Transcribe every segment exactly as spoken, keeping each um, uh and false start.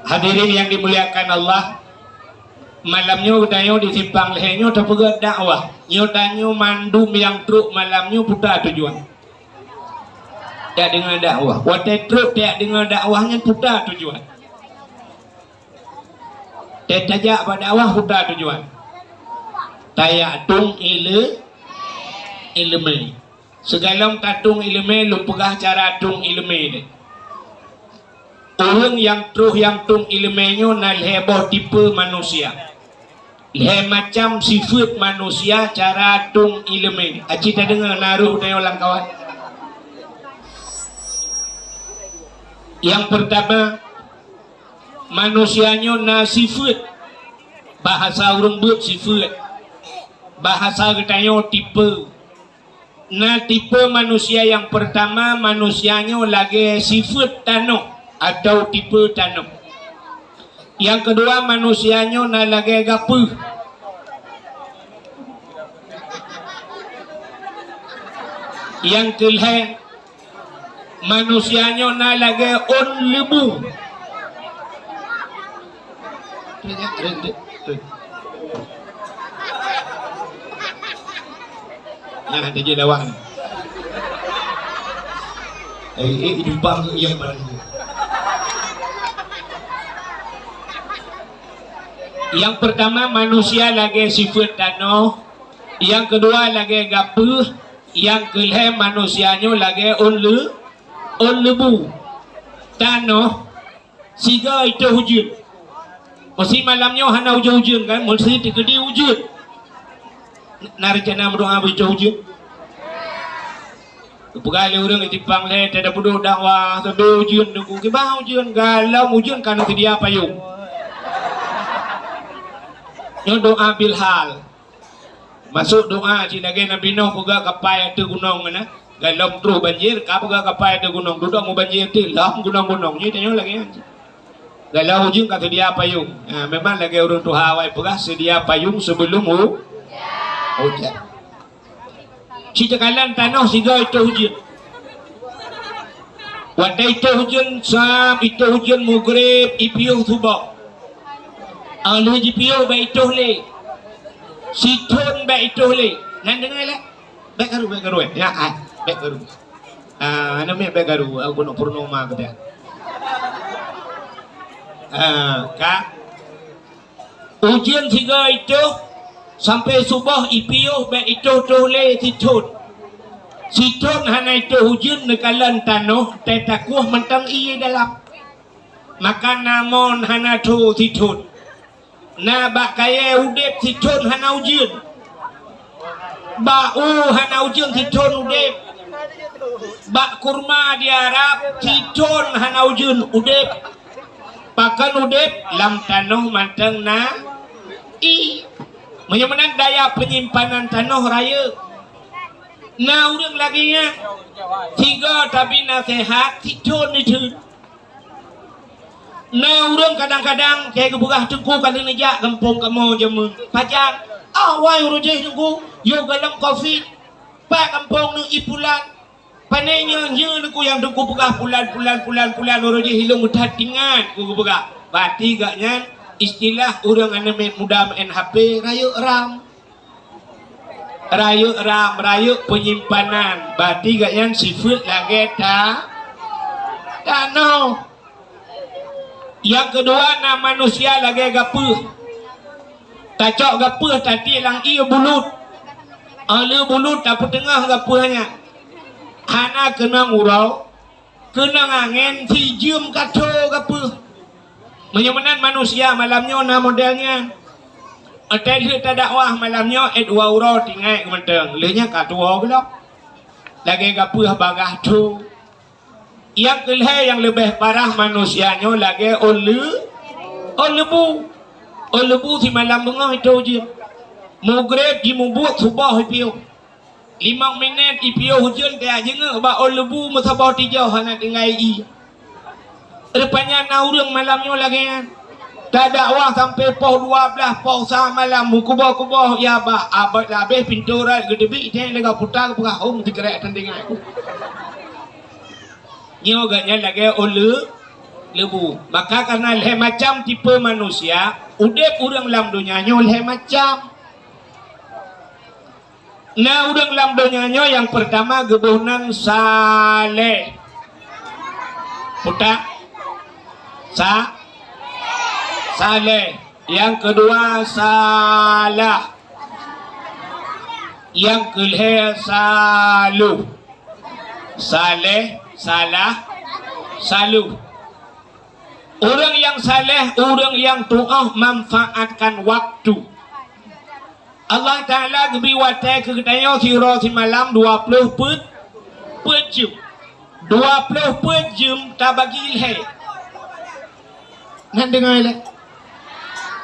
Hadirin yang dimuliakan Allah, malam nyoe geutanyoe di simpang lhée nyoe tapeugét dakwah. Nyoe tanyoe mandum nyang trok malam nyoe peue tujuan? Tajak deungoe dakwah. Watée trok tajak deungoe dakwah nyan peue tujuan? Tajak bak dakwah peue tujuan? Tajak tueng ile-, ileumé. Sigohlom tatueng ileumé, lôn peugah cara tueng ileumé nyoe. Ureuëng nyang troh nyang tueng ileumé nyoe na lhée boh tipe manusia. Lhée macam sifeuet manusia cara tueng ileumé. Aci tadeungoe na roh tanyoe lam kawan. Nyang peurtama, manusia nyoe na sifeuet. Bahasa ureuëng beuet sifeuet. Bahasa geutanyoe tipe. Na tipe manusia nyang peurtama, manusia nyoe lagée sifeuet tanoh atau tipe tanoh. Nyang keudua, manusia nyoe na lagée gapeuh. Nyang keulhée, manusia nyoe na lagée ôn leubu. Nah, ada je lawang. Eh, eh, jumpa yang baru. Nyang peurtama, manusia lagée sifeuet tanoh. Nyang keudua, lagée gapeuh. Nyang keulhée, manusia nyoe lagée ôn leu-, ôn leubu. Tanoh sigoe itoh ujeuen. Meusé malam nyoe hana ujeuen-ujeuen kan, meusé teukeudi ujeuen. Na reuncana meudoá beu itoh ujeuen? Geupeugah lé ureuëng di simpang lhée, "Tada peuduek dakwah, sabe ujeuen Teungku." Kiban ujeuen, galom ujeuen ka neuseudia payong. Nyoe doá bilhal. Masôk doá cit lagée Nabi Nuh peugah kapai ateueh gunong na. Galom troh banjir, ka peugah kapai ateueh gunong. Dudoe meubanjir teuh lom gunong-gunong. Nyoe tanyoe lagée nyan cit. Galom ujeuen ka seudia payong. Ha, memang lagée ureuëng tuha awai peugah, "Seudia payong sebelum hu-, hujan." Cit teukalon tanoh sigoe itoh ujeuen. Watée itoh ujeuen, sam itoh ujeuen mugreb, ipiôh suboh. Ah, lheueh jipiôh bék itoh lé. Sithon bék itoh lé. Nan deungoe lé? Bék karu, bék karu, eh. Ya, ah, bék karu. Ah, aneuk miet bék karu, aku nak purnoma kata. Ah, ka. Ujeuen sigoe itoh sampoe suboh, ipiôh bék itoh-toh lé sithon. Sithon hana itoh ujeuen, neukalon tanoh, teuh takueh mantong ié dalam. Maka na mon hana tho sithon. Na bak kayée udeb sithon hana ujeuen. Bak u hana ujeuen sithon udeb. Bak kurma di Arab sithon hana ujeuen udeb. Pakon udeb lam tanoh mantong na ié. Meunyoe meunan daya peunyimpanan tanoh rayeuk. Na ureuëng lagée nyan, sigoe tabi naseuhat sithon itheun. Na ureuëng kadang-kadang, keu geupeugah, "Teungku, ka lheueh neujak gampông kamoe jameun." "Pajan?" "Ah, wai uroe jih Teungku, yoh galom covid. Pat gampông neuh i pulan." "Pane nyoe, nyoe Teungku nyang Teungku peugah pulan, pulan, pulan, pulan, uroe jih ilôn that ingat," ku geupeugah. Berarti gobnyan istilah ureuëng aneuk muda meu'en H P, rayeuk ram. Rayeuk ram, rayeuk peunyimpanan. Berarti gobnyan sifeuet lagée ta-, tanoh. Nyang keudua na manusia lagée gapeuh. Tacok gapeuh tatiek lam ié bulut. Óh lheueh bulut tapeuteungoh gapeuh nyan. Hana keunong uroe, keunong angén, sijeuem ka tho gapeuh. Meunyoe meunan manusia malam nyoe na model nyan. Watée lheueh tadakwah malam nyoe, eh, dua uroe tinggai mantong. Lheueh nyan ka tuwoe gohlom. Lagée gapeuh bagaih tho. Nyang keulhée nyang leubeh parah manusia nyoe lagée ôn leu-, ôn leubu. Ôn leubu simalam beungoh itoh ujeuen. Mugreb jimubuet suboh ipiôh. Limong minét ipiôh ujeuen tajak jeungeuk bak ôn leubu meusaboh tijoh hana tinggai ié. Rupanya na ureuëng malam nyoe lagée nyan. Tadakwah sampoe poh dua blaih, poh sa malam, meukuboh-kuboh ya bak abot labeh pintoe rot geuteubiet, itée lagée puta geupeugah hom sikrek teudeungoe. Nyoe gobnyan lagée ôn leu-, Leubu. Maka karena lhée macam tipe manusia, udeb ureuëng lam donya nyoe lhée macam. Na ureuëng lam donya nyoe nyang peurtama geuboh nan Saleh. Putak. Sa-, Saleh. Nyang keudua Salah. Nyang keulhée Saluh. Saleh, Salah, Saluh. Ureuëng nyang saleh, ureuëng nyang tuoh manfaatkan waktu. Allah Taala geubri watée keu geutanyoe siuroe simalam dua ploh peuet, peuet jeuem. Dua ploh peuet jeuem tabagi lhée. Nan deungoe lé.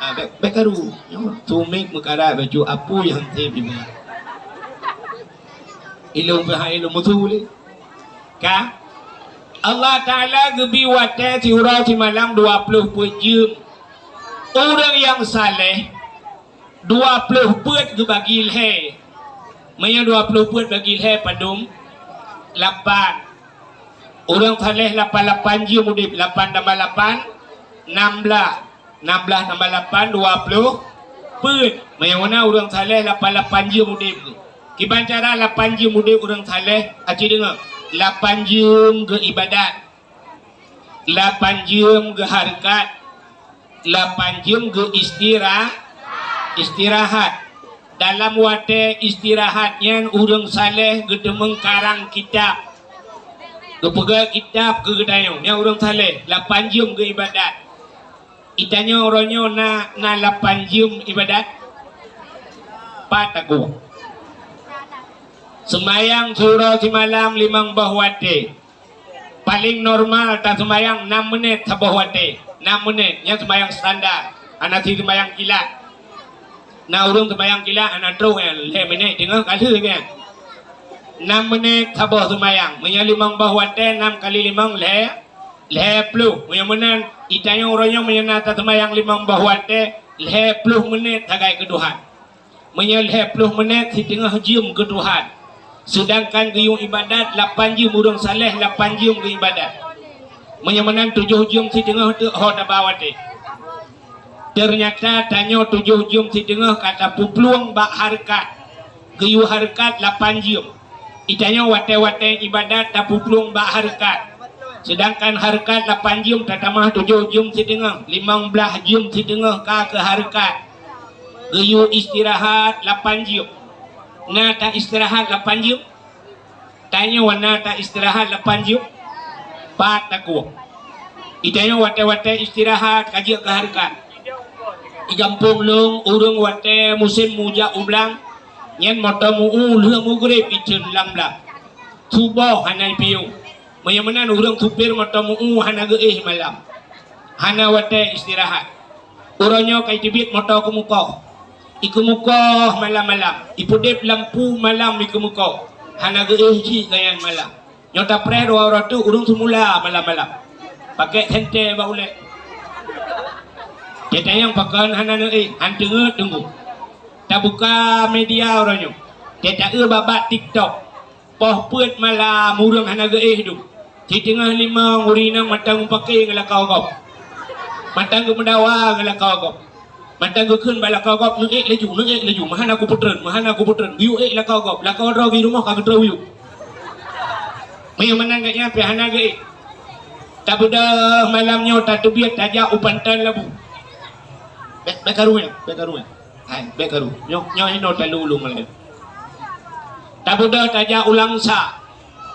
Ah, bék, bék karu. Nyoe tumiek meukarat baju apui han tem ibu. Ilong pihak ilong mutu lé. Ka? Allah Taala geubri watée siuroe simalam dua ploh peuet jeuem. Ureuëng nyang saleh, dua ploh peuet geubagi lhée. Meunyoe dua ploh peuet bagi lhée padum? Lapan. Ureuëng saleh lapan lapan jeuem udeb, lapan tambah lapan, nam blaih. Nam blaih tambah lapan, dua ploh peuet. Meunyoe na ureuëng saleh lapan lapan jeuem udeb. Kiban cara lapan jeuem udeb ureuëng saleh, aci deungoe. Lapan jeuem geuibadat. Lapan jeuem geuhareukat. Lapan jeuem geuistira-, istirahat. Dalam watée istirahat nyan ureuëng saleh geuteumeung karang kitab. Geupeugah kitab keu geutanyoe. Nyan ureuëng saleh, lapan jeuem geuibadat. Geutanyoe uroe nyoe na, na lapan jeuem ibadat? Pat takue? Seumayang siuroe simalam limong boh watée. Paléng normal taseumayang nam meunét saboh watée. Nam meunét, nyan seumayang standar. Hana si seumayang kilat. Na ureuëng seumayang kilat hana troh nyan, lhée meunét teungoh ka lheueh nyan. Nam meunét saboh seumayang. Meunyoe limong boh watée, nam kali limong, lhée, lhée ploh. Meunyoe meunan, geutanyoe uroe nyoe meunyoe na taseumayang limong boh watée, lhée ploh meunét sagai keu Tuhan. Meunyoe lhée ploh meunét, siteungoh jeuem keu Tuhan. Seudangkan geuyue ibadat lapan jeuem, ureuëng saleh lapan jeuem geuibadat. Meunyoe meunan tujoh jeuem siteungoh teuk ho taba watée. Teunyata tanyoe tujoh jeuem siteungoh ka tapeuplueng bak hareukat. Geuyue hareukat lapan jeuem. Geutanyoe watée-watée ibadat tapeuplueng bak hareukat. Seudangkan hareukat lapan jeuem tatamah tujoh jeuem siteungoh, limong blaih jeuem siteungoh ka keu hareukat. Geuyue istirahat lapan jeuem. Na taistirahat lapan jeuem? Tanyoe na taistirahat lapan jeuem? Pat takue? Geutanyoe watée-watée istirahat ka jeuet keu hareukat. Di gampông lôn, ureuëng watée musém mujak u blang, nyan moto meu-u lheueh mugreb itheun lam blang. Suboh hana ipiôh. Meunyoe meunan ureuëng supir moto meu-u hana geuéh malam. Hana watée istirahat. Uroe nyoe ka iteubiet moto keumeukoh. Ikeumeukoh malam-malam. Ipeudeb lampu malam ikeumeukoh. Hana geuéh jih gobnyan malam. Nyoe tapreh dua uroe teuk ureuëng seumula malam-malam. Pakai senter bak ulée. Teuntanyong pakon hana neuéh, han teungeut teungku. Tabuka media uroe nyoe. Teuta-eu babah TikTok. Poh peuet malam ureuëng hana geuéh dum. Siteungoh limong ureuëng inong mantong mupake ngon lakoe gob. Mantong geumeudawa ngon lakoe gob. Mantong geukheun bak lakoe gob, "Neuék laju, neuék laju, meuhana kupeutreun, meuhana kupeutreun." Geuyue ék lakoe gob, lakoe droe geurumoh ka geutroh yub. Meunyoe meunan gobnyan pih hana geuék. Tabeudôh malam nyoe tateubiet tajak u Panton Labu. Bék, bék karu nyan, bék karu nyan. Hai, bék karu. Nyoe, nyoe hinoe talu ulôn malée. Tabeudôh tajak u Langsa.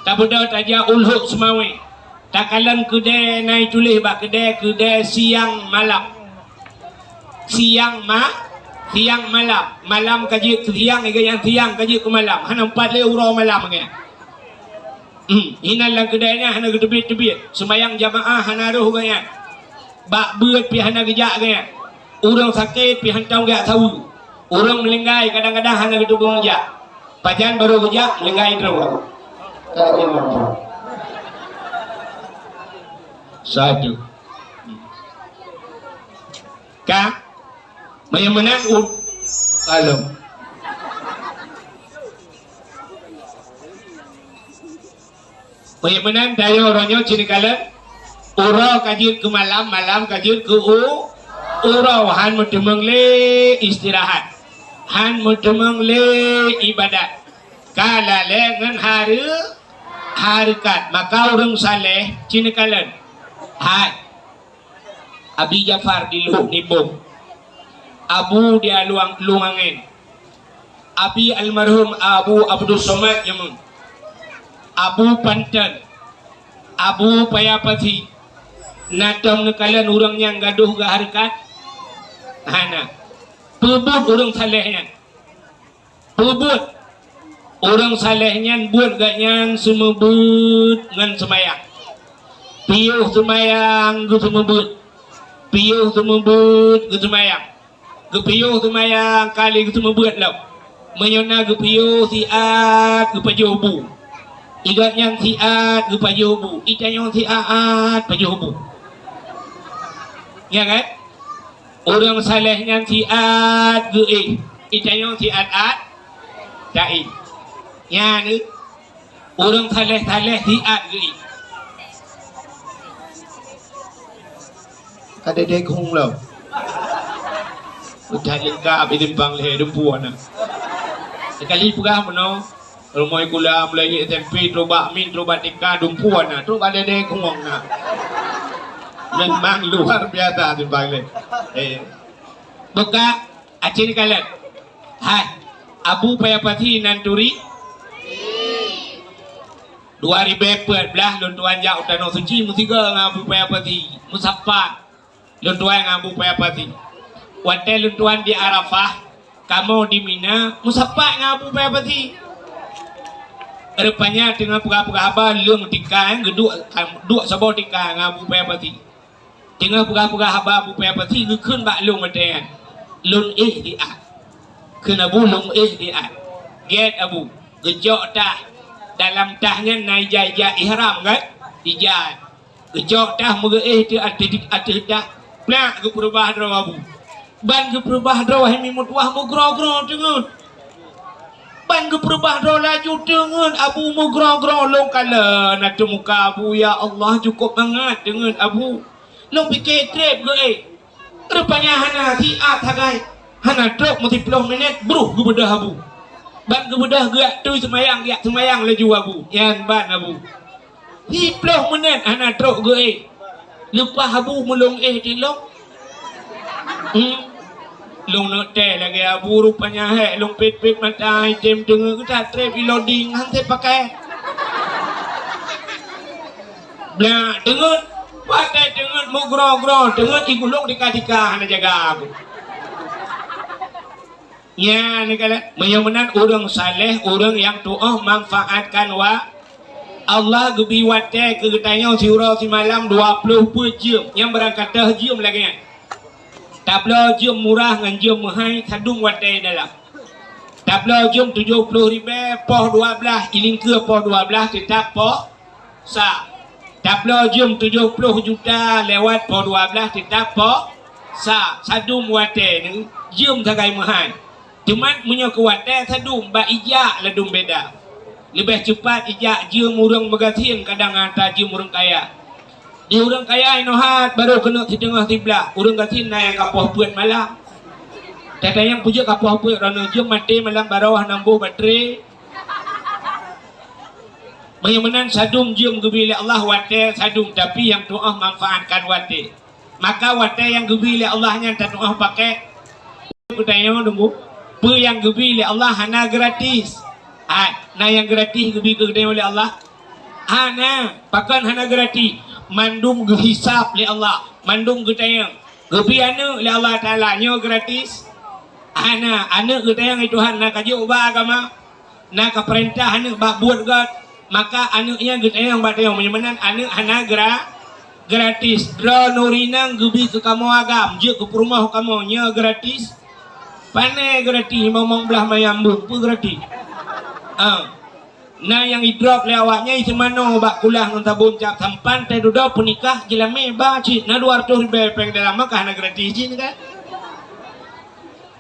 Tabeudôh tajak u Lhok Seumawé. Takalon keudée na ituléh bak keudée, keudée siang malam. Siang ma-, siang malam. Malam ka jeuet keu siang, lagée nyan siang ka jeuet keu malam. Hana meupat lé uroe malam lagée nyan. Hmm, inan lam keudée nyan hana geuteubiet-teubiet. Seumayang jamaah hana rhoh gobnyan. Bak beuet pih hana geujak gobnyan. Ureuëng sakét pih hantom geujak saweue. Ureuëng meulinggai kadang-kadang hana geuteupeue meujak. Pajan barô geujak, meulinggai droe. Satu. Ka? Meunyoe meunan u-, kalon. Meunyoe meunan, tanyoe uroe nyoe cit kalon. Uroe ka jeuet keu malam, malam ka jeuet keu u-, uroe. Han meuteumeung lé istirahat, han meuteumeung lé ibadat. Ka lalée ngon hareu-, hareukat. Maka ureuëng saleh ci neukalon. Hai, Abi Jafar di Luhuk Nibong, Abu di Aluang-, Lueng Angén, Abi almarhum Abu Abdul Somad Nyoe, Abu Panten, Abu Paya Pasi. Na tom neukalon ureuëng nyang gadôh geuhareukat? Hana. Peubuet ureuëng saleh nyan. Peubuet. Ureuëng saleh nyan buet geuh nyan seumeubeuet ngon seumayang. Piôh seumayang geuseumeubeuet. Piôh seumeubeuet geuseumayang. Geupiôh seumayang ka lheueh geuseumeubeuet lom. Meunyoe na geupiôh siat geupajoh bu. Igat nyan siat geupajoh bu. Itanyoe siat pajoh bu. Ya kan? Ureuëng saleh nyan siat geuéh, itanyoe siat-at taéh. Nyan ureuëng saleh-saleh siat geuéh. Ka dede khueng lom. Udah lengkap di simpang lhée dumpeue na. Sekali peugah meunoe, rumoh sikula mulai S M P trok bak min, trok bak T K dumpeue na, trok bak dede khueng na. Memang luar biasa simpang lhée. Eh. Buka, aci neukalon. Hai, Abu Paya Pasi nan turi. Dua ribée peuet blaih lôn tuan jak u Tanoh Suci meusigoe ngon Abu Paya Pasi, meusapat lôn tuan ngon Abu Paya Pasi. Watée lôn tuan di Arafah, kamoe di Mina, meusapat ngon Abu Paya Pasi. Rupanya teungoh peugah-peugah haba lôn tika, geuduek, duek saboh tika ngon Abu Paya Pasi. Teungoh peugah-peugah haba Abu Paya Pasi geukheun bak lôn watée nyan. Lôn éh siat. Kheun Abu lôn éh siat. Gét Abu, geucok tah. Dalam tah nyan na ija-ija ihram kan? Ija. Geucok tah meugeuéh teuh ateueh, ateueh tah. Plak geupeureubah droe Abu. Ban geupeureubah droe hai mi meutuwah meugroe-groe teungeut. Ban geupeureubah droe laju teungeut Abu meugroe-groe lôn kalon ateueh muka Abu, ya Allah, cukôp mangat teungeut Abu. Lôn pike treb geuéh. Rupanya hana siat sagai. Hana trok meusiploh minét, bruh geubeudôh Abu. Ban geubeudôh geujak tui seumayang, geujak seumayang laju Abu. Nyan ban Abu. Siploh minét hana trok geuéh. Leupah Abu meulông éh di lông. Hmm. Lông neuk tée lagée Abu rupanya hék lông pét-pét mata item teungeut geutak treb iloding han sé pakai. Blah teungeut, watée teungeut meugroe-groe, teungeut igulong tika-tika hana jaga Abu. Nyan keuh, meunyoe meunan ureuëng saleh, ureuëng nyang tuoh manfaatkan wa-, Allah geubi watée keu geutanyoe siuroe simalam dua ploh peuet jeuem, nyang beurangkat teuh jeuem lagée nyan. Tabloe jeuem murah ngon jeuem meuhai sadum watée dalam. Tabloe jeuem tujoh ploh ribée poh dua blaih, ilingkeue poh dua blaih teutab poh sa. Tabloe jeuem tujoh ploh juta lewat poh dua blaih teutab poh sa. Sadum watée nyoe jeuem sagai meuhai. Teuma meunyoe keu watée sadum bak ijak ladum beda. Leubeh cupat ijak jeuem ureuëng meugasien kadang atra jeuem ureuëng kaya. Di ureuëng kaya inoe hat barô keuneuk siteungoh siblaih, ureuëng gasien na nyang ka poh peuet malam. Tata nyang peujeuet ka poh peuet, droeneuh jeuem maté malam baroe hana boh baterai. Meunyoe meunan sadum jeuem geubi lé Allah watée sadum, tapi nyang tuoh manfaatkan watée. Maka watée nyang geubi lé Allah nyan tatuoh pakai. Geutanyoe deungoe, peue nyang geubi lé Allah hana gratis. Hai, na nyang gratis geubi keu geutanyoe lé Allah? Hana, pakon hana gratis? Mandum geuhisab lé Allah, mandum geutanyong. Geubi aneuëk lé Allah Taala nyoe gratis? Hana, aneuëk geutanyong lé Tuhan na ka jok bak agama, na ka peurintah aneuëk bak buet gét, maka aneuëk nyan geutanyong bak tanyong. Meunyoe meunan aneuëk hana gra-, gratis. Droeneuh inong geubi keu kamoe agam, jeuet keu peurumoh kamoe, nyoe gratis? Pane gratis, limong blah mayam beuh, peue gratis? Ah. Na nyang idrop lé awaknyan iseumanoe bak kulah ngon sabon cap sampan teududoe peunikah jeulamé ba cit na dua ratus ribée péng dalam mah ka hana gratis jih kan?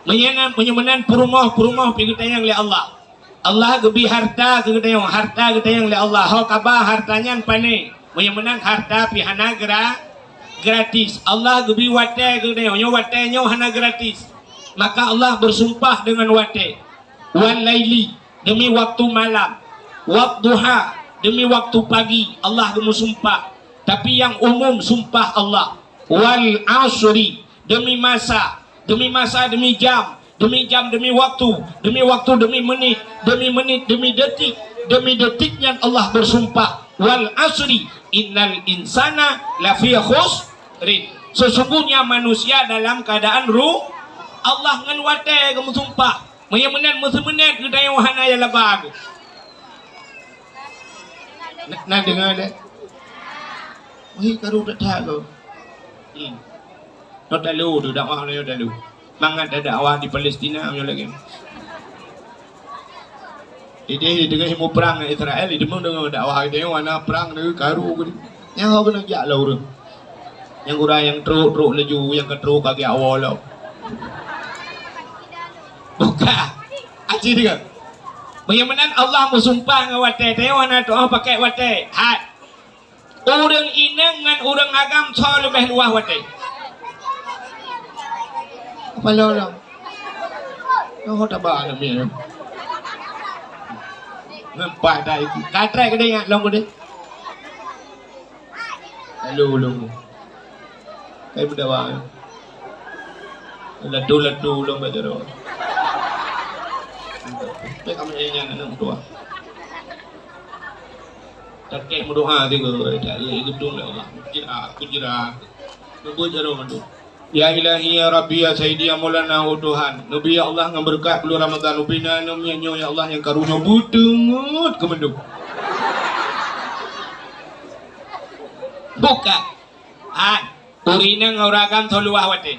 Meunyoe nan, meunyoe meunan peurumoh-peurumoh pih geutanyong lé Allah. Allah geubi harta keu geutanyong, harta geutanyong lé Allah. Ho kaba harta nyan pane? Meunyoe meunan harta pih hana gra-, gratis. Allah geubri watée keu geutanyoe, nyoe watée nyoe hana gratis. Maka Allah beusumpah deungon watée. "Wal laili," demi waktu malam. "Wadduha," demi waktu pagi. Allah geumeusumpah. Tapi nyang umum sumpah Allah. "Wal asri," demi masa, demi masa, demi jam, demi jam, demi waktu, demi waktu, demi menit, demi menit, demi detik, demi detik nyan Allah bersumpah, "Wal asri, innal insana lafi khusrin." Sesungguhnya manusia dalam keadaan ru-, Allah ngon watée geumeusumpah. Meunyoe meunan meuseumeunét geutanyoe hana ya laba geuh. Na, na deungoe lé. Wahai karu that-that ko. Hmm. Nyoe talu tu dakwah nyoe talu. Mangat ada dakwah di Palestina nyoe lagée. Idéh di teungoh muprang ngon Israel, idéh deungoe dakwah idéh wana prang nyoe karu ko. Nyoe keuneuk jak lom ureuëng. Nyang gura nyang trok-trok laju, nyang ka trok ka geujak woe lom. Buka. Aci deungoe. Meunyoe meunan Allah meusumpah ngon watée, tanyoe hana tuoh pakai watée. Hai. Ureuëng inong ngon ureuëng agam soe leubeh luwah watée? Apa lo lo? Oh, taba na mi. Nampak tak itu? Katrek gede ingat long gede. Lalu, lalu. Kai meudawa. Ladu-ladu ulôn bak jaroe. Pek kami nyan aneuk meutuah. Takek meudoa tiga, tak lé geudong lé Allah. Jira, aku jira. Leubeh jaroe mandum. Ya Ilahi, ya Rabbi, ya Sayyidi, ya Maulana, oh Tuhan. Neubi ya Allah ngon beureukat buleuen Ramadhan. Ubina nyoe, nyoe ya Allah nyang karu nyoe beuteungeut keu mandum. Buka. Hai, ureuëng inong ngon ureuëng agam soe luwah watée?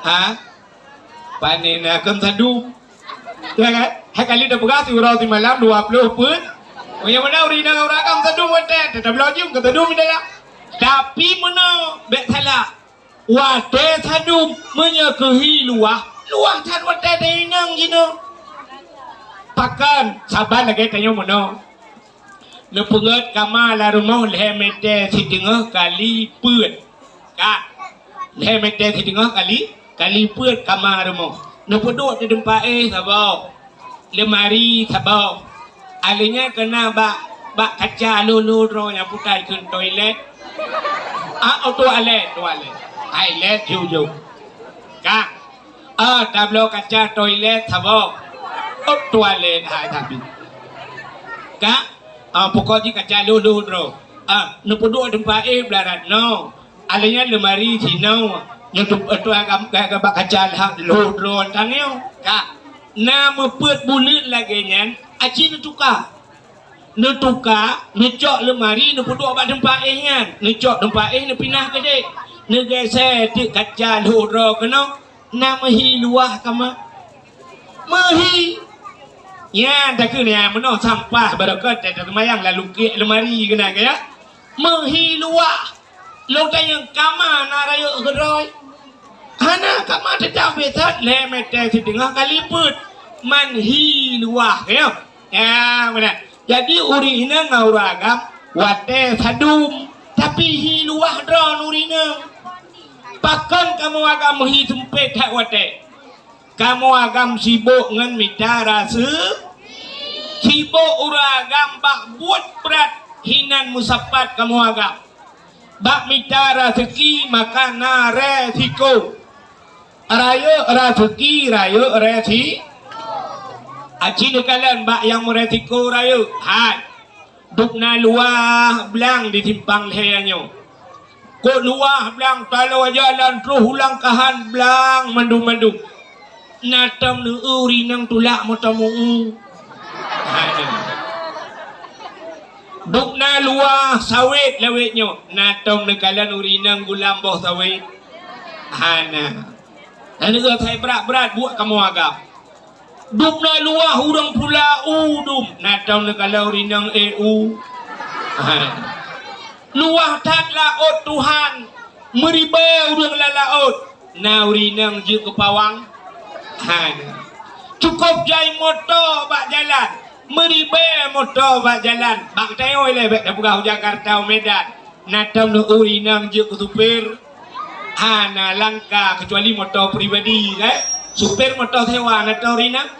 Ha? Pane na kon sadum. Ya kan? Hai kali dah peugah siuroe simalam dua ploh peuet. Meunyoe meunan ureuëng inong ngon ureuëng agam sadum watée, teutap laju kon sadum di dalam. Tapi meunoe bék salah. Watée sadum meunyoe keuhi luwah, luwah that watée teuinong jinoe. Pakon? Saban lagée tanyoe meunoe. Neupeugét kama lam rumoh lhée mètè siteungoh kali peuet. Ka. Lhée mètè siteungoh kali, kali peuet kama rumoh. Neupeuduek di teumpat éh saboh. Leumari saboh. Alèh nyan keuna bak, bak kaca lhôh-lhôh droe nyang putai kheun toilet. Ah, oh, toilet, toilet. Toilet, jujur. Ka. Ah, tabloe kaca toilet saboh. Oh, toilet, hai, tapi. Ka. Ah, pokok jih kaca lhôh-lhôh droe. Ah, neupeuduek teumpat éh beularat no. Alèh nyan leumari sinoe. Nyoe tu, tu agam, agam bak kaca lhôh droe tanyoe. Ka. Na meupeuet buleuen lagèe nyan, aci neutuka. Neutuka, neucok leumari, neupeuduek bak teumpat éh nyan. Neucok teumpat éh, neupinah keudéh. Neugeusé teuk kaca lhôh droe keunoe. Na meuhi luwah kama? Meuhi. Nyan takheun nyan meunoe sampah barokon, ta-, taseumayang lam lukèk leumari keunan, ya. Meuhi luwah. Lôn tanyong kama na rayeuk keudroe. Hana, kama teutap biasa lhèe mètè siteungoh kali peuet. Man hi luwah, ya. Ya, meunan. Jadi, ureueng inong ngon ureueng agam watèe sadum, tapi hi luwah droe ureueng inong. Pakon kamoe agam hi seumpét that watèe? Kamoe agam sibok ngon mita raseu-, sibok ureueng agam bak buet brat hinan meusapat kamoe agam. Bak mita raseuki maka na resiko. Rayeuk raseuki, rayeuk resi-, aci neukalon bak nyang meuresiko rayeuk. Hai. Dubna luwah blang di simpang lhèe nyoe. Kok luwah blang taloe jalan troh u Langkahan blang mandum-mandum. Na tom neu-eu ureueng inong tulak meutamong. Hai. Dubna luwah sawét lawét nyoe. Na tom neukalon ureueng inong gulam boh sawét. Hana. Hana geuh asai brat-brat buet kamoe agam. Dubna luwah ureueng pula u dum. Na tom neukalon ureueng inong éh u. Hana. Luwah that laôt Tuhan. Meuribèe ureueng lam laôt. Na ureueng inong jeuet keu pawang? Hana. Cukôp jai moto bak jalan. Meuribèe moto bak jalan, bak tayue lé bèk tapeugah u Jakarta, u Medan. Na tom ureueng inong jeuet keu supir, hana langka keucuali moto pribadi, kan? Supir moto sewa na tom ureueng inong?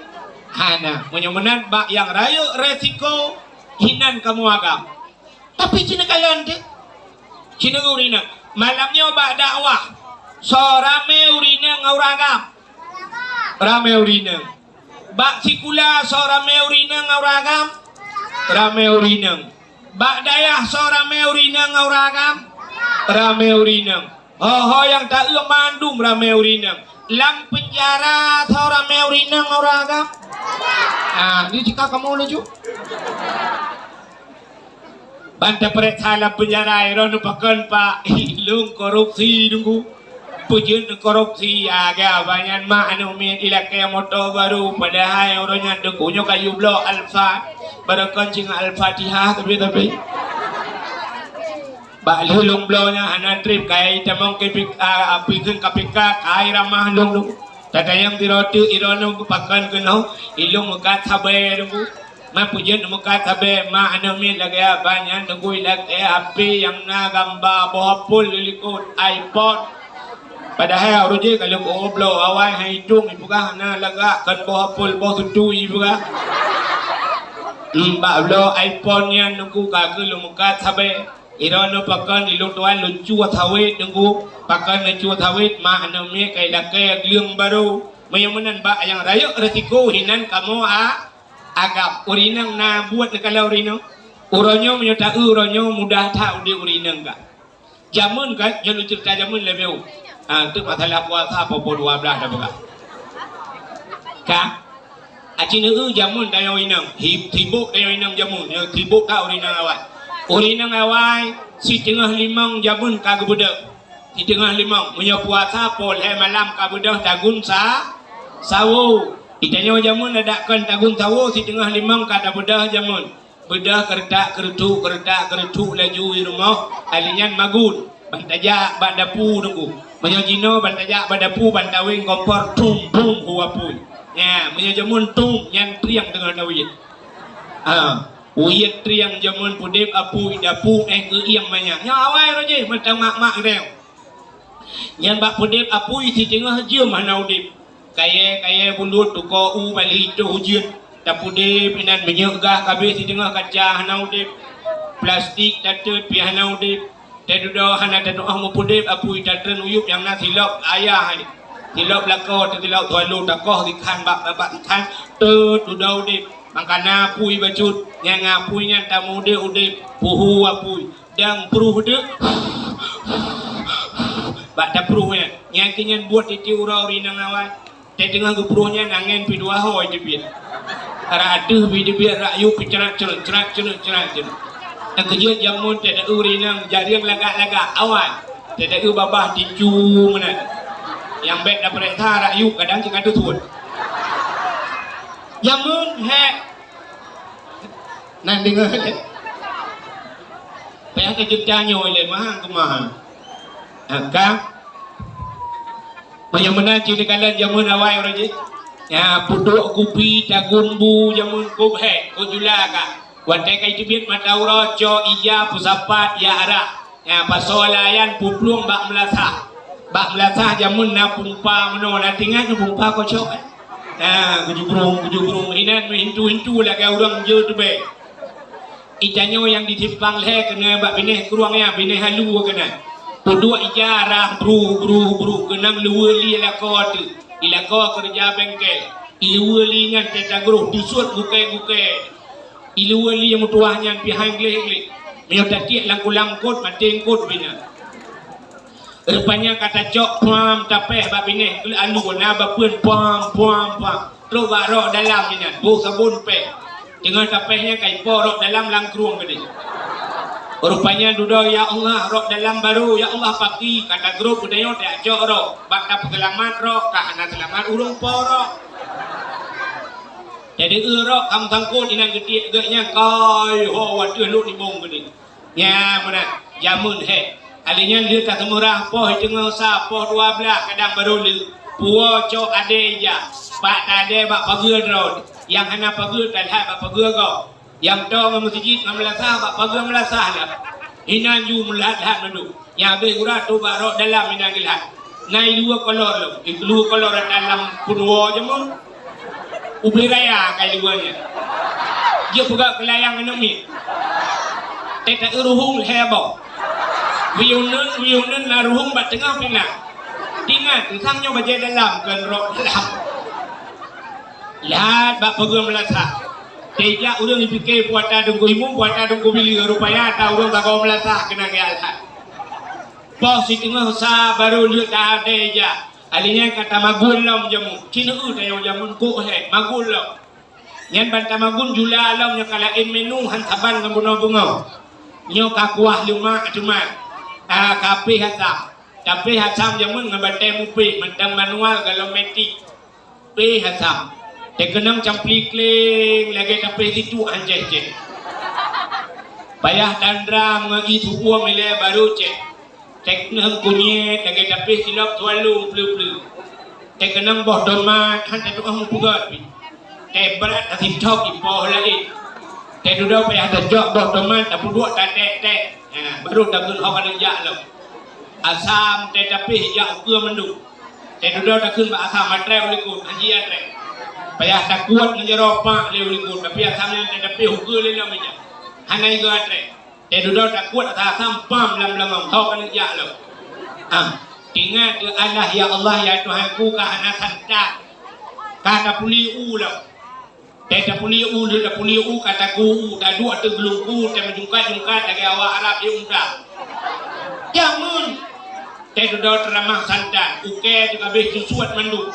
Hana. Meunyoe meunan bak nyang rayeuk resiko, hinan kamoe agam. Tapi ci neukalon teuh, ci neungieng ureueng inong. Malam nyoe bak dakwah, soe ramé ureueng inong ngon ureueng agam? Ramé ureueng inong. Bak sikula, soe ramé ureueng inong ngon ureueng agam? Ramé ureueng inong. Bak dayah, soe ramé ureueng inong ngon ureueng agam? Ramé ureueng inong. Ho-ho nyang taeu mandum ramé ureueng inong. Lam peunjara, soe ramé ureueng inong ngon ureueng agam? Ah, di jika kamoe laju. Ban tapeuriksa lam peunjara, droeneuh pakon, Pak? Ilôn korupsi, Teungku. Peue jeuet korupsi, aga banyan mak aneuk miet ilakèe moto barô, padahai uroe nyan Teungku nyoe ka yue bloe Alfa, barokon singoh Al-Fatihah tapi-tapi. Bak lheueh lôn bloe nyan hana trép, kayèe tamong K P K, a, a, peue kheun K P K, kayèe ramah lôn, Teungku. Tatanyong sidroe teuk, droeneuh pakon keunoe, ilôn meukat sabé, Teungku. Ma peue jeuet meukat sabé, mak aneuk miet lagèe abang nyan Teungku ilakèe H P nyang na gamba boh apel di likot, iPhone. Padahai uroe jih ka lheueh bloe awai han itong ipeugah na lagak kon boh apel, boh tutui ipeugah. Hmm, bak bloe iPhone nyan Teungku ka keuh lôn meukat sabé. Droeneuh pakon ilôn tuan lôn cue sawét Teungku. Pakon lôn cue sawét, mak aneuk miet ka ilakèe gleueng barô. Meunyoe meunan bak nyang rayeuk resiko hinan kamoe a-, agam. Ureueng inong na buet neukalon ureueng inong. Uroe nyoe meunyoe taeu uroe nyoe mudah that udép ureueng inong ka. Jameun ka, nyoe lôn ceurita jameun leubeh. Ha, teuk masalah puasa poh dua blah dah peugah. Ka? Aci neueu jameun tanyoe inong, hi-, sibok tanyoe inong jameun, nyoe sibok ka ureueng inong awai. Ureueng inong awai, siteungoh limong jameun ka geubeudôh. Siteungoh limong, meunyoe puasa poh lhèe malam ka beudôh tagun sa-, sawo. Itanyoe jameun adak kon tagun sawo, siteungoh limong ka tabeudôh jameun. Beudôh keuretak-keuretuk, keuretak-keuretuk laju i rumoh, ali nyan magun. Ban tajak bak dapu Teungku. Meunyoe jinoe ban tajak bak dapu, ban taweng kompor, tum, bum, hu apui. Nya, meunyoe jameun tum, nyan triang teungoh tawet. Ha, uyét triang jameun peudép apui, dapu éh geuieng manyak. Nyoe awai roh jih, mantong mak-mak geutanyoe. Nyan bak peudép apui siteungoh jeuem hana udép. Kayèe-kayèe buleuen tukoe u bali toh ujeuen. Tapeudép inan minyeuk gah ka abéh siteungoh kaca hana udép. Plastik tateut pih hana udép. Teududoe hana tatu'oh meupeudép apui tatreun u yup nyang na silop ayah nyan. Silop lakoe teuh silop swallow takoh sikhan bak, bak sikhan teut dudoe udép. Maka na apui bacut, nyang apui nyan tamudép udép, puhu apui. Dang pruh deuek. Bak tapruh nyan. Nyan keuh nyan buet tiep-tiep uroe ureueng inong awai. Teuh teungoh geupruh nyan angén pih dua ho jiteubiet. Rak ateueh pih jiteubiet, rak yup pih crat-cret, crat-cret, crat-cret. Nyang keujeuet jameun teuh ureueng inong jareueng lagak-lagak awai. Teuh babah ticu meunan. Nyang bèk tapeuriksa rak yup kadang cit ka teusuet. Jameun hék. Nan deungoe lé. Payah keu ceurita nyoe lé, mahang keu mahang. Maka, meunyoe meunan cit neukalon jameun awai uroe jih. Nyan, peuduek kupi, tagun bu, jameun kôb hék, kôb jula ka. Watèe ka jiteubiet mata uroe, cok ija, peusapat, jak arah. Nyan, pasoe lam nyan peuplueng bak meulasah. Bak meulasah jameun na pumpa meunoe, na teuingat na pumpa kocok, eh? Nyan, geujugrong, geujugrong. Inan meuhintu-hintu lagèe ureueng jeuet teubèe. Itanyoe nyang di simpang lhèe keunoe bak binéh krueng nyan, binéh halu keunan. Peuduek ija rhah bruh, bruh, bruh, keunong luweue li lakoe teuh. Ilakoe keureuja bengkel. Iluweue li nyan teuh tagroh, teusuet gukèe-gukèe. Iluweue li meutuwah nyan pih han gleh-gleh. Meunyoe tatiek lam kulam eungkôt, maté eungkôt pih nyan. Rupanya ka tacok puam tapéh bak binéh, keuleuk alu na bapeuen puam, puam, puam. Trok bak rok dalam inan, boh sabon péh. Teungoh tapéh nyan ka ipo rok dalam lam krueng keudéh. Rupanya dudoe, "Ya Allah, rok dalam barô, ya Allah, paki." Ka tagrob geutanyoe tacok rok, bak tapeuseulamat rok, ka hana seulamat ureueng po rok. Jadi, eu rok ka meusangkot inan geutiek geuh nyan, kai ho watèe lhok nibông geude. Nyan meunan, jameun hék. Alèh nyan lheueh taseumurah poh teungoh sa, poh dua blah kadang barô lheueh. Puwoe cok adèe ija, pat tadèe bak pageue droe. Nyang hana pageue talhat bak pageue gob. Nyang toe ngon meuseujid ngon meulasah bak pageue meulasah lah. Inan ju meulat-lat mandum. Nyang abéh gura tu bak rot dalam inan geulhat. Na i dua kolor lom. I dua kolor ata lam peunuwoe jameun. Ubé raya ka i dua nyan. Jeuet peugah keulayang aneuk miet. Teuta ruhueng lhèe boh. Wiyuh neuen, wiyuh neuen na ruhueng bak teungoh pinah. Ingat, sang nyoe bajèe dalam kon rot dalam. Lhat bak pageue meulasah. Teuh jak ureueng jipike puata Teungku Imum, puata Teungku Billy, rupanya ata ureueng sagoe meulasah keunan geulhat. Poh siteungoh sa barô lheueh ta-, teuh jak. Alèh nyan ka tamagun lom jameun. Ci neu-eu tanyoe jameun kok hék, magun lom. Nyan ban tamagun jula lom nyoe ka laén menu han saban ngon bunoe beungoh. Nyoe ka kuah leumak teuma. Ah, ka péh asam. Tapéh asam jameun ngon batèe mupéh, mantong manual galom metik. Péh asam. Teukeunong campli kléng lagèe tapéh situk han céh-céh. Payah tandram ngon ié su'uem ilèe barô céh. Teukeunong kunyét lagèe tapéh silop sualong pleu-pleu. Teukeunong boh tomat han tatu'oh meupeugöt pih. Teuh brat tasithok ipoh laén. Teuh dudoe payah tajok boh tomat tapeuduek tatek-tek. Ha, barô takheun hok aneuk jak lom. Asam teuh tapéh jak ukeue mandum. Teuh dudoe takheun bak asam atrèe u likot, han jijak atrèe. Payah takuet ngon jaroe pak lé u likot, tapi asam nyan teuh tapéh ukeue lé lom ija. Hana igoe atrèe. Teuh dudoe takuet ata asam pam lam beulangong, hok aneuk jak lom. Ah, ingat keu Allah, ya Allah, ya Tuhanku, ka hana santan. Ka tapuli u lom. Teuh tapuli u, lheueh tapuli u, ka taku u, taduek ateueh geulungku, teuh meujungkat-jungkat lagèe awak Arab di unta. Jameun. Teuh dudoe teuramah santan, ukèe teuh ka abéh teusuet mandum.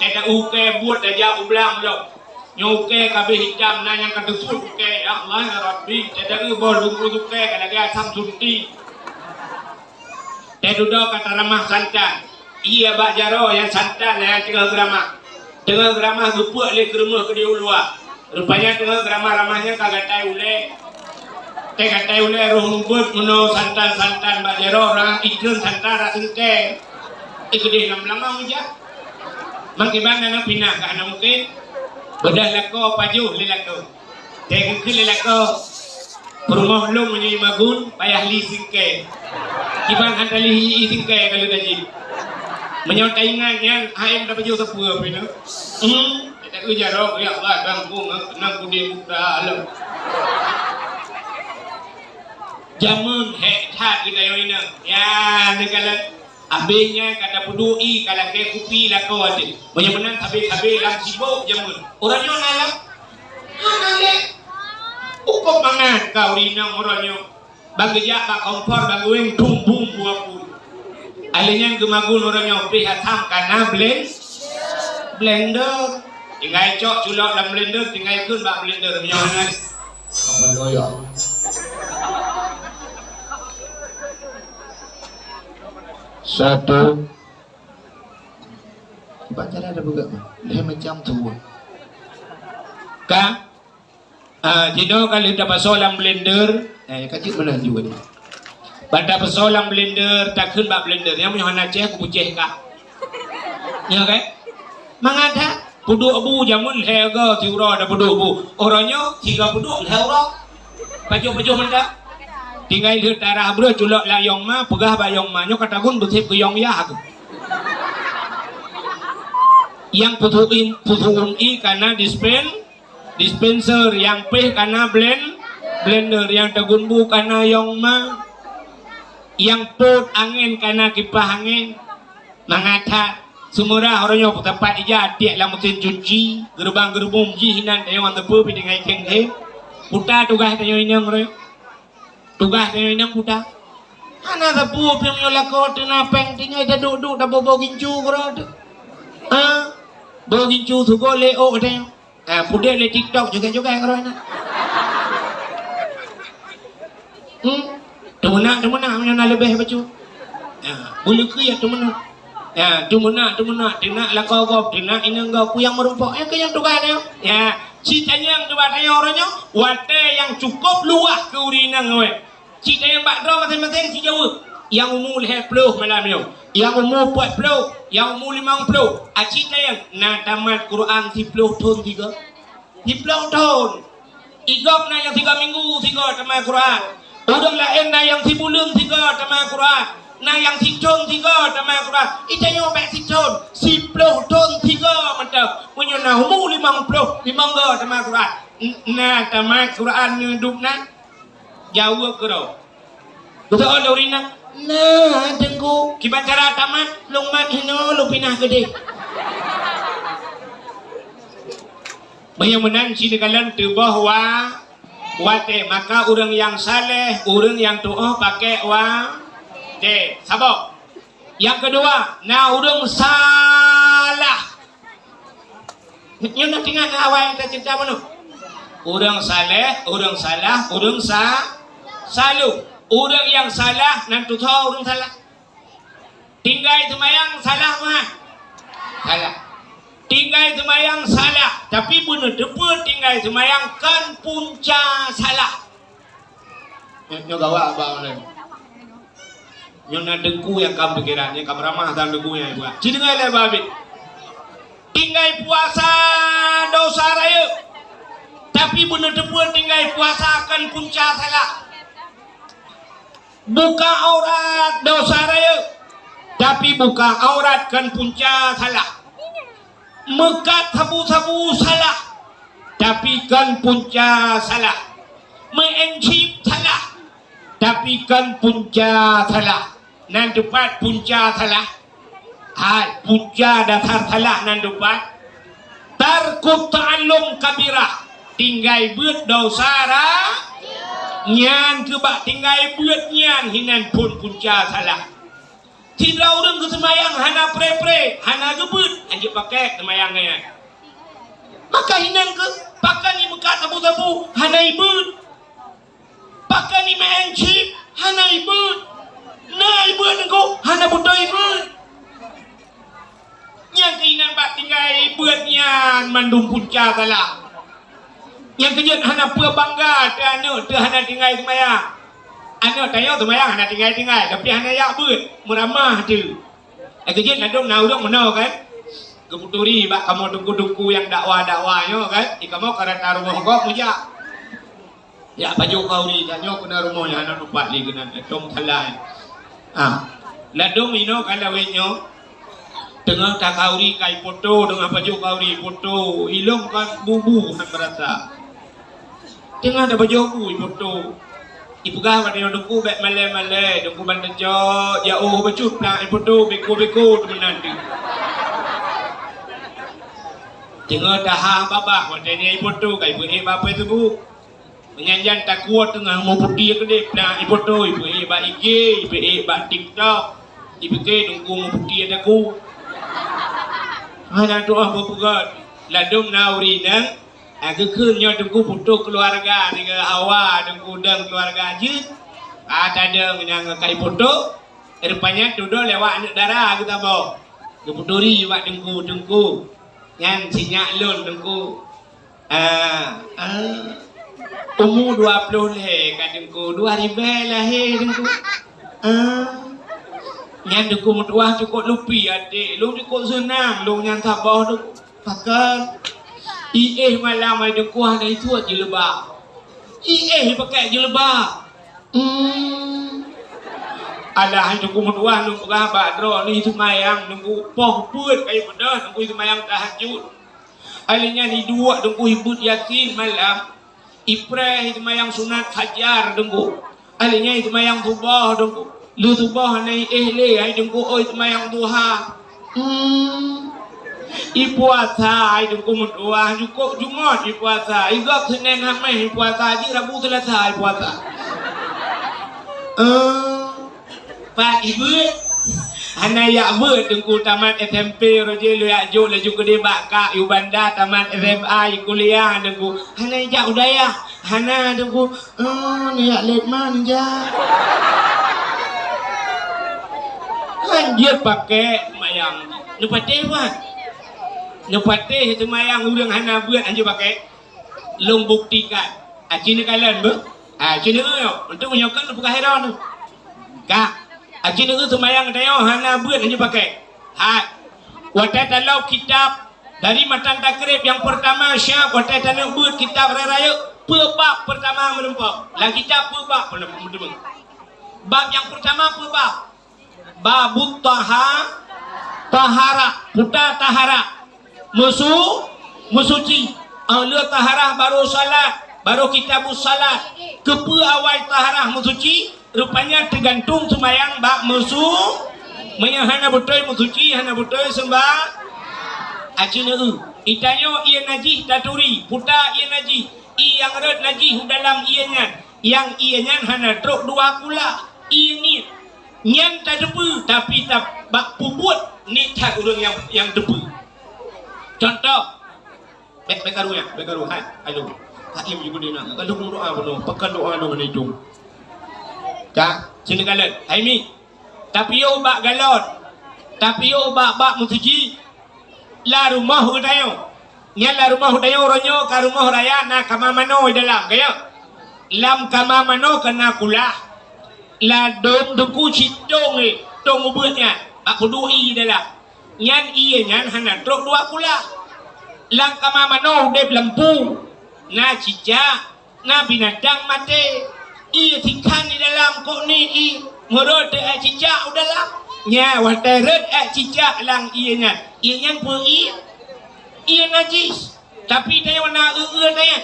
Teuh ta-, ukèe buet tajak u blang lom. Nyoe ukèe ka abéh itam, na nyang ka teusuet ukèe. Ya Allah, ya Rabbi, teuh ta-, boh lungkut ukèe ka lagèe asam sunti. Teuh dudoe ka taramah santan. Ié bak jaroe nyang santan nyang teungoh geuramah. Teungoh geuramah geupeuk lé keureumeuh keudéh u luwa. Rupanya teungoh geuramah-ramah nyan ka gatai ulèe. Teuh gatai ulèe roh mubeut meunoe santan-santan bak jaroe, rang ikheun santan rasa singkèe. Eh, keudéh lam beulangong ija. Mangkeuban na pinah ka hana mungken. Beudôh lakoe pajoh lé lakoe. Teuh geukheun lé lakoe, peurumoh lôn meunyoe magun payah li singkèe. Kiban han talhi ié singkèe ka lheueh tajih. Meunyoe taingat nyan, han tapajoh sapeue pih nyoe. Hmm, teuh jaroe, ya Allah, bang ku nang kudé buta lom. Jameun hék that geutanyoe inong. Ya, neukalon. Abéh nyan ka tapeuduek ié ka lakèe kupi lakoe ateueh. Meunyoe meunan sabé-sabé lam sibôk jameun. Uroe nyoe na lam? Hana lé. Hukôm mangat ka ureueng inong uroe nyoe. Ban geujak bak kompor ban geuwéng tum bum bua pun. Alèh nyan geumagun uroe nyoe pih asam ka na blen-, blender. Tinggai cok culok lam blender, tinggai kheun bak blender meunyoe hana. Apa doyok? Satu. Bak cara ada peugah, lhèe macam tu. Ka? Ah, jinoe ka lheueh tapasoe lam blender. Eh, ka jeuet meunan jeuet. Ban tapasoe lam blender, takheun bak blender. Nyang meunyoe hana cèh, kupucèh ka. Nyoe kan? Mangat that, peuduek bu jameun lhèe go siuroe tapeuduek bu. Uroe nyoe, sigo peuduek lhèe uroe. Pajoh-pajoh mantong. Tinggai lheueh tarah breuh culok lam yong ma, peugah bak yong ma, nyoe ka tagun beusép keu yong yah keuh. Nyang peusu'um, peusu'um ié ka na dispen-, dispenser, nyang péh ka na blen-, blender, nyang tagun bu ka na yong ma, nyang pôt angén ka na kipah angén. Mangat that, seumeurah uroe nyoe peutampat ija tiek lam meusén cuci, geureubang-geureubông jih inan tanyoe ngon teupeu pih tinggai khéng-khéng. Peue tugaih tanyoe inong uroe nyoe? Tugaih tanyoe inong peue? Hana sapeue pih meunyoe lakoe teuh na péng tinggai taduek-duek taboh-boh gincu keudroe teuh. Ha? Boh gincu sugoe lé ôk tanyoe. Ah, pudek lé TikTok joget-joget keudroe na. Hmm? Teumeunak, teumeunak meunyoe na leubeh bacut. Ah, bulu keu ya teumeunak. Ya, teumeunak, teumeunak, teunak lakoe gob, teunak inong gob, peue nyang meurumpok. Ya, keu nyang tugaih nyoe. Ya, ci tanyong tugaih tanyoe uroe nyoe, watèe nyang cukôp luwah keu ureueng inong weh. Ci tanyong bak droe maséng-maséng ci jaweueb. Nyang umu lhèe ploh malam nyoe. Nyang umu peuet ploh, nyang umu limong ploh. Aci tanyong na tamat Quran siploh thôn sigoe. Siploh thon. Igob na nyang siga minggu siga tamah Quran. Ureueng laén na nyang sibuleuen siga tamah Quran. Na nyang sithon siga tamah Quran. Itanyoe bèk sithon, siploh thon siga mantong. Meunyoe na umu limong ploh, limong go tamah Quran. N-, na tamah Quran neuduek na? Jaweueb keudroe. Beutôi lôn rinang? Na, Teungku. Kiban cara tamat, lôn mat hinoe, lôn pinah keudeh. Meunyoe meunan, ci neukalon teuboh wa-, watèe. Maka ureueng nyang saleh, ureueng nyang tuoh pakèk watèe. Saboh. Nyang keudua, na ureueng salah. Nyoe na teuingat awai taceurita bunoe. Ureueng saleh, ureueng salah, ureueng sa-, saloh. Ureueng nyang salah nan tutoe ureueng salah. Tinggai seumayang salah mah. Salah. Tinggai seumayang salah, tapi beuneuteupeu tinggai seumayang kon punca salah. Nyoe, nyoe gawat abang ulôn. Nyoe na teungku nyang ka pikiran, nyang ka meuramah dan teungku nyang buat. Ci deungoe lé babit. Tinggai puasa dosa rayeuk. Tapi beuneuteupeu tinggai puasa kon punca salah. Buka aurat dosa rayeuk. Tapi buka aurat kon punca salah. Meukat sabu-sabu salah, tapi kon punca salah. Meu'en chip salah, tapi kon punca salah. Nan teupat punca salah. Hai, punca dasar salah nan teupat. Tarkut ta'allum kabirah, tinggai beuet dosa ra-, nyan keuh bak tinggai beuet nyan hinan phon punca salah. Sidroe ureueng geuseumayang hana pré-pré, hana geubeuet, hanjeuet pakèk seumayang nyan. Maka hinan keuh, pakon imeukat sabu-sabu, hana ibeuet. Pakon imeu'en chip, hana ibeuet. Na ibeuet ngon, hana beutôi ibeuet. Nyang keuh inan bak tinggai beuet nyan mandum punca salah. Nyang keujeuet hana peue bangga teuh aneuk teuh hana tinggai seumayang. Aneuk tanyoe seumayang hana tinggai-tinggai, tapi hana jak beuet, meuramah teuh. Nyang keujeuet ladôm na ureueng meunoe kan? Geupeuturi bak kamoe teungku-teungku nyang dakwa-dakwa nyoe kan? Di kamoe ka rata rumoh gob meujak. Jak pajoh khauri, tanyoe keunan rumoh nyan hana teumpat lé keunan, tom salah. Ah. Ladôm inoe ka lawét nyoe. Teungoh takhauri ka ipoto, teungoh pajoh khauri ipoto, ilôn ka bubu han meurasa. Teungoh tapajoh bu ipoto. Ipeugah bak tanyoe teungku bèk malèe-malèe, teungku ban teucok, jak oh bacut na ipoto beko-beko teumeunan teuh. Teungoh taha babah watèe nyan ipoto ka ipeuék bak Facebook. Meunyan jan takue teungoh meuputéh keudéh, na ipoto, ipeuék bak I G, ipeuék bak TikTok, ipike teungku meuputéh takue. Hana tu'oh beupeugöt, ladôm na ureueng inong, geukheun nyoe teungku putôh keuluwarga, tiga hawa teungku dong keuluwarga jeuet. Ka tadong nyang ka iputôh, rupanya tudoe lewat aneuk dara geutabông. Geuputuri bak teungku, teungku. Nyan sinyak lôn teungku. Ah, ah. Umu dua ploh lhèe ka teungku, dua ribèe lahé teungku. Ah. Nyan teungku meutuah cukôp lupi até, lôn cukôp seunang, lôn nyan saboh teungku. Pakon? Iéh malam ai teungku hana isuet jilbab. Iéh ipakèk jilbab. Hmm. Alah ai teungku meutuah lôn peugah bak droeneuh seumayang teungku poh peuet kayém peudeuh teungku seumayang tahajud. Alèh nyan iduek teungku ibeuet Yasin malam, ipreh iseumayang sunat fajar teungku. Alèh nyan iseumayang suboh teungku. Lheuh suboh hana iéh lé, ai teungku oi seumayang duha. Hmm. Ipuasa ai teungku meutuah, jukôp Jumat ipuasa, igob Senin Hamis ipuasa, jih Rabu Selasa ipuasa. Eh. Pat ibeuet? Hana jak beuet teungku tamat S M P, roh jih lôn jak jok laju keudeh bak kak, yue banda tamat S M A, i kuliah teungku. Hana jak u dayah, hana teungku. Oh, neujak lét man jak. Lanjut pakèk seumayang. Neupatéh, Wan. Neupatéh seumayang ureueng hana beuet lanjut pakèk. Lôn buktikan. Aci neukalon beuh. Aci neueu nyoe. Untuk nyoe kan peugah heran tu. Ka. Aci neueu seumayang tanyoe hana beuet hana pakèk. Hai. Watèe taloe kitab Dari matan takrib nyang peurtama, siap watée taneuk beuet kitab Raya Rayeuk, peue bab peurtama meureumpok. Lam kitab peue bab peuneuk meuteumé. Bab nyang peurtama peue bab? Babut taha-, taharah, puta taharah. Meusu-, meusuci. Óh lheueh taharah baru salat, baru kitabus salat. Keupeue awai taharah meusuci? Rupanya teugantung seumayang bak meusu-, meunyoe hana beutôi meusuci, hana beutôi seumba-, aci neu-eu. Itanyoe ié najih taturi, puta ié najih, ié nyang rhot najih u dalam ié nyan. Nyang ié nyan hana trok dua kulah, ié niet. Nyan tateupeue, tapi ta-, bak peubuet niet that ureuëng nyang, nyang teupeue. Contoh, Bék, bék karu nyan, bék karu, hai, aduh. Haim juga dia nak. Kalau doa bunoe, pakai doa nyoe ngon hidung. Ka, sini kalon. Hai mi. Tapiôh bak galon. Tapiôh bak, bak meusuci. Lam rumoh geutanyoe. Nyan lam rumoh geutanyoe, uroe nyoe ka rumoh raya na kama manoe dalam, ka ya? Lam kama manoe ka na kulah. Ladôm teungku sitông, eh, tông ubeuet nyan. Bak kudu ie dalam. Nyan ie nyan hana trok dua kulah. Lam kama manoe udeb lampu, na cicak, na binatang maté. Ie sikhan di dalam kok ni ie, meurot teuh ék cicak u dalam. Nya watée rot ék cicak lam ie nyan, ie nyan peue ie? Ie najis. Tapi tanyoe na eu-eu tanyoe?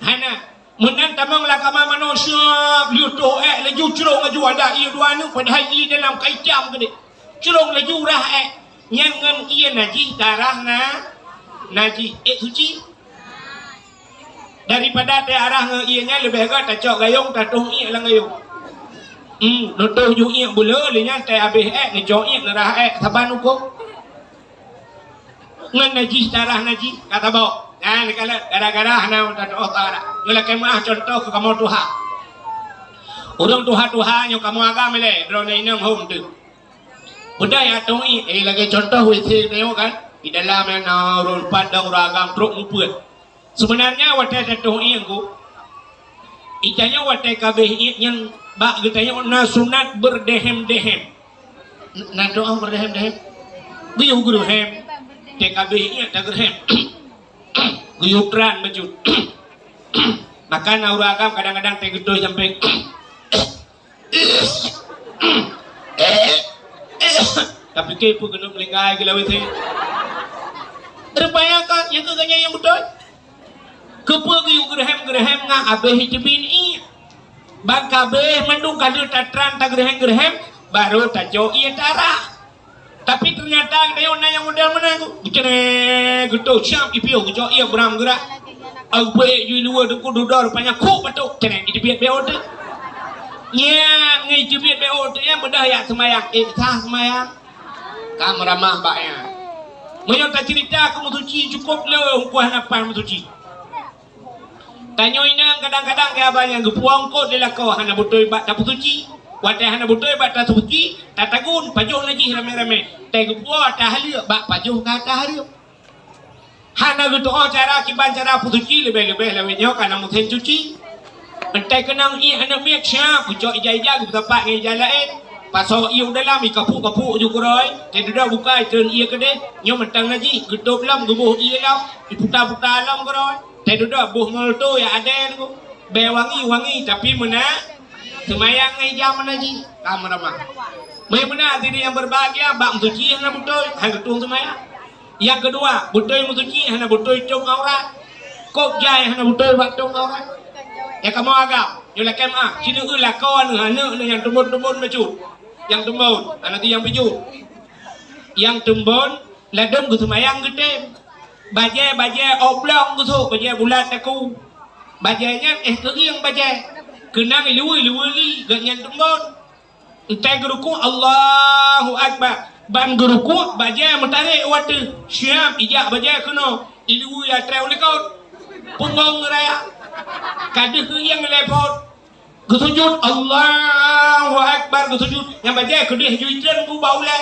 Hana. Meunan tamong lam kama manoe siab, lheueh toh ék laju crông laju ada ie dua nyoe, padahai ie dalam ka itam keudeh. Crông laju rhah ék, nyan ngon ie najih tarhah na, najih ék suci. Daripada teuarah ngon ie nyan leubeh gét tacok gayông, tatoh iék lam gayông. Hmm, neutoh ju iék buleue lé nyan teuhabéh ék, neucok iék neurhah ék saban ukoe. Ngon najih tarhah najih, ka tabok. Nyan dikalon gara-gara hana meututoe tarhah. Nyoe lakée meuáh contoh keu kamoe tuha. Ureuëng tuha-tuha nyoe kamoe agam ilée, droeneuh inong hom teuh. Beudai atong iék, eh, lagée contoh W C tanyoe kan, di dalam nyan na ureuëng pat dan ureuëng agam trok mupeuet. Seubeunarnya watée tatoh iék ku, itanyoe watée kabéh iék nyan bak geutanyoe na sunat beureudehem-dehem. Na doa beureudehem-dehem. Geuyue geureuhem, tée kabéh iék tageureuhem. Geuyue tran bacut. Maka na ureuëng agam kadang-kadang tée geutoh sampéng. Tapi keu peue keuneuk meulinggai geulawét he? Rupanya kan, nyang keu ganya nyang beutôi. Keupeue geuyue geureuhem-geureuhem ngon abéh teubiet iék? Ban kabéh mandum ka lheueh tatran tageureuhem-geureuhem, barô tacok ié tarhah. Tapi teunyata geutanyoe na nyang model meunan ku. Geucérék, geutoh siab ipiôh, geucok ié bram geurak. Au beuék ju luweue teungku dudoe rupanya kuk batuk. Cérék, iteubiet B O teuh. Nyan, ngon iteubiet B O teuh nyan beudah yak seumayang. Eh, sah seumayang. Ka meuramah bak nyan. Meunyoe taceurita keu meusuci cukôp le, hukôm hana paih meusuci. Tanyoe inong kadang-kadang keu haba nyang geupuwoe eungkôt lé lakoe hana beutôi bak tapeusuci. Watée hana beutôi bak tapeusuci, tatagun pajoh najih ramé-ramé. Tée geupuwoe tahaleuek bak pajoh ka tahaleuek. Hana geutu'oh cara kiban cara peusuci leubeh-leubeh lawét nyoe kana musém suci. Entée keunong ié aneuk miet siab geucok ija-ija geupeusapat ngon ija laén. Pasoe ié u dalam, ikapuk-kapuk ju keudroe. Tée dudoe buka itreun ié keudeh, nyoe mantong najih, geutôb lom geuboh ié lom, iputa-puta lom keudroe. Teududoe boh molto ya adée nyoe. Bée wangi-wangi tapi meunan seumayang ngon ija meunan jih ka meuramah. Meunyoe meunan hadirin yang berbahagia, bak meusuci hana beutôi, hai geutueng seumayang. Nyang keudua, beutôi meusuci hana beutôi tông aurat. Kôb jai hana beutôi bak tông aurat. Nyang kamoe agam, nyoe lakée meuáh, sineuk lakoe aneuk-aneuk nyang teumbon-teumbon bacut. Nyang teumbon, hana ti nyang bijôh. Nyang teumbon, ladôm geuseumayang geutem. Bajée-bajée oblong geusôk, bajée bulat takue. Bajée nyan éh keugieng bajée. Keunong iluweue-iluweue li, geuh nyan teumbon. Entée geurukuk, Allahu Akbar. Ban geurukuk, bajée meutarek u ateueh. Siab ijak bajée keunoe. Iluweue ya trée u likot. Punggong raya. Ka deuh keugieng lé phon. Geusujut, Allahu Akbar, geusujut. Nyang bajée keudeh ju itreun bak ulée.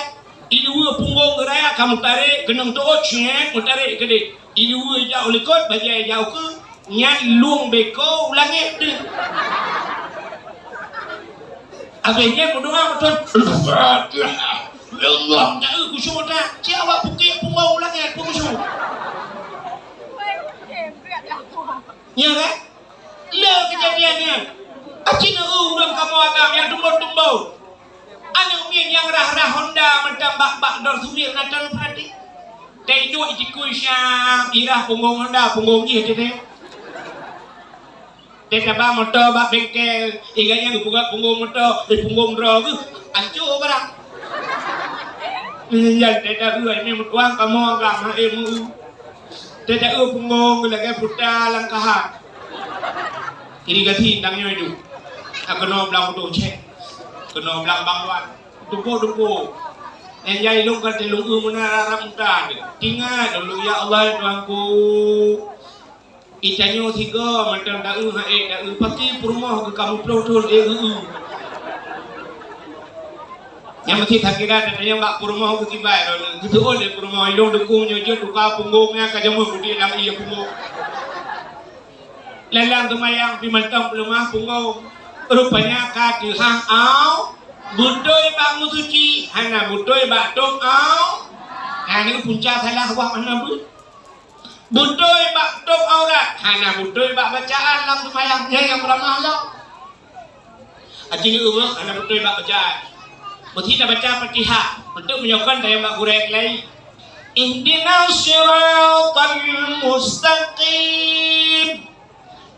Iluweue punggong geuraya ka meutarek, keunong teuôt, syeuet, meutarek keudeh. Iluweue ijak u likot, bajée ijak u keue, nyan lueng beko u langét deuh. Abéh nyan meudoa beutôi. Al-Fatihah. Ya Allah, taeu khusyuk that. Cit awak pukek punggong u langét, pun khusyuk. Nya kan? Le keujadian nyan. Aci neu ureueng kamoe agam nyang tumbon-tumbon. Aneuk miet nyang rhah-rhah Honda mantong bak, bak Dor Sumir na tan peurati. Teuduek jikui siang, irah punggong Honda, punggong jih teuh. Teuh taba moto bak bengkel, iga nyang geupeugah punggong moto, eh, punggong droe geuh, ancô barang. Nyan teuh taeu, eh, meutuang kamoe agam, eh, meu. Teuh taeu punggong lagèe puta lam kahan. Irigasi tang nyoe ju. Keunoe blang udong cek. Keunoe blang bang luan. Tupo-tupo. Nyang jai lôn ka teulông eu meunan rara muta deh. Tingat lôn, ya Allah, ya Tuhanku. Itanyoe sigoe mantong taeu, hai taeu, pasti peurumoh geuh ka muplôh thôn, eh, eu. Nyang meusti takira dan nyang bak peurumoh geuh kibai lôn. Geuteuôt lé peurumoh, ilông dukung nyoe jeuet tuka punggong nyang ka jameun udeb lam ié punggong. Lalang teumayang pih mantong peuleumah punggong. Rupanya ka teuhah au, beutôi bak meusuci, hana beutôi bak tôb au. Nah, nyoe punca salah wah hana beuet. Beutôi bak tôb aurat, hana beutôi bak bacaan lam teumayang, nyan nyang peuleumah lom. Aci neu ureueng hana beutôi bak bacaan. Meusti tabaca Fatihah, untuk meunyoe kon tayang bak gurèe keulayi. Ihdinas siratal mustaqim.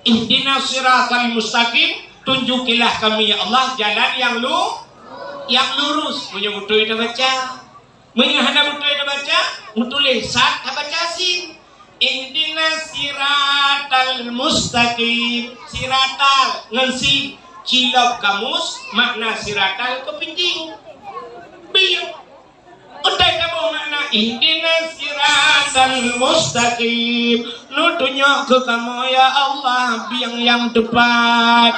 Ihdinas siratal mustaqim, tunjukilah kami, ya Allah, jalan yang lu-, yang lurus. Meunyoe beutôi tabaca. Meunyoe hana beutôi tabaca, meutuléh sad, tabaca sin. Ihdinas siratal mustaqim. Siratal ngon sin. Cilok kamus, makna siratal keupiting. Bieng. Utai kamoe makna ihdinas siratal mustaqim. Neutunyok keu kamoe, ya Allah, bieng nyang teupat.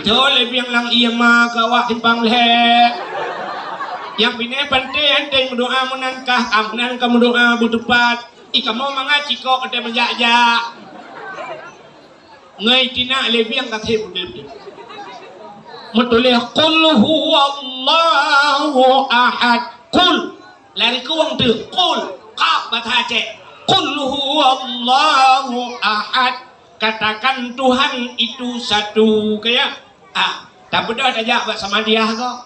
Jolé bieng lam ié ma ka awak simpang lhèe. Nyang binéh panté hana meudoa meunan kah, meunan ka meudoa beuteupat. Ih, kamoe mangat cikok teuh meujak-jak. Ngon itina lé bieng ka sép udeb. Meutuléh, "Qul huwallahu ahad." Qul. Lari kueng teuh. Qul. Qaf bahasa Aceh. "Qul huwallahu ahad." Katakan Tuhan itu satu. Kaya. Ah, tabeudôh tajak bak Samadiyah ko.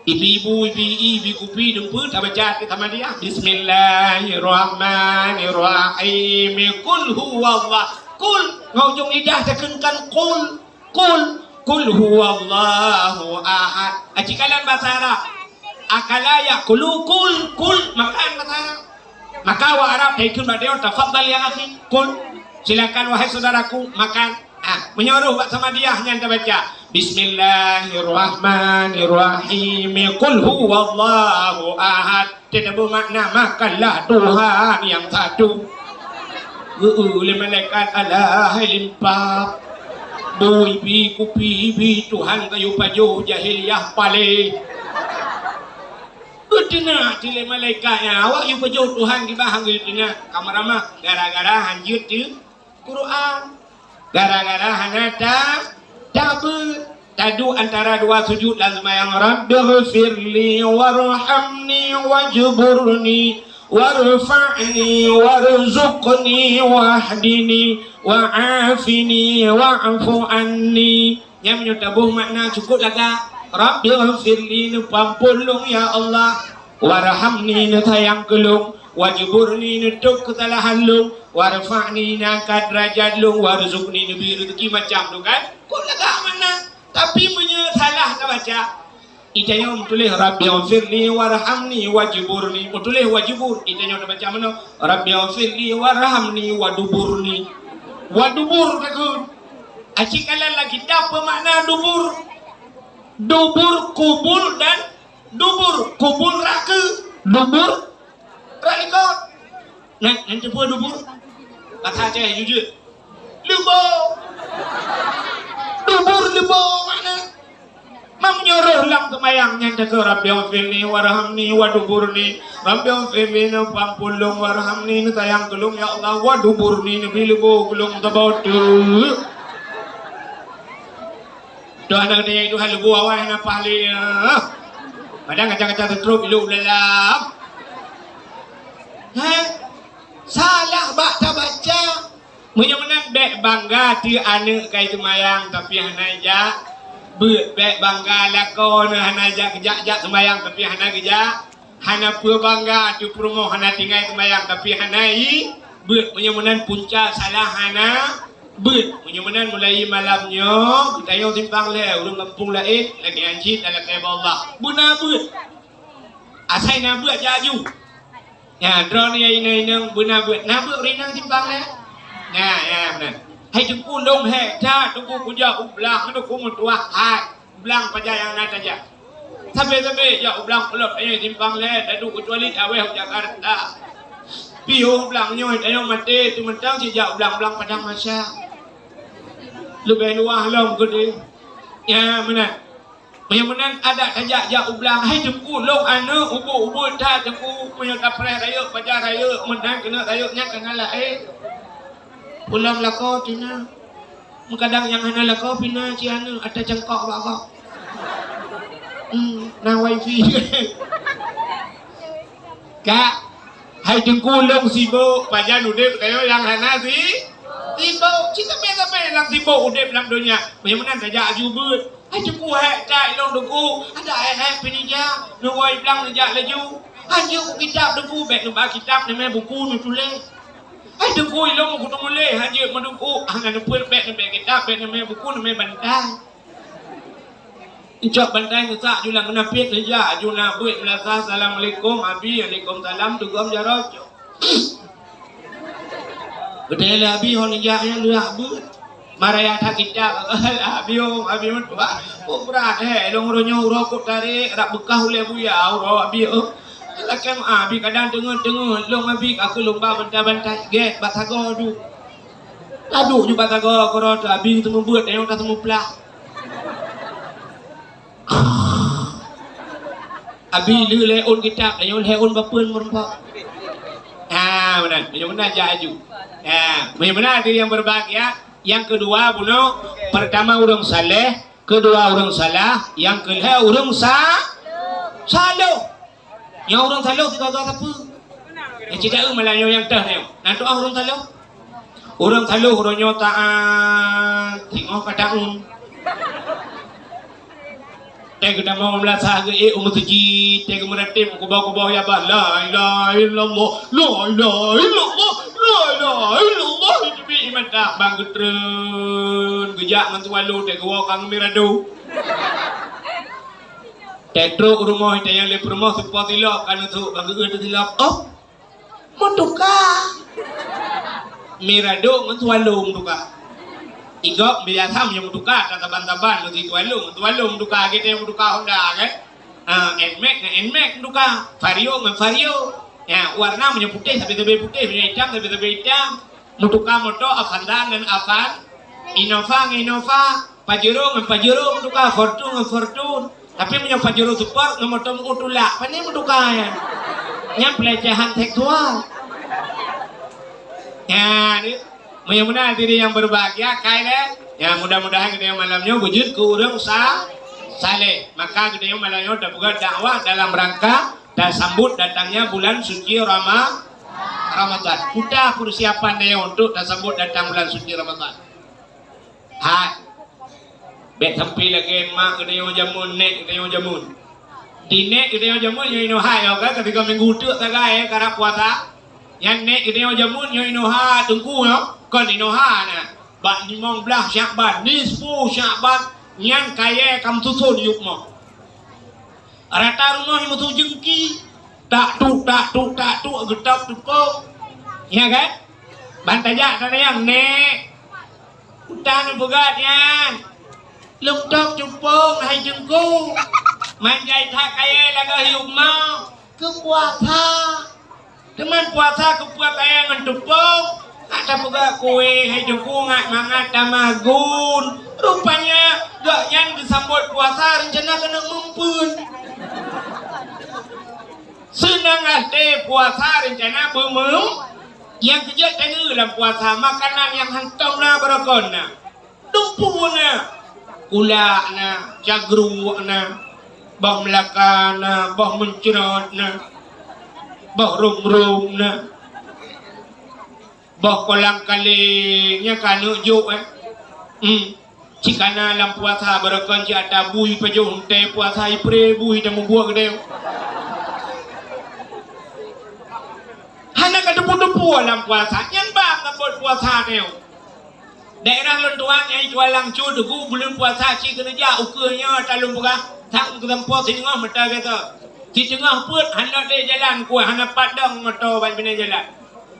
Ibi ibu, ibi i, ibi kupi, dumpeue tabaca di Samadiyah. Bismillahirrahmanirrahim. Qul huwallah. Qul, ngon ujong lidah takheunkan qul. Qul, qul huwallahu ahad. Aci kalan bahasa Arab. Akala ya'kulu, kul, kul, makan bahasa Arab. Maka awak Arab taikheun bak droe, tafadhal ya akhi, kul. Silakan wahai saudaraku, makan. Ah, meunyoe roh bak Samadiyah nyan tabaca, "Bismillahirrahmanirrahim. Qul huwallahu ahad." Teutabeuh makna, "Makanlah Tuhan yang satu." Geu-eu lé malaikat, "Alah hai limpab. Bui bi, kupi bi, Tuhan kayu pajoh jahiliyah palé." Geuteunak cit lé malaikat nyan, awak yue pajoh Tuhan kiban han geuteunak. Ka meuramah, gara-gara han jeuet teu Quran. Gara-gara hana ta-, tabeuet. Taduek antara dua sujud lam seumayang, "Rabbighfirli warhamni wajburni warfa'ni warzuqni wahdini wa'afini wa'fu anni." Nyan meunyoe taboh makna cukôp lagak. Rabbighfirli, neupeuampôn lôn, ya Allah. Warhamni, neusayang keu lôn. Wajburni, neutôb keusalahan lôn. Warfa'ni, neuangkat deurajat lôn. Warzuqni, neubri reuzeuki macam tu kan. Cukôp lagak makna. Tapi meunyoe salah tabaca, Itanyoe meutuléh, "Rabbighfirli warhamni wajburni." Meutuléh wajbur. Itanyoe tabaca meunoe, "Rabbighfirli warhamni waduburni." Wadubur takheun. Aci kalan lam kitab peue makna dubur. Dubur kubul dan dubur. Kubul raka. Dubur Rak likot. Nyan, nyan teupeue dubur? Bahasa Aceh jujur. Leubo. Dubur leubo makna. Meunyoe roh lam seumayang nyan takheun, "Rabbighfirli warhamni waduburni." Rabbighfirli, neupeuampôn lôn, warhamni, neusayang keu lôn, ya Allah, waduburni, neubri leubo keu lôn saboh teuk. Doh aneuk teunyai Tuhan leubo awai hana paih lé. Padahai kaca-kaca teutrôk ilôk dalam. Hah? Salah bak tabaca. Meunyoe meunan bék bangga teuh aneuk ka seumayang tapi hana jak beuet, bék bangga lakoe neuh hana jak, jak, jak seumayang tapi hana geujak. Hana peue bangga teuh peurumoh hana tinggai seumayang tapi hana i beuet. Meunyoe meunan punca salah hana beuet. Meunyoe meunan mulai malam nyoe geutanyoe simpang lhée ureuëng gampông laén lagée nyan cit dan lakée bak Allah. Beuna beuet. Asai na beuet jak aju. Nyan, droeneuh nyang inong-inong beuna beuet. Na beuet ureuëng inong simpang lhée? Nyan, nyan, meunan. Hai Teungku, lôn hék that Teungku kujak u blang, Teungku meutuah hai. Blang pajan nyang na tajak. Sabe-sabe jak u blang Peulop, tanyoe simpang lhée, taduek kecuali awéh u Jakarta. Piôh blang nyoe, tanyoe maté, teumeutang sijak u blang-blang Padang Masa. Leubeh luwah lom keudeh. Nyan, meunan. Meunyoe meunan adak tajak jak u blang, hai Teungku, lôn aneuk ubit-ubit that Teungku, meunyoe tapreh rayeuk, pajan rayeuk, meunan keuneuk rayeuk nyan ka na laén. Pulang lakoe tina. Meukadang nyang hana lakoe pih na cit aneuk ata cangkok bak gob. Hmm, na wifi. Kak, hai Teungku, lôn sibok, pajan udeb tanyoe nyang hana si-, sibok. Cit sabe-sabe nyang sibok udeb lam donya. Meunyoe meunan tajak aju beuet. Hai Teungku, hék that ilôn Teungku, adak hék-hék pih neujak, neuwoe blang neujak laju. Hanjeuet u kitab Teungku, bék neuba kitab neumé buku neutuléh. Hai Teungku, ilôn meukuteumuléh, hanjeuet meuduku, hana neupeuet bék neubée kitab, bék neumé buku, neumé bantai. Incok bantai neusak ju lam keunapiet neujak, ju na beuet meulasa, "Assalamualaikum, Abi." "Waalaikumsalam," teugom jaroe cok. Geutée lé Abi hon ijak nyan leuah beuet. Maraya that kitab, Abi hon, Abi meutuah. Peue brat, hé, lôn uroe nyoe uroe kok tarek, rab beukah ulée buya, uroe Abi, eh. Lakée meuah, Abi kadang teungeut-teungeut, lôn Abi ka keu lôn ba bantai-bantai, gét, bak sagoe duek. Taduek ju bak sagoe, keudroe teuh Abi teumeubeuet, tanyoe ka teumeuplah. Abi lheueh lhée ôn kitab, tanyoe lhée ôn bapeuen meureumpok. Ha, meunan. Meunyoe meunan jak aju. Ha, meunyoe meunan hadirin yang berbahagia, yang kedua bunoe, pertama ureuëng saleh, kedua ureuëng salah, yang keulhée ureuëng sa-, saloh. Nyoe ureuëng saloh sigoe-goe sapeue? Nyang cit taeu malam nyoe nyang teuh nyoe. Na tuah ureuëng saloh? Ureuëng saloh uroe nyoe taát, singoh ka taun. Teuh geutamong meulasa geuék u meuseujid, teuh geumeurateb kuboh-kuboh ya bah, "La ilaha illallah, la ilaha illallah, la ilaha illallah." Itu bi mantap bang geutreun, geujak ngon tuwalo teuh geuwoe ka ngon mirado. Teuh trok u rumoh, teuh nyang lé peurumoh seupôt silop ka neusok bang geueu teuh silop. Oh, meutuka. Mirado ngon Tuwalo meutuka. Igop biasa meunyoe meutuka, ka saban-saban meusi Tuwalo ngon Tuwalo meutuka, gét nyang meutuka Honda kan. Ah, Nmax ngon Nmax meutuka, Vario ngon Vario. Ya, warna meunyoe putéh sabe-sabe putéh, meunyoe itam sabe-sabe itam. Meutuka moto Avanza ngon Avan, Innova ngon Innova, Pajero ngon Pajero meutuka, Fortuner ngon Fortuner. Tapi meunyoe Pajero Sport ngon moto meu tulak, pane meutuka nyan? Nyan pelecehan seksual. Nyan, meunyoe meunan hadirin yang berbahagia, kai lé. Ya, mudah-mudahan geutanyoe malam nyoe beujeuet keu ureuëng sa-, saleh. Maka geutanyoe malam nyoe tapeugah dakwah dalam rangka tasambut datangnya bulan suci Rama-, Ramadan. Kuta persiapan tanyoe untuk tasambut datang bulan suci Ramadan. Hai. Bék sampai lagée mak geutanyoe jameun, nék geutanyoe jameun. Di nék geutanyoe jameun nyoe inoe hai nyoe kan, ketika minggu teuk sagai, eh, karab puasa. Nyan nék geutanyoe jameun nyoe inoe hai teungku nyoe, kon inoe hai na. Bak limong blaih Syakban, nisfu Syakban, nyan kayée ka meususon yup moh. Rata rumoh meusu jeungki, tak tuk, tak tuk, tak tuk, geutôb teupông. Ya kan? Ban tajak ka nyan, nék. Utang peugah nyan. Lôn tôb teupông hai teungku. Manjai that kayée lagée yup moh. Keu puasa. Teuma puasa keupeue kayée ngon teupông, hana peugah kueh hai teungku ngat mangat tamagun. Rupanya gobnyan geusambot puasa reuncana keuneuk meumpeuen. Seunang até puasa reuncana beumeu-, nyang keujeuet tanyoe lam puasa makanan nyang hántom na barokon na. Dumpeue na, kulak na, cagruek na, boh meulaka na, boh meuncrot na, boh rom-rom na. Boh kolang kaling nyan ka neuk jok, eh. Hmm. Cit kana lam puasa barokon cit ata bui pajoh, entée puasa ipré bui dan mubuet geude. Hana ka teupeu-teupeu lam puasa, nyan bang ngabot puasa nyoe. Daerah lôn tuan nyang tuan langsung teungku buleuen puasa cit keuneuk jak ukeue nyoe talôn peugah, sang keusampoe singoh mata gata. Siteungoh peuet hana lé jalan kueh, hana padang moto ban binéh jalan.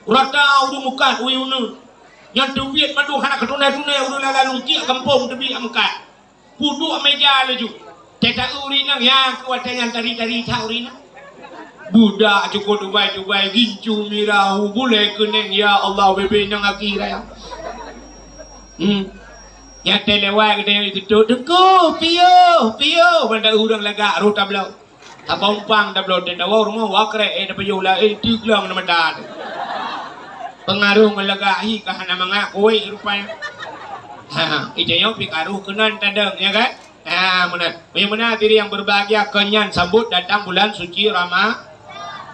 Rata ureuëng mukat, ureuëng uneuen. Nyang teubiet mandum hana keutunai-tunai, ureuëng lala lungkiek gampông teubiet meukat. Peuduek meja laju. Teuta ureuëng inong, ya, kuat nyan tari-tari that ureuëng inong. Budak cukot dubai-dubai, gincu mirah, bulée keuneng, ya Allah, bebe nang aki raya. Hmm. Nyang teuh lewat geutanyoe itu, "Teungku, piôh, piôh." Banda ureuëng lagak, roh tabloe. Haba umpang tabloe teuh tawoe rumoh, wa krek, eh, tapajoh la, eh, teuglong na mata teuh. Peungaroh ngon lagak hi ka hana mangat kuéh rupanya. Ha, ha. Itanyoe pih karoh keunan tadong, ya kan? Ha, meunan. Meunyoe meunan diri yang berbahagia, keu nyan sambot datang bulan suci Rama-,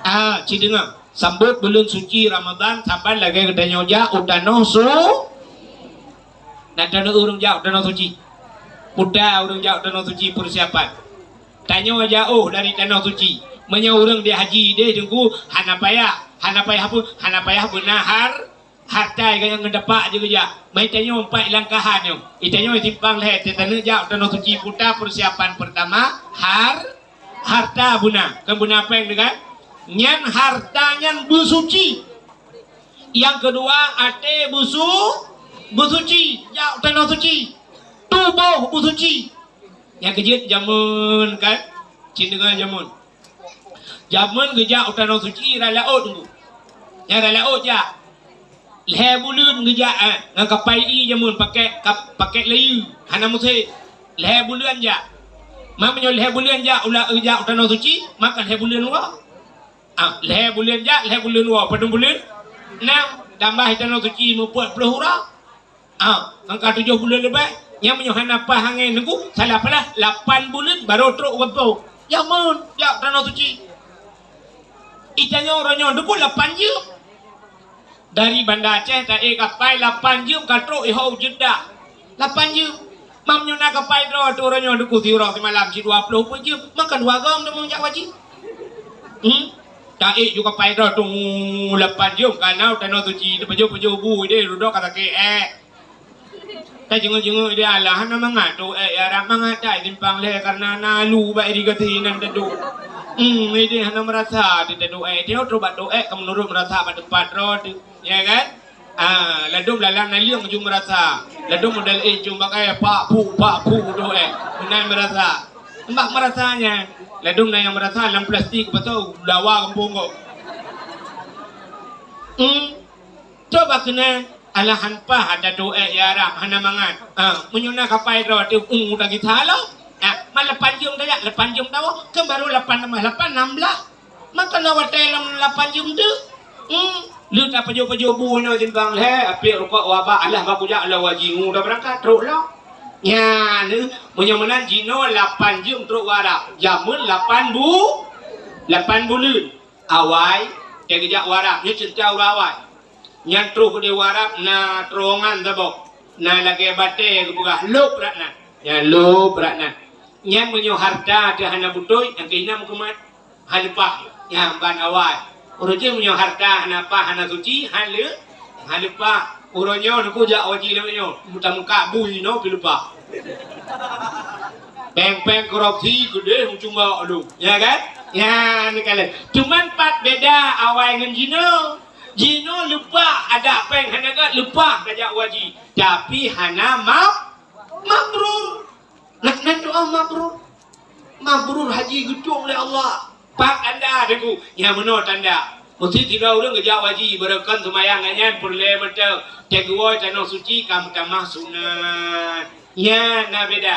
ah, ci deungoe. Sambot bulan suci Ramadan, saban lagée geutanyoe jak u tanoh su-, Na tanoh ureuëng jak u tanoh suci. Puta ureuëng jak u tanoh suci persiapan. Tanyoe jak óh dari tanoh suci. Meunyoe ureuëng di haji deh teungku, hana payah, hana payah apa? Hana payah beuna har-, harta nyang ngon dapak je geujak. Mai tanyoe empat langkahan nyoe. Itanyoe simpang lhée teuh taneuk jak u tanoh suci puta persiapan pertama har-, harta beuna. Kan beuna péng tu kan? Nyan harta nyan beusuci. Nyang keudua, até beusu-, beusuci, jak tanoh suci. Tuboh beusuci. Nyang keujeuet jameun kan? Cit deungoe jameun. Jameun geujak u tanoh suci rot laôt teungku. Nyang rot laôt jak. Lhée buleuen geujak, eh, ngon kapai ié jameun pakai kap-, pakai layeue, hana musém. Lhée buleuen jak. Ma meunyoe lhée buleuen jak u la-, jak u tanoh suci, maka lhée buleuen woe. Ah, lhée buleuen jak, lhée buleuen woe, padum buleuen? Nam, tambah tanoh suci meupeuet ploh uroe. Ah, angka tujoh buleuen leubeh. Nyang meunyoe hana paih angén teungku, salah palah, lapan buleuen barô trok u gampông. Jameun, jak tanoh suci. Itanyoe uroe nyoe teungku lapan jeuem. Dari Banda Aceh taék kapai lapan jeuem ka trok iho u Jeddah. Lapan jeuem. Mam nyoe na kapai droe tu uroe nyoe teungku siuroe simalam sidua ploh peuet jeuem. Maka dua gom teuma jak haji. Hmm? Taék ju kapai droe tu lapan jeuem ka na u tanoh suci teupajoh-pajoh bu ideh rudok ka sakét ék. Tajenguk-jenguk ideh alah hana mangat tu ék ya rang mangat dai simpang lhée karena na lu bak irigasi nan tadu. Hmm, ideh hana meurasa di tadu ék. Dia tu bak tu ék ka meunurot meurasa bak teumpat droe tu. Ya kan? Ah, ladum lalang naleueng ju meurasa. Ladum model eh ju bagai pak pu, pak pu tu ék. Meunan meurasa. Embak meurasa nyan. Ladum na nyang meurasa lam plastik beutôi dawa gampông kok. Hmm. Coba keunan alahan pah ada tu ék ya rang hana mangat. Ah, meunyoe na kapai droe tu, uh, dah gisa lo. Ah, ma lapan jeuem tajak, lapan jeuem tawoe, kan baru lapan tambah lapan, enam belas. Maka na watée lam lapan jeuem tu. Hmm, lheueh tapajoh-pajoh bu nyoe simpang lhée, apiek rukok wabak, alah bak kujak lom haji ngu dah beurangkat trok lom. Nyan, meunyoe meunan jinoe lapan jeuem trok u Arab, jameun lapan bu-, lapan buleuen. Awai, teugeujak u Arab, nyoe ceurita ureuëng awai. Nyan troh keudeh u Arab na terowongan saboh. Na lagée batée geupeugah, "Lôb rat nan." Nyan lôb rat nan. Nyan meunyoe harta teuh hana beutôi, nyang keuh na meukeumah. Hana pah. Nyan ban awai. Uroe jih meunyoe harta hana pah, hana suci, hana lé-, hana pah. Uroe nyoe neukujak haji lawét nyoe. Meutameuka bui nyoe pih leupah. Péng-péng korupsi keudeh meucuma lom. Ya kan? Ya, neukalon. Cuman pat beda awai ngon jinoe. Jinoe leupah, adak péng hana gét leupah tajak haji, tapi hana mab-, mabrur. Nak nan doa mabrur. Mabrur haji geutueng lé Allah. Pat tanda teungku, nyang meunoe tanda. Meusti sidroe ureuëng geujak haji, barokon seumayang nyan peureulée mantong. Teugeue tanoh suci ka meutamah sunat. Nyan na beda.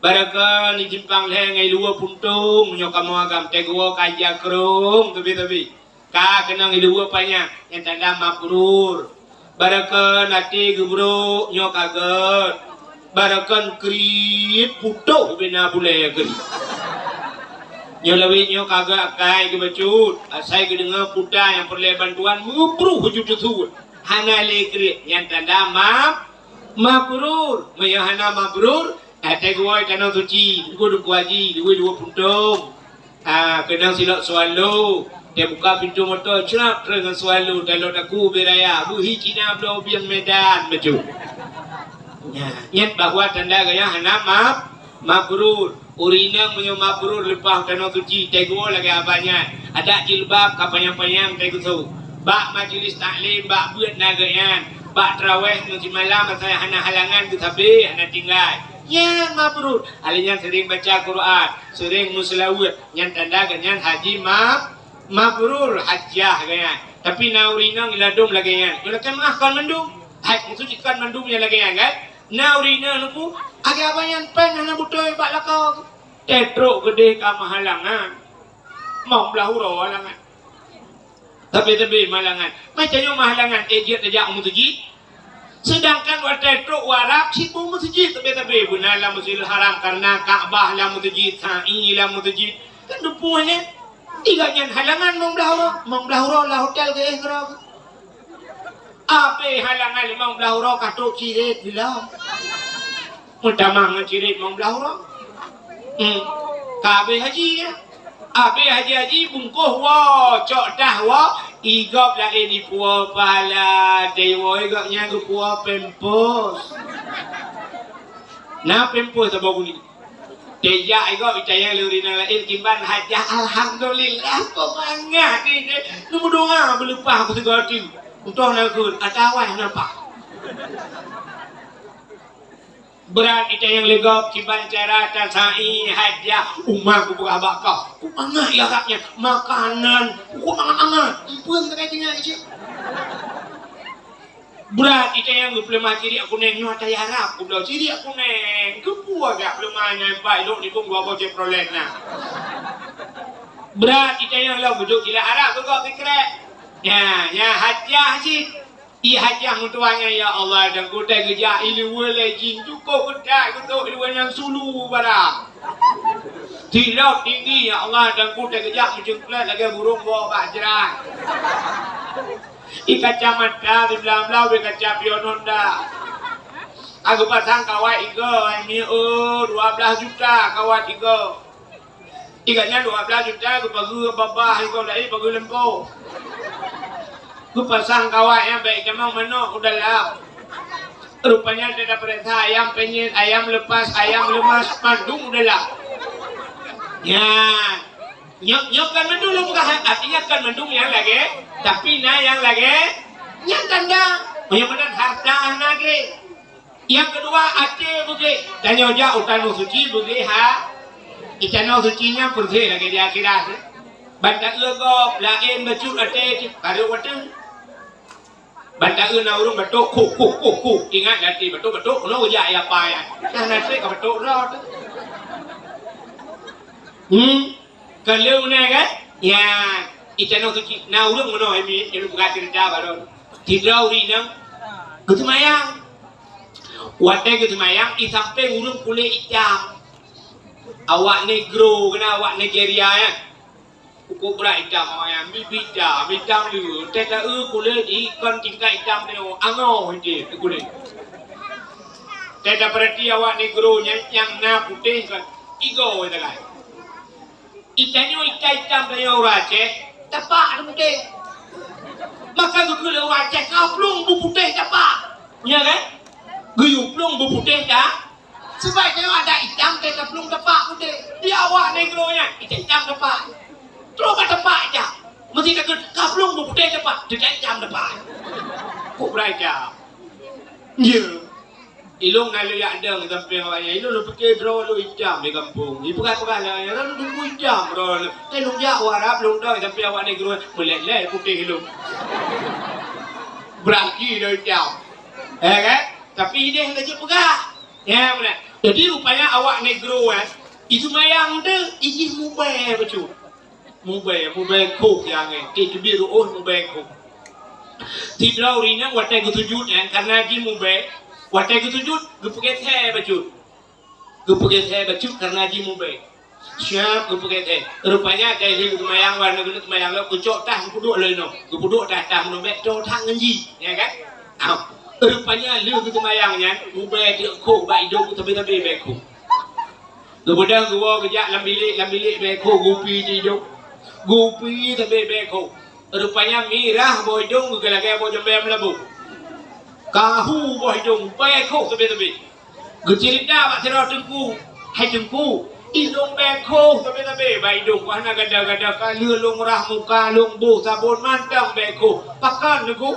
Barokon di simpang lhée ngon luwa puntông, meunyoe kamoe agam teugeue ka ija krông, teubi-teubi. Ka keunong ileue panyang nyang tanda mabrur. Barokon até geubrok nyoe ka gét. Barokon kriet putôh bina bulée geuh. Nyoe lawét nyoe ka gét akai geubacut. Asai geudeungoe puta nyang peureulée bantuan meubruh ju teusuet. Hana lé kriet, nyan tanda ma-, mabrur. Meunyoe hana mabrur, até geuwoe tanoh suci, teungku-teungku haji, dua-dua puntông. Ah, keunong silop swallow. Teubuka pintoe moto, crap, treun ngon swallow, talot aku ubé raya, beuhi Cina bloe bieng Medan bacut. Nyan, nyan bahwa tanda gaya hana ma-, mabrur. Ureueng inong meunyoe mabrur leupah tanoh suci, teungoh lagèe abah nyan. Adak jilbab ka panyang-panyang teugeusu. Bak majlis taklim, bak beuet na geuh nyan. Bak traweh ngon simalam asai hana halangan geusabe, hana tinggai. Nyan mabrur. Ahli nyan sering baca Quran, sering meuseulaweuet. Nyan tanda geuh nyan haji ma-, mabrur, hajjah geuh nyan. Tapi na ureueng inong ladôm lagèe nyan. Nyoe lakèe meu'ah kon mandum. Hai, maksud jih kon mandum nyang lagèe nyan kan? Na ureueng inong nuku, lagèe abah nyan pèng hana beutôi bak lakoe. Teutrok keudeh ka meuhalangan. Mong blah uroe halangan. Tapi-tapi meuhalangan. Macam nyoe meuhalangan, eh, jeuet tajak u meuseujid. Sedangkan watèe trok u Arab, sibuk meuseujid, tapi-tapi beuna lam Masjidil Haram, karena Ka'bah lam meuseujid, sa'i lam meuseujid. Kan dupuh nyan. Tiga nyan halangan mong blah uroe, mong blah uroe lam hotel keu eh keudroe. Abéh halangan limong blah uroe ka trok ciret bila. Meutamah ngon ciret limong blah uroe. Hmm. Ka abéh haji nyan. Abéh haji-haji bungkôh woe, cok tah woe, i gob laén ipuwoe pahala, teuwoe i gob nyan geupuwoe pampers. Na pampers saboh guni. Teuyak i gob itanyong lé ureueng inong laén kiban hajah, alhamdulillah, peumangat ni, ni. Neumeudoa beuleupah beusigoe ateueh. Utoh na kheun, atawa na pah. Brat itanyong lé gob kiban cara tasa'i hajah, uma kupeugah bak kah. Peumangat ya agaknya, makanan, pokok mangat-mangat. Empeuen keunan tinggai cit. Brat itanyong geupeuleumah siriek kuneng nyoe ata Arab kubloe siriek kuneng. Keupeue gak peuleumah nyan bai lok nibong dua boh Chevrolet na. Brat itanyong lom beudôk sila Arab beugok sikrek. Nya, nya hajah cit. I hajah meutuah nyan, ya Allah, dan kutai geujak i luwa lé jin cukôp keutat geutôk i luwa nyan sulu barang. Silop tinggi, ya Allah, dan kutai geujak meucungklat lagèe burông woe bak jrat. I kacamata siblah-blah ubé kaca pion Honda. Ka geupasang kawat igoe, mi eu, dua blah juta kawat igoe. Igoe nyan dua blah juta geupageue babah igoe laén pageue lempo. Geupasang kawat nyang bèk itamong manok u dalam. Rupanya teuka peuriksa ayam penyet, ayam lepas, ayam lemas, mandum u dalam. Nyan. Nyoe, nyoe kon mandum lôn peugah, artinya kon mandum nyang lagèe, tapi na nyang lagèe nyan tanda. Meunyoe meunan harta hana gèt. Nyang keudua, até beugèt. Tanyoe jak u tanoh suci beugèt ha. I tanoh suci nyan peureusé lagèe di akhirat. Ban taeu gob, laén bacut até, barô watèe. Ban taeu na ureueng batok, kuk, kuk, kuk, kuk. Ingat até batok-batok, keunoe jak ya pai. Nah, na trép ka batok droe teuh. Hmm. Ka lheueh meunan kan? Ya, i tanoh suci. Na ureueng meunoe, hai miet, nyang peugah ceurita baroe. Sidroe ureueng inong geuseumayang. Watèe geuseumayang, i sampéng ureueng kulét itam. Awak Negro keunan, awak Nigeria, ya. Kuku brat itam awak nyan, bibi itam, itam lé. Teuka kulét i kon tingkat itam nyoe, angoh idéh kulét. Teuka peurati awak Negro nyan nyang na putéh kon igoe sagai. I tanyoe itam-itam tanyoe ureueng Aceh, tapak teuh putéh. Maka geukheun lé ureueng Aceh, "Ka plueng beuputéh tapak." Nya kan? Geuyue plueng beuputéh ta-, sebagai tanyoe adak itam teuh ka plueng tapak putéh. Di awak Negro nyan, itam-itam tapak. Trok bak tapak itam. Meusti takheun, "Ka plueng beuputéh tapak." Teuka itam tapak. Kok brat itam? Ya. Ilôn na lôn jak dong sampéng awak nyan. Ilôn lôn pike droe lôn itam di gampông. Ipeugah-peugah lé awak nyan, "Lôn teungku itam droe lôn." Tapi lôn jak u Arab, lôn dong sampéng awak Negro, meulét-lét putéh ilôn. Berarti lôn itam. Ya kan? Tapi idéh hana jeuet peugah. Ya, beuna. Jadi, rupanya awak Negro, eh, i seumayang teuh, i jih mubèe bacut. Mubèe, mubèe khôh nyang, eh, ti teubiet ruôh mubèe khôh. Sidroe ureueng inong watèe geusujut nyan, karena jih mubèe, watèe geusujut, geupeugèt thèe bacut. Geupeugèt thèe bacut karena jih mubèe. Siap geupeugét, eh. Rupanya, dai lheueh geuseumayang, wan geuneuk seumayang lom, geucok tah geupeuduek lom inoe. Geupeuduek tah, tah meunoe bèk toe that ngon jih, ya kan? Au. Rupanya lheueh geuseumayang nyan, ubé teuk khoh bak idong, sabe-sabe bèe khoh. Geubeudôh geuwoe geujak lam bilék, lam bilék bèe khoh, geupi di idong. Geupi sabe bèe khoh. Rupanya mirah boh idong, geugalagée boh jambée meulaboh. Kahu boh idong, bèe khoh sabe-sabe. Geuceurita bak sidroe teungku, "Hai teungku, idong bèe khoh sabe-sabe bak idong, hana gada-gada, ka lheueh lôn rhah muka, lôn boh sabon, mantong bèe khoh. Pakon teungku?"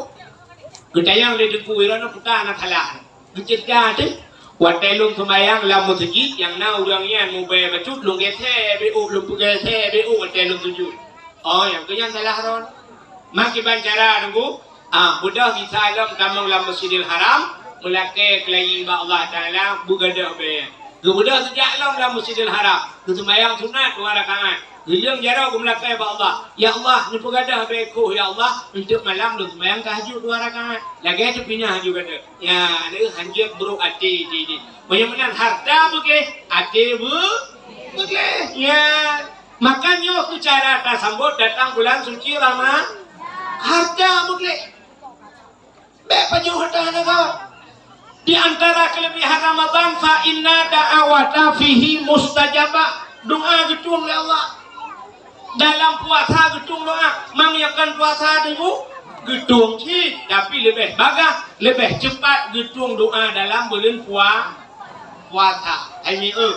Geutanyong lé teungku, "Droeneuh peue na salah?" Geuceurita teuh, "Watée lôn seumayang lam meuseujid nyang na ureuëng nyan mubèe bacut, lôn gésée beuôk, lôn peugeusée beuôk watée lôn sujud." Oh, nyang keu nyan salah droen. Meukiban cara teungku, ah, beudôh gisa lom tamong lam Masjidil Haram, meulakée keulayi bak Allah Taala, beugadôh bèe. Geubeudôh geujak lom lam Masjidil Haram, geuseumayang sunat dua rakaat. Geuleueng jaroe geumeulakée bak Allah, "Ya Allah, neupeugadôh bèe khoh, ya Allah, untuk malam lôn seumayang tahajud dua rakaat." Lagée teupinah laju gadôh. Ya, lheueh hanjeuet brok até jih. Meunyoe meunan harta beugléh, até beu-, beugléh. Ya. Maka nyoe keuh cara tasambot datang bulan suci Rama-, harta beugléh. Bèk pajoh harta hana gét. Di antara keulebihan Ramadan, fa inna da'awata fihi mustajabah. Doa geutueng lé Allah. Dalam puasa geutueng doa, mangat kon puasa teungku geutueng cit, tapi leubeh bagah, leubeh cepat geutueng doa dalam buleuen pua-, puasa. Hai mi eu.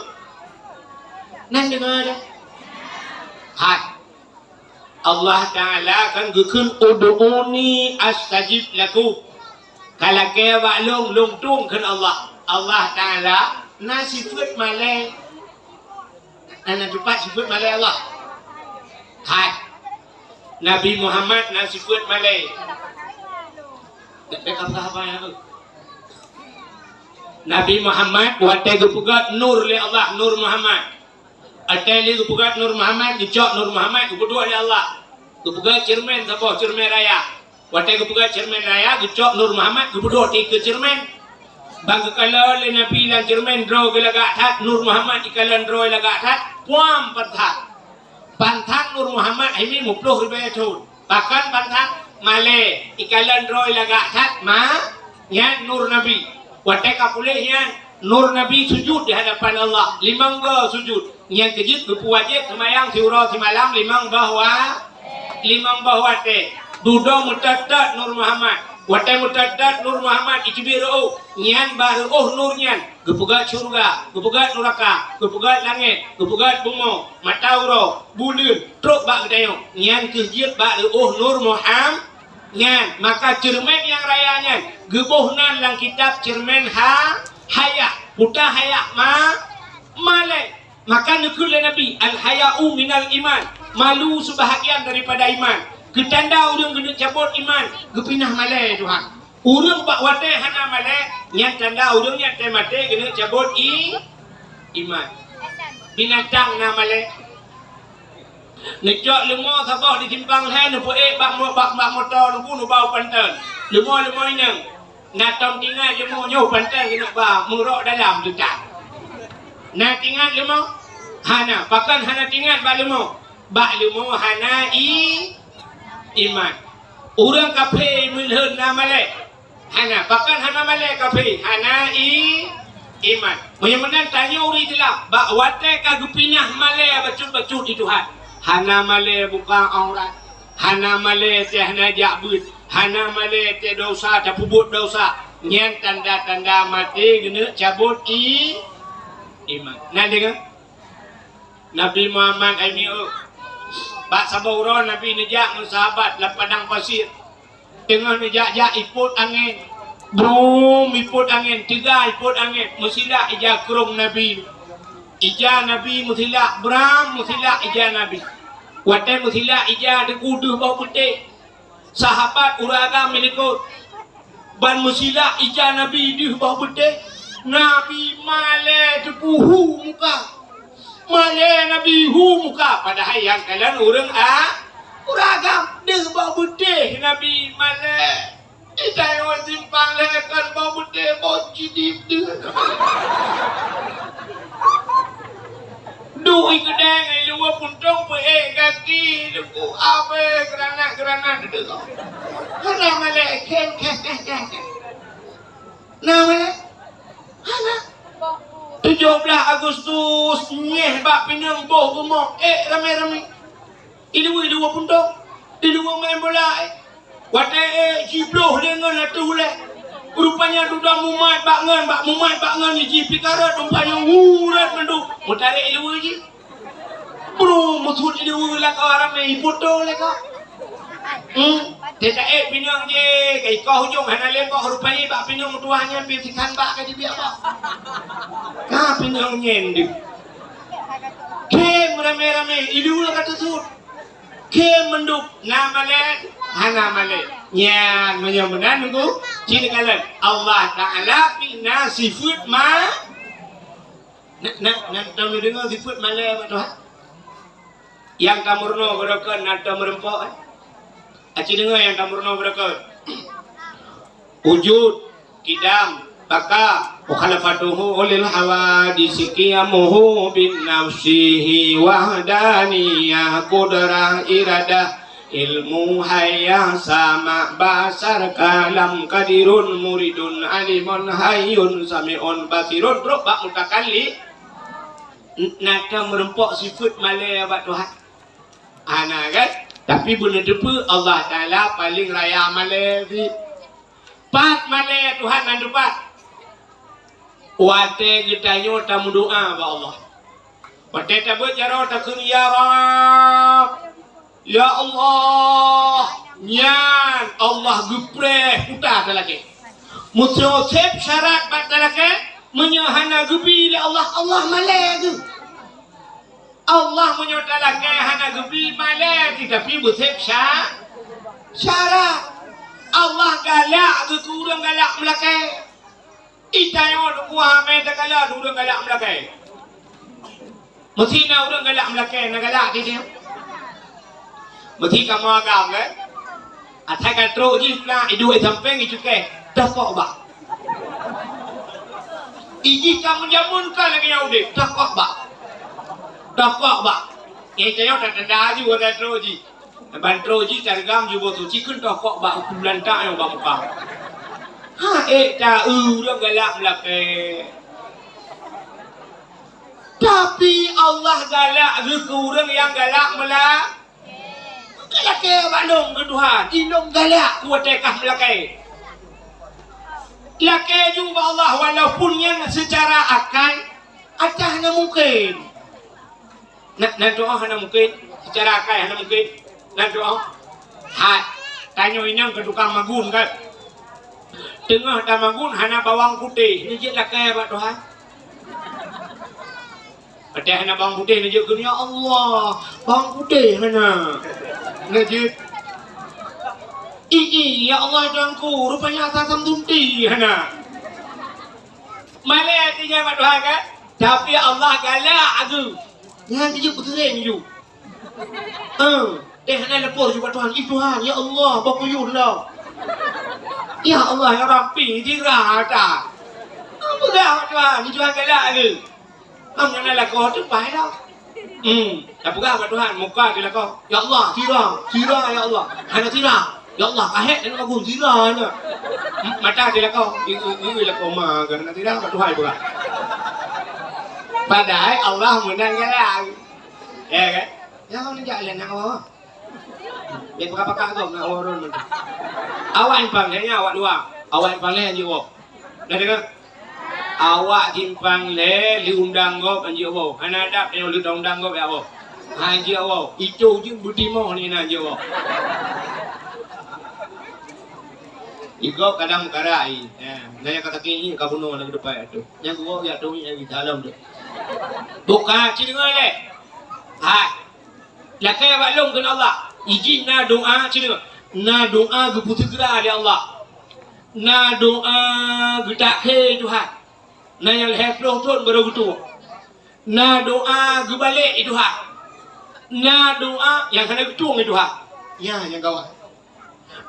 Nan deungoe dah. Hai. Allah Taala kan geukheun, "Ud'uni astajib lakum." Kalakée bak lôn, lôn tueng kheun Allah. Allah Taala na sifeuet malée. Hana tupat sifeuet malée Allah. Hai. Nabi Muhammad na sifeuet malée. Dak bèk ka peugah haba nyan. Nabi Muhammad watée geupeugét nur lé Allah, nur Muhammad. Watée lé geupeugét nur Muhammad, geucok nur Muhammad, geupeuduek lé Allah. Geupeugét ceureumen saboh, ceureumen raya. Watée geupeugét ceureumen raya, geucok nur Muhammad, geupeuduek di keue ceureumen. Ban geukalon lé Nabi lam ceureumen droe geuh lagak that, nur Muhammad ikalon droe lagak that, puam ban that. Ban that nur Muhammad hai mi muplôh ribèe thon. Pakon ban that? Malée, ikalon droe lagak that ma-, nyan nur Nabi. Watée ka puléh nyan, nur Nabi sujud di hadapan Allah, limong goe sujud. Nyang keujeuet geupeuwajéb seumayang siuroe simalam limong boh wa-, limong boh watée. Dudoe meutot-tot Nur Muhammad. Watée meutot-tot Nur Muhammad jiteubiet reuôh, nyan bak reuôh nur nyan geupeugét syeuruga, geupeugét nuraka, geupeugét langét, geupeugét bumoe, mata uroe, buleuen, trok bak geutanyoe. Nyan keuh jeuet bak reuôh Nur Muham-, nyan. Maka ceureumen nyang raya nyan geuboh nan lam kitab ceureumen ha-, hayah. Peue ta hayah ma-, malée. Maka neukheun lé Nabi, "Al-haya'u minal iman." Malu seubahagian daripada iman. Keu tanda ureuëng geuneuk cabot iman, geupinah malée Tuhan. Ureuëng bak watée hana malée, nyan tanda ureuëng nyan watée maté geuneuk cabot i-, iman. Binatang na malée. Neucok leumo saboh di simpang lhée, neupeuék bak mo-, bak, bak moto neubu neuba u panton. Leumo, leumo inong. Na tom tingat leumo nyoe panton keuneuk ba meurok dalam teutab. Na tingat leumo? Hana. Pakon hana tingat bak leumo? Bak leumo hana i-, iman. Ureuëng kafé meulhon na malée? Hana. Pakon hana malée kafé? Hana i-, iman. Meunyoe meunan tanyoe ureuëng Islam, bak watée ka geupinah malée bacut-bacut di Tuhan, hana malée buka aurat, hana malée teuh hana jak beuet, hana malée teuh desya tapeubuet desya, nyan tanda-tanda maté geuneuk cabot i-, iman. Na deungoe? Nabi Muhammad ai miôk. Bak saboh uroe Nabi neujak ngon sahabat lam padang pasir. Teungoh neujak-jak ipot angén. Brum, ipot angén, teuga ipot angén. Meusilak ija krông Nabi. Ija Nabi meusilak, bram, meusilak ija Nabi. Watée meusilak ija, teungku, deuh boh beutéh. Sahabat ureuëng agam meulikot. Ban meusilak ija Nabi deuh boh beutéh. Nabi malée teupeu hu muka. Malée Nabi hu muka. Padahai nyang kalon ureuëng a-, ureuëng agam. Deuh boh beutéh Nabi malée. Di Taiwan simpang lhée kon boh beutéh, boh cidip deuh. Tuh i keudè ngon i luweue puntông peuék gaki, Teungku, abéh granat-granat teudeungoe. Hana malèe, khem, khem, khem, khem, khem. Na malèe? Hana. Tujoh blaih Agustus, nyeh bak pineung boh rumoh, ék ramé-ramé. I luweue, i luweue puntông, i luweue main bola, ék. Watèe ék jibloh lé ngon ateueh ulèe. Rupanya dudoe mumat bak ngon, bak mumat bak ngon jih pih ka rhot, rupanya urat mandum. Meutarek i luweue jih. Bru, meusuet i luweue lakoe ramé, ipoto lakoe. Hmm, teuka ék pineung jih, ka ikoh ujong hana lé boh, rupanya bak pineung meutuwah nyan pih sikan bak ka jibiak boh. Ka pineung nyan deuh. Khem ramé-ramé, i luweue ka teusuet. Khem mandum, na malèe, hana malèe. Nyan, meunyoe meunan, Teungku, ci neukalon. Allah Taala pih na sifeuet ma-, na, na, na, na tadeungoe sifeuet malèe bak Tuhan? Nyang tameurunoe beudôh kon na tameureumpok, eh? Aci deungoe nyang tameurunoe beudôh kon. Wujud, qidam, baqa, mukhalafatuhu lil hawadisi, qiyamuhu bin nafsihi, wahdaniyah, qudrah, iradah, ilmu, hayah, sama', basar, kalam, qadirun, muridun, alimun, hayyun, sami'un, basirun, trôk bak mutakallim. N-, na tameureumpok sifeuet malèe bak Tuhan? Hana kan? Tapi beuneuteupeu Allah Taala paleng raya malèe pih. Pat malèe Tuhan nan teupat? Watèe geutanyoe tameudoa bak Allah. Watèe tabeuet jaroe takheun, "Ya Rabb, ya Allah," nyan Allah geupreh puta talakèe. Meuseu sép syarat bak talakèe, meunyoe hana geubi lé Allah, Allah malèe geuh. Allah meunyoe talakèe hana geubi malèe, tetapi beusép sya-, syarat. Allah galak geuh keu ureueng galak meulakèe. Itanyoe dua mè takalon ureueng galak meulakèe. Meusi na ureueng galak meulakèe, na galak di dia. Meusi kamoe agam, kan? Asai ka trôk jih na iduek sampéng icukéh, tokok bak. Ijih ka meujameun ka lagèe nyang udép, tokok bak. Tokok bak. Nyang tanyoe tatanda aju watèe trôk jih. Ban trôk jih tareugam jiboh suci kheun tokok bak uku lantak nyang bak muka. Ha, ék ta ureueng galak meulakèe. Tapi Allah galak geuh keu ureueng nyang galak meula-, Ka lakèe bak lôn keu Tuhan, ilôn galak keu watèe kah meulakèe. Lakèe ju bak Allah, walaupun nyan seucara akai ata hana mungken. Na, na doa hana mungken, seucara akai hana mungken. Na doa. Hai, tanyoe inong keu tukang magun kan. Teungoh tamagun hana bawang putéh, neujeuet lakèe bak Tuhan. Watèe hana bawang putéh neujeuet kheun, "Ya Allah, bawang putéh hana." Neujeuet, "Ih, ih, ya Allah, Tuhanku, rupanya asam sunti hana." Malèe até nyan bak Tuhan kan? Tapi Allah galak geuh. Nyan jijeuet beugeuréng ju. Eh, deh hana leupah ju bak Tuhan. "Ih, Tuhan, ya Allah, bak kuyuh lom." "Ya Allah, ya Rabbi, sira ata." Peugah bak Tuhan, Tuhan galak lé. Am hana lakoe teuh paih dah. Hmm, tapeugah bak Tuhan, muka teuh lakoe. "Ya Allah, sira, sira, ya Allah." Hana sira. "Ya Allah, kahét hana lagu sira hana." Hmm, mata teuh lakoe. Ieu, ieu, ieu lakoe ma, hana sira, bak Tuhan peugah. Padahai Allah meunan galak. Ya kan? Nyang neujak lé aneuk awak. Lé pakak-pakak gob aneuk awak ureueng mantong. Awak simpang lé nyan, awak dua. Awak simpang lé jeuet woe. Na deungö? Awak simpang lé, lheuh undang gob jeuet woe. Hana adab tanyoe lheuh taundang gob jak woe. Han jeuet woe. Icok jeuet beutimoh lé na jeuet woe. Di gob kadang meukarat i. Eh, na nyang ka sakét i ka bunoe lam keudepan tu. Nyang geuwoe jak tu nyang geusalom tu. Buka ci deungö lé. Hai. Lakèe bak lôn kheun Allah. Ijih na doa, ci deungö. Na doa geupeuseugeura lé Allah. Na doa geutakhé Tuhan. Na nyang lhèe ploh thôn barô geutueng. Na doa geubalek i Tuhan. Na doa nyang hana geutueng i Tuhan. Nyan nyang gawat.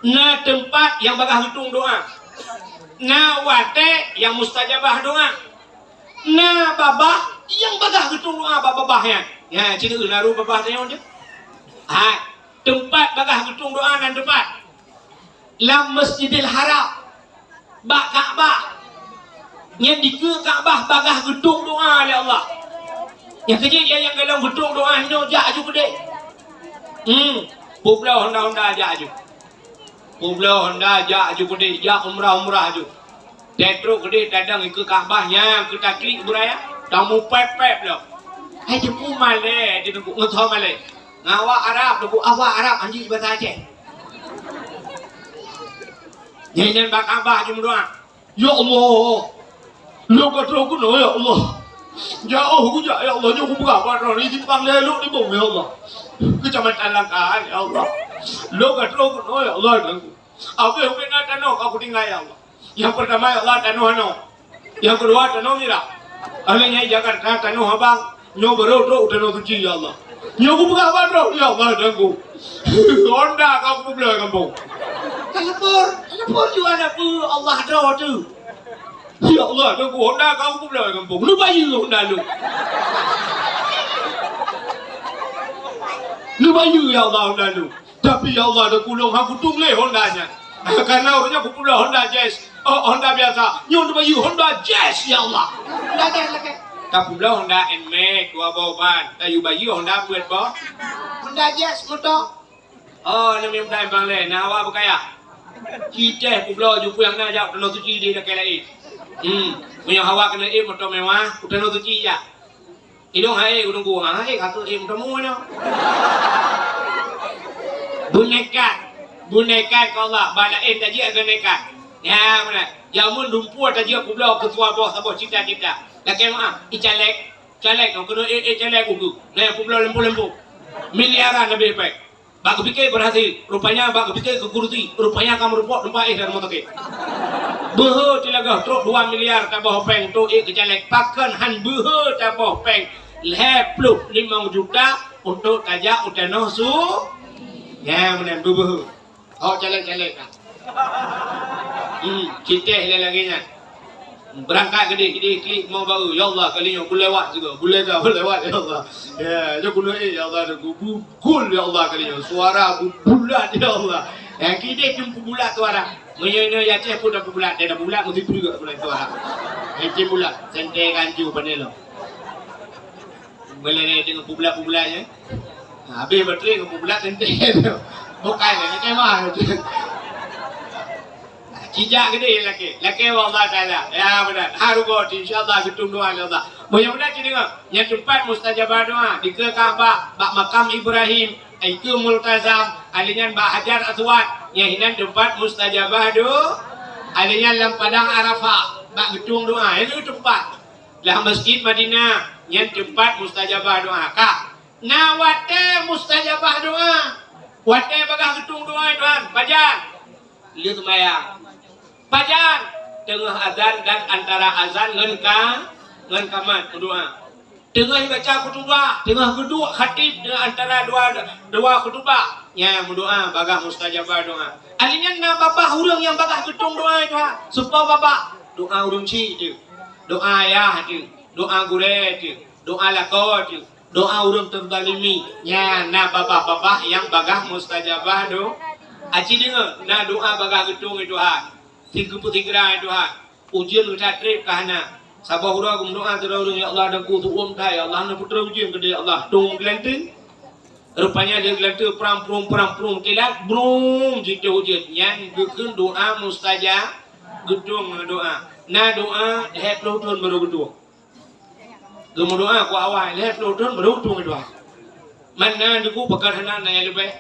Na teumpat nyang bagaih geutueng doa. Na watèe nyang mustajabah doa. Na babah Nyang bagah geutueng doa bak babah nyan. Nyan, ci neueu na rôh babah tanyoe jeuet. Hai, teumpat bagah geutueng doa nan teumpat. Lam Masjidil Haram. Bak Ka'bah. Nyan dikeue Ka'bah bagah geutueng doa lé Allah. Nyang keujeuet nyang, nyang golom geutueng doa hinoe jak aju keudeh. Hmm, peubloe honda-honda jak aju. Peubloe honda jak aju keudeh, jak umrah-umrah aju. Teutrok keudeh tadong ikeue Ka'bah nyang keu taklik beuraya, tamupéb-péb lom. Hai teungku malée, teungku ngeutho malée. Ngon awak Arab, teungku awak Arab, anjing bahasa Aceh. Nyan, nyan bak Ka'bah jimeudoa. Ya Allah, lôn ka troh keunoe, ya Allah. Jauh kujak, ya Allah, nyoe kupeugah bak droe, di simpang lhèe lôn nibong, ya Allah. Keucamatan Langkaan, ya Allah. Lôn ka troh keunoe, ya Allah, Tuhanku. Abéh ubé na tanoh ka kutinggai, ya Allah. Nyang peurtama, ya Allah, tanoh anoe. Nyang keudua, tanoh mirah. Akhé nyan Jakarta, tanoh abang. Nyoe barô trok u Tanoh Suci, ya Allah. Nyoe kupeugah bak droe, ya Allah, Tuhanku. Honda ka kupeubloe gampông. Ka lapor, ka lapor ju hana peue, Allah droe teuh. Ya Allah, Tuhanku, honda ka kupeubloe gampông. Neubayeue honda lôn. Neubayeue, ya Allah, honda lôn. Tapi, ya Allah, Tuhanku, lôn han kutueng lé honda nyan. Karena ureueng nyan kupeubloe honda Jazz. Oh, honda biasa. Nyoe neubayeue honda Jazz, ya Allah. Honda Jazz lakèe. Tapeubloe honda Nmax dua boh ban. Tayue bayeue honda peuet boh. Honda Jazz moto. Oh, nyoe meunan bang lé, na awak beukaya. Ci teh peubloe ju peue nyang na jak u Tanoh Suci di lakèe laén. Hmm, meunyoe awak keuneuk ék moto mewah, u Tanoh Suci jak. Ilôn hai, ulôn gua hai, ka keuh ék meuteumé nyoe. Beunekat, beunekat keu Allah, bak laén tajak keu nekat. Ya, meunan. Jameun lumpoe tajak peubloe keu dua boh saboh cita-cita. Lakèe meu'ah, i caleg, caleg nyoe keuneuk ék, ék caleg ukeue. Nah, peubloe lempo-lempo. Miliaran leubeh bèk. Bak geupike beurhasil, rupanya bak geupike keu kurusi, rupanya ka meurumpok teumpat éh dalam moto kèe. Beuhe tilagah trok dua miliar taboh péng untuk ék keu caleg, pakon han beuhe taboh péng lhèe ploh limong juta untuk tajak u Tanoh Su-, ya, meunan beubeuhe. Hok caleg-caleg ka. Hmm, ci teh lé lagèe nyan. Beurangkat keudeh, keudeh klik mo baru. Ya Allah, kali nyoe kulewat juga. Kulewat, kulewat, ya Allah. Ya, nyoe keuneuk ék, ya Allah, nyoe bu-, gol, ya Allah, kali nyoe. Suara bu-, bulat, ya Allah. Ya, keudeh cuma bulat suara. Meunyoe nyoe ya Aceh pun dah bulat, dia dah bulat, mesti juga bulat suara. Ya, cuma bulat. Sentée ganju pandai lo. Meulai deungon peubeulat-peubeulat nyan. Ha, habéh baterai ngon peubeulat teuntèe tu. Bukai lé, lakèe mah. Cijak geude lakèe. Lakèe bak Allah Taala. Ya, meunan. Ha, rugoe, insya Allah, geutueng doa lé Allah. Meunyoe meunan ci deungoe, nyan teumpat mustajabah doa. Dikeue Ka'bah, bak makam Ibrahim, dikeue Multazam, alèh nyan bak Hajar Aswad. Nyan hinan teumpat mustajabah doa. Alèh nyan lam padang Arafah, bak geutueng doa. Nyan teumpat. Lam Masjid Madinah, nyan teumpat mustajabah doa. Ka. Na watèe mustajabah doa. Watèe bagaih geutueng doa, Tuhan. Pajan? Lheueh seumayang. Pajan? Teungoh azan dan antara azan ngon ka-, ngon kamat meudoa. Teungoh baca khutubah, teungoh geuduek khatib di antara dua, dua khutubah. Nyan meudoa bagaih mustajabah doa. Alèh nyan na babah ureueng nyang bagaih geutueng doa, Tuhan. Soe babah? Doa ureueng chik teuh. Doa ayah teuh. Doa gurèe teuh. Doa lakoe teuh, doa ureueng teuzalimi, nyan na babah-babah nyang bagaih mustajabah do-, aci deungoe, na doa bagaih geutueng, ya Tuhan. Sigeupeu sigra, ya Tuhan. Ujeuen geutak trép ka hana. Saboh uroe geumeudoa sidroe ureueng, "Ya Allah, dan ku tuom that, ya Allah, na putra ujeuen keudeh, ya Allah." Tueng geulanteue. Rupanya lheueh geulanteue prang prung, prang prung kilat, brum, jitôh ujeuen. Nyan geukheun doa mustajab geutueng doa. Na doa lhèe ploh thôn barô geutueng. Geumeudoa ku awai lhèe ploh thôn barô tueng doa. Mana deungoe pakon hana na nyang leubeh.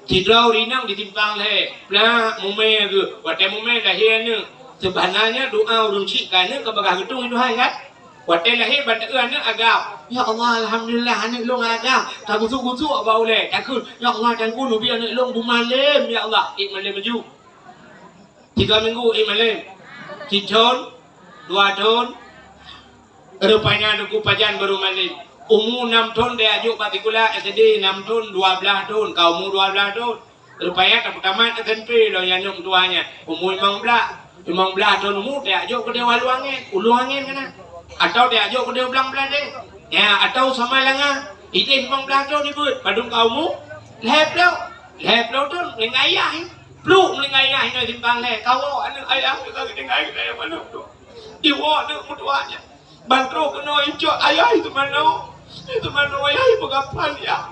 Sidroe ureueng inong di simpang lhèe, plak mumè geuh. Watèe mumè lahé aneuk. Seubeunanya doa ureueng chik keu aneuk ka bagaih geutueng doa, kan? Watèe lahé ban taeu aneuk agam. "Ya Allah, alhamdulillah, aneuk lôn agam." Tagusuk-gusuk bak ulèe. Takheun, "Ya Allah, dan ku neubi aneuk lôn beumalém, ya Allah." Ék malém laju. Tiga minggu ék malém. Sithôn, dua thôn. Rupanya Teungku pajan barô malém. Umu nam thôn teuka jok bak sikula S D, nam thôn, dua blaih thôn. Ka umu dua blaih thôn. Rupanya tapeutamat S M P lom nyan nyang tuha nyan. Umu limong blaih. Limong blaih thôn umu teuka jok keu Dewa Lueng Angén. U Lueng Angén keunan. Atawa tajok keudeh u Blang Bladeh. Ya, atawa Samalanga. Ideh limong blaih thon ibeuet, padum ka umu? Lhèe ploh. Lhèe ploh thon, meuninggai ayah. Pluek meuninggai ayah inoe simpang lhèe. Kawoe aneuk ayah, ka geutinggai keu ayah manok tu. Iwoe aneuk meutuah nyan. Ban troh keunoe icok ayah itu manoe. Itu manoe ayah ipeugah phan yah.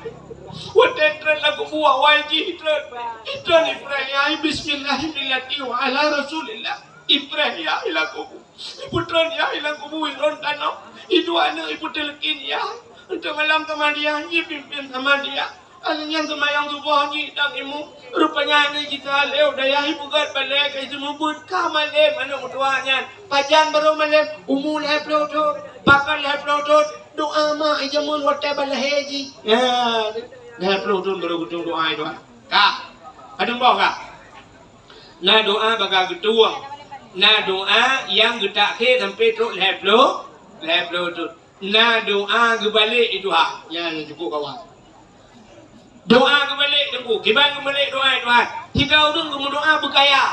Watèe treun lam kubu awai jih treun. Itreun ipreh yah, bismillahirrahmanirrahim, wa ala rasulillah. Ipreh yah lam kubu. Ipeutreun yah lam kubu, irôn tanoh. Iduek aneuk, ipeuteuleukin yah. Untuk malam samadiyah, ipimpén samadiyah. Aneuk nyan seumayang suboh jih dan imu. Rupanya aneuk jih ka lheueh u dayah, ipeugöt balèe ka iseumeubeuet, ka malém aneuk meutuah nyan. Pajan barô malém, umu lhèe ploh thon, pakon lhèe ploh thon, doa mak ijameun watèe balahé jih. Ya, lhèe ploh thon barô geutueng doa itu. Ka, ka deueng boh ka. Na doa baka geutueng. Na doa nyang geutakhé sampai trok lhèe ploh, lhèe ploh thon. Na doa geubalek, i Tuhan. Nyan cukôp kawan. Doa geubalek, Teungku. Kiban geubalek doa, i Tuhan. Tiga ureueng geumeudoa beukaya.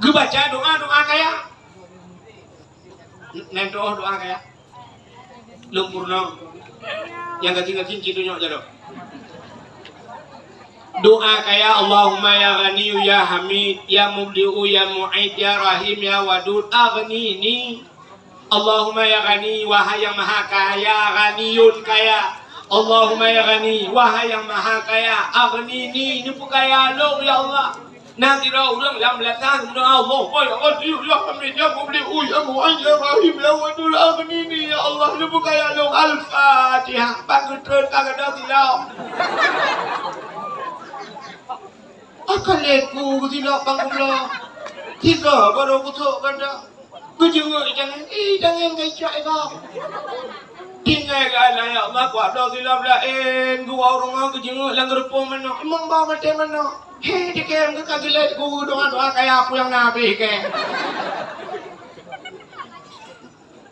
Geubaca doa, doa kaya. N-, nan doa, doa kaya. Lôn peurunoe. Nyang gasien-gasien cit tunyok jaroe. Doa kaya, Allahumma ya Ghaniyyu ya Hamid, ya Mubdi'u ya Mu'id, ya Rahim ya Wadud, aghnini. Allahumma ya Ghani, wahai nyang maha kaya, Ghaniyun kaya. Allahumma ya Ghani, wahai nyang maha kaya, aghnini, neupeukaya lôn, ya Allah. Na sidroe ureueng lam latah meudoa, Allahumma ya Ghani, ya Hamid, ya Mubdi'u, ya Mu'id, ya Rahim, ya Wadud, aghnini, ya Allah, neupeukaya lôn. Al-Fatihah. Ban geutreun ka gadôh sidroe. Akan lé ku geusilap bang geuloe. Tiga baru geutrok gata. Geujeungok itangen, ih, itangen ka icok ika. Tinggai gata, ya Allah, kuat bloe silap laén. Geuwoe u rumoh geujeungok lam geureupông manok. Imong ba maté manok. He, dikém geuka geulet guru doa-doa kaya pulang na habéh kém.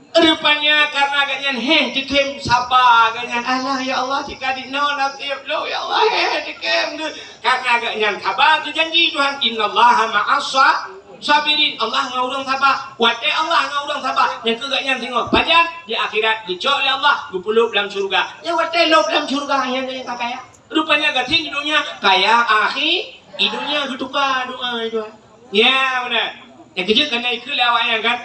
Rupanya karena gobnyan héh jikém saba gobnyan, "Alah, ya Allah, cit ka dinoe naseb lôn, ya Allah, héh jikém." Karena gobnyan saba, geujanji Tuhan, "Innallaha ma'as sa-, sabirin." Allah ngon ureueng saba. Watèe Allah ngon ureueng saba, nyan keuh gobnyan singoh. Pajan? Di akhirat geucok lé Allah, geupeulob lam syeuruga. Nyan watèe lob lam syeuruga, nyan nyang ka kaya. Rupanya gasien di dunia kaya, akhi-, di dunia geutuka doa itu. Ya, beuna. Nyang keujeuet kana ikeu lé awak nyan kan.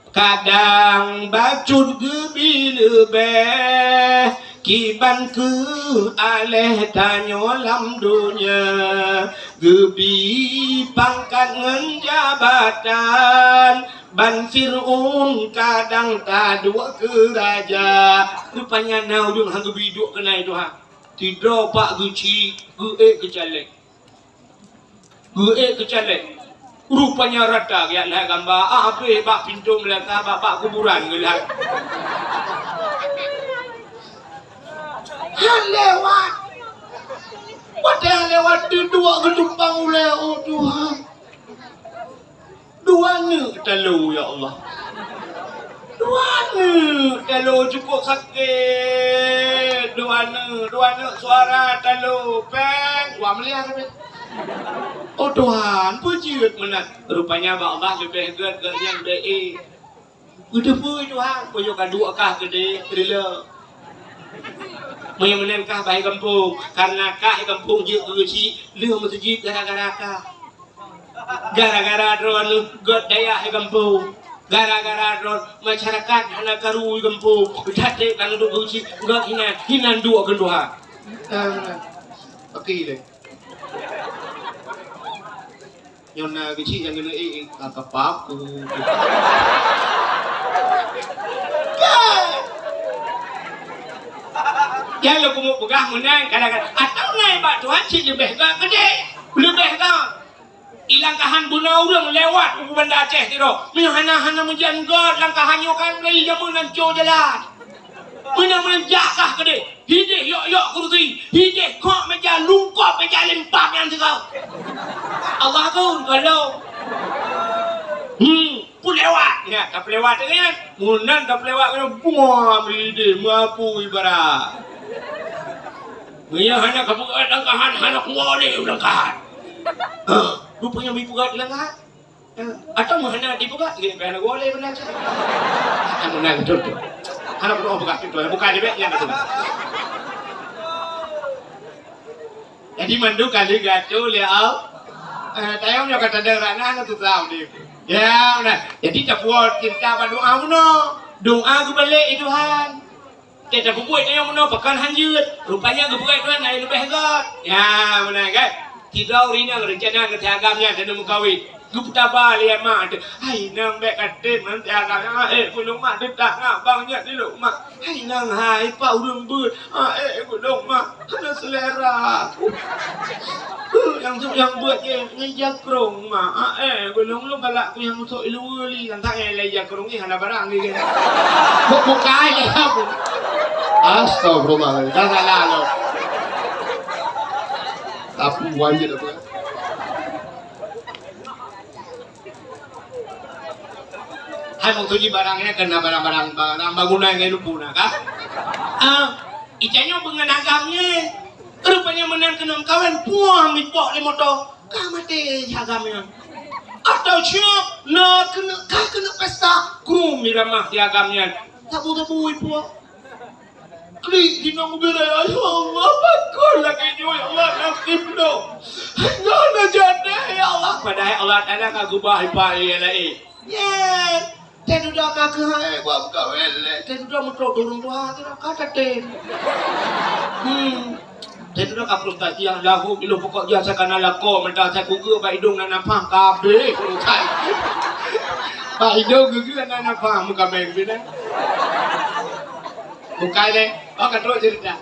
Kadang bacut geubi leubeh, kiban keu aléh tanyoe lam donya. Geubi pangkat ngon jabatan, ban Fir'aun kadang taduek keu raja. Rupanya na ureueng han geubi duek keunan Tuhan. Sidroe pak geuchik, geuék keu caleg. Geuék keu caleg. Rupanya rata geujak lhah gamba, ah, habéh bak pintoe meulangkah bak, bak kuburan geulhah. Han lewat. Watèe han lewat, teuduek geutumpang ulèe, oh Tuhan. Dua neuk talo, ya Allah. Dua neuk talo cukôp sakét. Dua neuk, dua neuk suara talo. Péng, wah meuliah sabe. Oh Tuhan, peue jeuet meunan. Rupanya bak Allah leubeh gèt, gèt nyang deh. Beuteupeue Tuhan, meunyoe ka duek kah keudeh, rila. Meunyoe meunan kah bahé gampông, karena kah gampông jeuet keu geuchik, lheueh meuseujid gara-gara kah. Gara-gara droeneuh gèt dayah gampông, gara-gara droe masyarakat hana karu gampông, that-that ka duek keu geuchik, gèt hinan, hinan duek keu Tuhan. Oke lé. Nyoe na geuchik nyang keuneuk, eh, eh, ka, ka paku. Nyan lôn keuneuk peugah meunan, kadang-kadang, atau na bak Tuhan cit leubeh gèt keudeh, leubeh gèt. Ilangkahan bunoe ureueng lewat u Banda Aceh sidroe. Meunyoe hana, hana meujan gèt langkahan nyoe kan, lé jameun ancô jalan. Meunan-meunan jak kah keudeh. Hideh yok-yok kursi, hideh kok meja, lungkop meja limpat nyan sigoe. Allah akun, tolong. Hmm, peulewat. Ya, tapeulewat nyan. Meunan tapeulewat nyan, buah hideh, meupui bara. Meunyoe hana kapeugèt langkahan, hana kuwoe lé langkahan. Hah, rupanya meupeugèt langkahan. Atau meuhana dibuka, nggak payah lagu oleh benar saja. Hana betul tu. Hana perlu buka pintu, buka dia baik yang tu. Jadi mandu kali gatu le au. Eh, tayong nyoe kata dera na tu tahu dia. Ya, nah. Jadi tapuat cinta bak doa bunoe. Doa geubalek Tuhan. Teuh tapeubuet tanyoe meunoe pakon hanjeuet, rupanya geupeugah Tuhan hai leubeh gét. Ya, meunan kan? Sidroe ureueng inong reuncana geuteuagam nyan keuneuk meukawen. Geupeutabah lé mak teuh, "Hai inong, bèk katem ngon teuagam nyan, eh, gulong mak teutak ngon abang nyan di lôn mak. Hai inong hai, pat ureueng beuet, ah, eh, gulong mak, hana seulera." Nyang sôk nyang beuet jih ngon jakrong ma. Ah, eh, gulong lôn galak ku nyang sôk i luwa li. Nyang tangai lé jakrong jih hana barang lé. Buk bukai lé aku. Astagfirullahaladzim. Dah salah lo. Tapi wajib apa? Hai meutuji barang nyan keu na barang-barang, barang bangunan nyan lumpur na kah? Ah, itanyoe beungon agam nyan. Rupanya meunan keuneuk meukawen, puang ipok lé moto. Ka maté si agam nyan. Atau siap na keuneuk, ka keuneuk pesta, krum iramah si agam nyan. Sabu-sabu ipok. Klik di nong ubé raya, "Ya Allah, pakon lagèe nyoe, ya Allah, nasib lôn. Hana jadi, ya Allah." Padahai Allah Taala ka geubah ipa ié laén. Nyan, teududoe ka keuhai buat meukawen lé. Teududoe meutrok turun tuha tu ka tatem. Hmm. Teududoe ka frustasi nyang lahu, ilôn pokok jih asai kana lakoe, meuntang asai kugeue bak idong na nafah, ka abéh urusan. Bak idong geugeu na nafah, meukawen bina. Bukai lé, oh, ka trok cerita.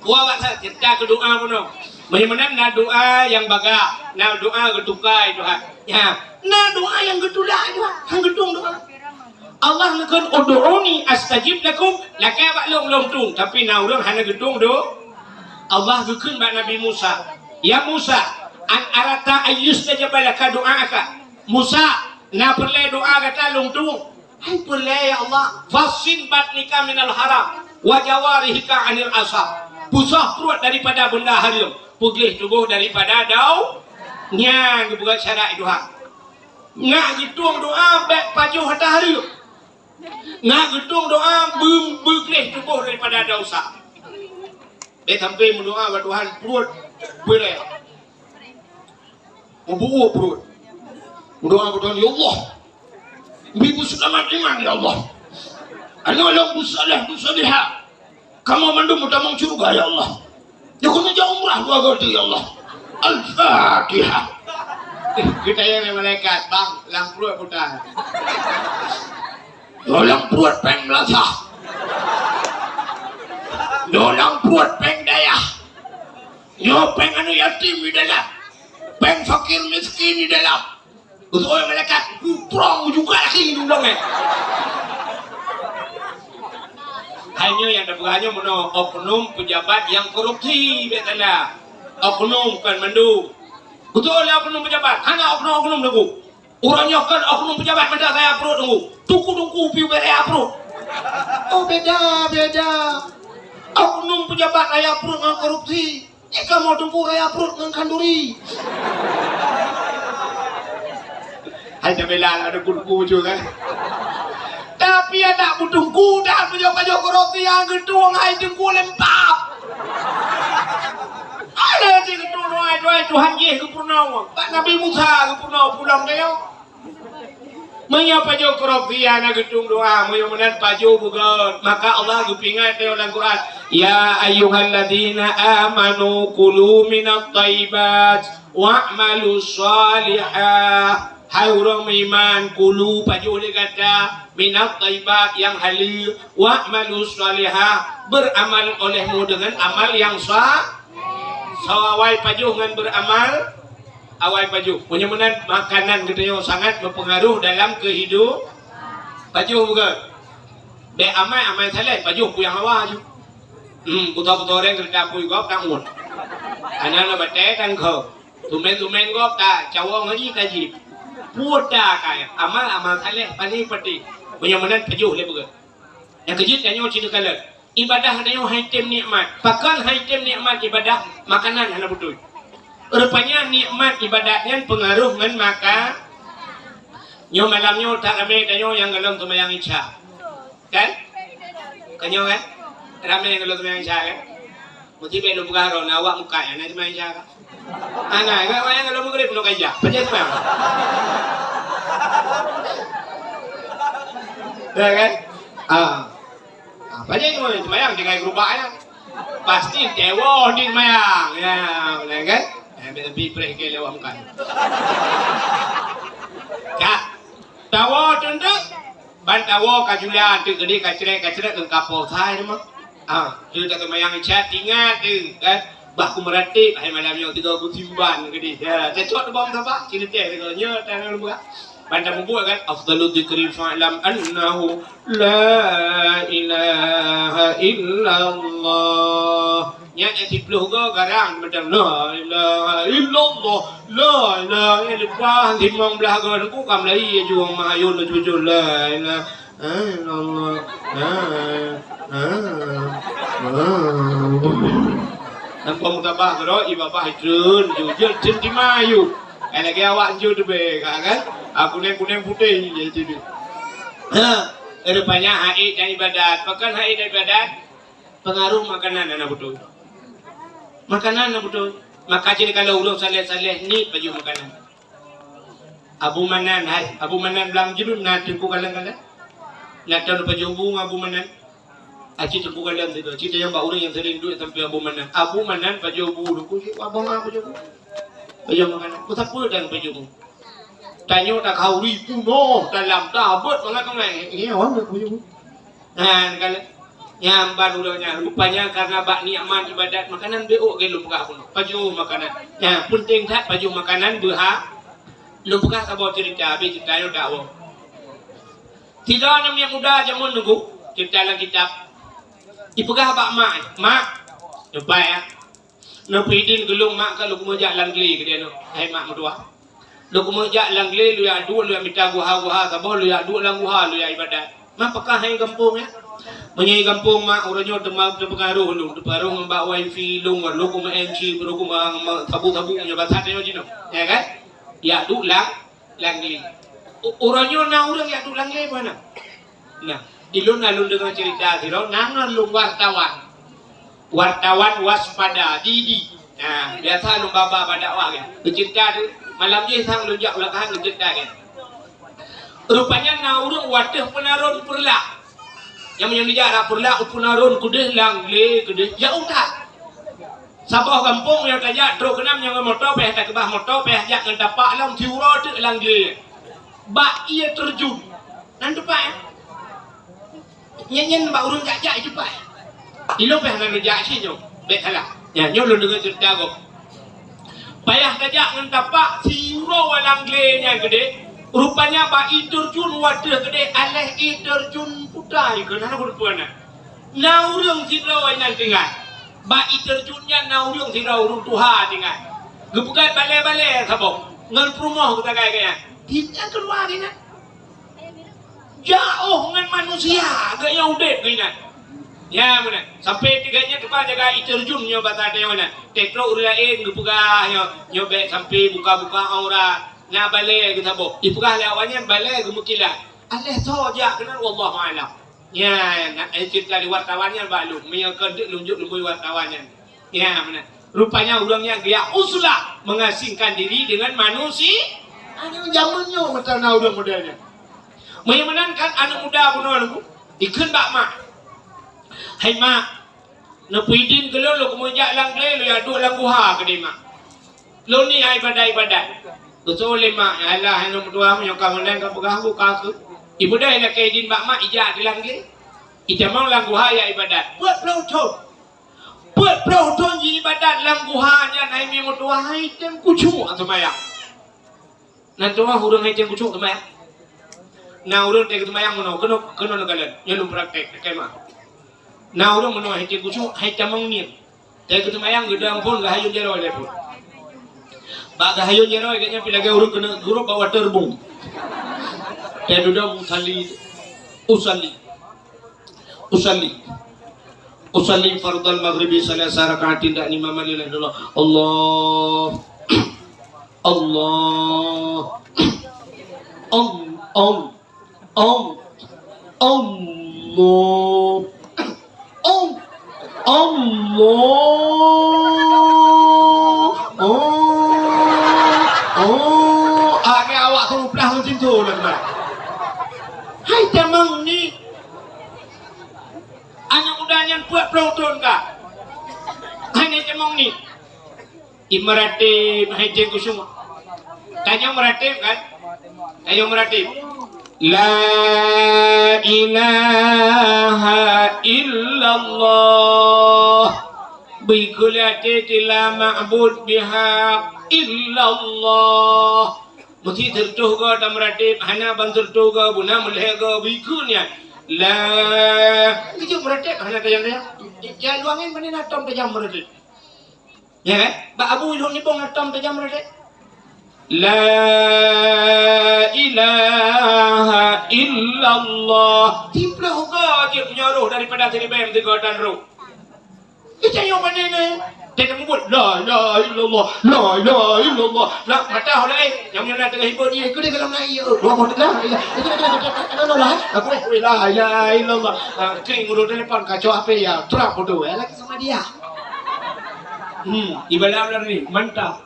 Kuah bak sa cerita keu doa bunoe. Meunan na doa nyang baga, na doa geutukai doa. Ya, na doa nyang geutulak doa, han geutueng doa. Allah neukheun, "Ud'uni astajib lakum," lakèe bak lôn, lôn tueng. Tapi na ureueng hana geutueng doa. Allah geukheun bak Nabi Musa, "Ya Musa, an aradta an yustajaba laka du'aaka." Musa, na peureulèe doa gata lôn tueng? Hai peureulèe, ya Allah, "Fassin batnika minal haram, wa jawarihika anil asab." Peusah pruet daripada beunda hareuem, peugleh tuboh daripada dau. Nyan geupeugah syarat Tuhan. Nak geutueng doa bèk pajoh ata hareuem. Nak geutueng doa beu-, beugleh tuboh daripada dau sa. Bèk sampai meudoa bak Tuhan pruet peureulèe. Meubuuk pruet. Meudoa bak Tuhan, "Ya Allah, bri beuseulamat iman, ya Allah. Aneuk lôn beusaleh, beusalehah. Kamoe mandum meutamong syeuruga, ya Allah. Nyoe keuneuk jak umrah dua kali, ya Allah." Al-Fatihah. Eh, geutanyong lé malaikat, "Bang, lam pruet peue?" "Nyoe lam pruet péng meulasah. Nyoe lam pruet péng dayah. Nyoe péng aneuk yatim di dalam. Péng fakir miskin di dalam." Beutôi malaikat, "Kuprong juga lagi di ulông, eh." Hai nyoe nyang tapeugah nyoe meunoe oknum pejabat nyang korupsi, bèk salah. Oknum kon mandum. Beutôi lé oknum pejabat, hana oknum-oknum lagu. Uroe nyoe kon oknum pejabat mantong raya pruet lagu. Teungku-teungku piôh bèk raya pruet. Oh, beda, beda. Oknum pejabat raya pruet ngon korupsi. Jih kamoe teungku raya pruet ngon khanduri. Hai tabela ada guru-guru kan. Tapi adak beuteungku dan pajoh-pajoh korupsi nyang geutueng hai teungku lempap. Ada cit geutueng doa, doa Tuhan jih geupeurunoe. Bak Nabi Musa geupeurunoe pulang kayong. Meunyoe pajoh korupsi hana geutueng doa, meunyoe meunan pajoh beugét, maka Allah geupeuingat lé lam Quran, "Ya ayyuhalladzina amanu kulu minat thayyibat wa'malu shalihah." Hai ureueng meuiman, kulu pajoh lé gata, minat thayyibat nyang haleue, wa'malu shalihah, beuramal olehmu deungon amal nyang sa-, soe awai pajoh ngon beuramal, awai pajoh. Meunyoe meunan, makanan geutanyoe sangat meupeungaroh dalam keuhidup-, pajoh bukan? Bèk amai, amai saleh, pajoh peue nyang hawa ju. Hmm, beutôi-beutôi orang keureuja pui gob tangon. Aneuk na batèe tangkho. Tumen-tumen gob ta cawong haji taji. Peue ta kaya, amal, amal saleh, paléng peuting. Meunyoe meunan pajoh lé bukan? Nyang keujeuet tanyoe cit neukalon. Ibadah tanyoe hai tem nikmat. Pakon hai tem nikmat ibadah? Makanan hana beutôi. Rupanya nikmat ibadat nyan peungaruh ngon maka. Nyoe malam nyoe that ramé tanyoe nyang gohlom seumayang Isya. Kan? Ka nyoe kan? Ramé nyang gohlom seumayang Isya kan? Meusti bèk lôn peugah droe, na awak muka nyan na seumayang Isya kan? Hana, ingat wayang gohlom Maghrib nyoe ka Isya. Pajan seumayang. Ya kan? Ah. Ah, pajan seumayang, seumayang tinggai geurubak nyan. Pasti tewoh di seumayang. Ya, betul kan? Eh, bèk sampai preh ke lewat muka. Ka. Tawoe teuntèe, ban tawoe ka jula teuk, geudeh ka crèk, ka crèk ngon kapoe sai teuma. Ah, tu tak seumayang Isya, ingat tu kan. Bah ku meuratéb hai malam nyoe tiga ku simban geudeh. Ya, cocok tu bang sabar, sini teh tu nyoe tanah lubah. Ban tamubuet kan, afdalu dzikri fa'lam annahu la ilaha illallah. Nyan nyang siplôh go garang macam la ilaha illallah, la ilaha, leupah limong blah go teungku ka meulayi laju ureueng meuhayôn laju-laju la ilaha illallah. Ah, ah, ah. Nampak meutabah keudroe, i babah jeuet, jeuet, jeuet, jeuet di mayu. Ai lagèe awak jeuet teubiet ka kan? Ah, kuneng-kuneng putéh jeuet di. Ha, rupanya haid dan ibadat. Pakon haid dan ibadat? Pengaruh makanan hana beutôi. Makanan hana beutôi. Maka cit kalau ureueng saleh-saleh ni pajoh makanan. Abu Manan, hai, Abu Manan Blang Jurun na teungku kalon-kalon? Na tahu pajoh bu ngon Abu Manan? Aci teungku kalon tu, cit nyang bak ureueng nyang sering duek sampai Abu Manan. Abu Manan pajoh bu teungku, cit abang ah pajoh bu. Pajoh makanan. Ku sapa dan pajoh bu? Tanyoe tak khauri punoh dalam tabot mangat-mangat. Iya, awak pajoh bu. Nah, kalau nyang ban uroe nyan, rupanya karena bak nikmat ibadat makanan beuk ke lôn peugah bunoe. Pajoh makanan. Nah, penting that pajoh makanan beuha. Lôn peugah saboh cerita, habis cerita nyoe dakwah. Sidroe aneuk muda jameun teungku, cerita lam kitab. Ipeugah bak mak, "Mak, nyoe pai ya." Neupeuidin keu lôn mak ka lôn keumeujak lam glé keudeh nyoe. Hai mak meutuah. Lôn keumeujak lam glé, lôn jak duek, lôn jak mita guha-guha saboh, lôn jak duek lam guha, lôn jak ibadat. Mak peugah hai gampông nyan. Meunyoe gampông mak uroe nyoe teuma teupeungaruh lôn, teupeungaruh ngon bak wifi lôn, lôn keumeung M C, lôn keumeung sabu-sabu nyoe basa tanyoe jinoe. Ya kan? Jak duek lam lam glé. U-, uroe nyoe na ureueng jak duek lam glé bah na? Nah, di lôn na lôn deungoe cerita sidroe, na ngon lôn wartawan. Wartawan Waspada, Didi. Nah, biasa lôn ba-ba bak dakwah kan. Beucerita tu, malam jih sang lôn jak u Lakahan beucerita kan. Rupanya na ureueng watèe peunaron Peureulak. Nyang meunyoe neujak rot Peureulak u peunaron keudeh lam glé keudeh jak u that. Saboh gampông nyang tajak trok keunan nyang ngon moto, payah takeubah moto, payah jak ngon tapak lom siuroe teuk lam glé. Bak ié teurjun. Nan teumpat, eh? Nyan, nyan bak ureueng jak-jak teumpat. Ilôn payah lôn jak sinyoe. Bèk salah. Nyan, nyoe lôn deungoe cerita gob. Payah tajak ngon tapak siuroe lam glé nyan keudeh. Rupanya bak ié teurjun watèe keudeh, aléh ié teurjun putai keunan, hana peue-peue na. Na ureueng sidroe inan tinggai. Bak ié teurjun nyan na ureueng sidroe, ureueng tuha tinggai. Geupeugöt balèe-balèe saboh ngon peurumoh geusagai geuh nyan. Di nyan keuluwa geuh nyan. Jiôh ngon manusia geuh nyan udép geuh nyan. Ya, meunan. Sampai tinggai nyan teuma jaga ié teurjun nyoe basa tanyoe nyan. Teutrok ureueng laén geupeugah nyoe, nyoe bèk sampai buka-buka aurat. Na balèe geusaboh. Ipeugah lé awak nyan balèe geumeukilat. Aléh soe jak keunan, wallahu a'lam. Nyan, na, eh, cerita di wartawan nyan bak lôn. Meunyoe keu deuek lôn jok lôn bui wartawan nyan. Nyan, meunan. Rupanya ureueng nyan geujak uzlah mengasingkan diri dengan manusia. Aneuk jameun nyoe meuteuna ureueng model nyan. Meunyoe meunan kan aneuk muda bunoe lôn ikheun bak mak. Hai mak, neupeuidin keu lôn, lôn keumeujak lam glé, lôn jak duek lam guha keudeh mak. Lôn ni ibadat-ibadat. Geusoe lé mak, "Alah, aneuk meutuah, meunyoe ka meunan ka peugah buka keuh." Ipeudeh lakèe idin bak mak, ijak di lam glé. Itamong lam guha jak ibadat. Peuet ploh thon. Peuet ploh thon jiibadat lam guha nyan, hai mi meutuah, hai tem kucuk seumayang. Nan teuma ureueng hai tem kucuk seumayang. Na ureueng tem seumayang meunoe, keunoe, keunoe neukalon. Nyoe lôn praktek, lakèe mak. Na ureueng meunoe hai tem kucuk, hai tamong ngieng. Teuh geuseumayang, geudong phôn, geuhayôn jaroe lé phôn. Bak geuhayôn jaroe, gobnyan pih lagèe ureueng keuneuk gurôb bak waterboom. Teuh dudoe usalli, usalli, usalli, usalli fardal maghribi salasa rakaatin, dak imaman lillah. Allah. Allah. Om, om, om. Allah. Om, Allah. Oh, oh. Ah, ni awak tu pelah macam tu lah, teman. Hai, tamong ni. Aneuk muda nyan peuet ploh thon ka. Hai, ni tamong ni. Imeuratéb hai Teungku Syueng. Tanyoe meuratéb kan? Tanyoe meuratéb. La ilaha illallah. Bikeuliaté tila ma'bud bihaq illallah. Meusi seureutoh goe tameuratéb, hana ban seureutoh goe, beuna meulhèe goe, bikeu nyan. La, keuneuk meuratéb hana tajam-tajam. Ya, luang nyan pane na tom tajam meuratéb. Ya kan? Bak Abu Ilhom Nibong na tom tajam meuratéb. La ilaha illallah. Siplôh goe jeuet meunyoe roh daripada siribèe meusigoe tan roh. Ita nyoe pane nyoe. Dia nak mubuet, "La ilaha illallah, la ilaha illallah." Lah, mata ho laén. Nyang nyoe na teungoh hibot dia, ikut dia dalam naik, ya. Wah, mau telah. Aku dah, "La ilaha illallah." Ah, kering urut telepon, kacau H P ya. Trap bodoh, ya. Lagi sama dia. Hmm, ibadah benar ni, mantap.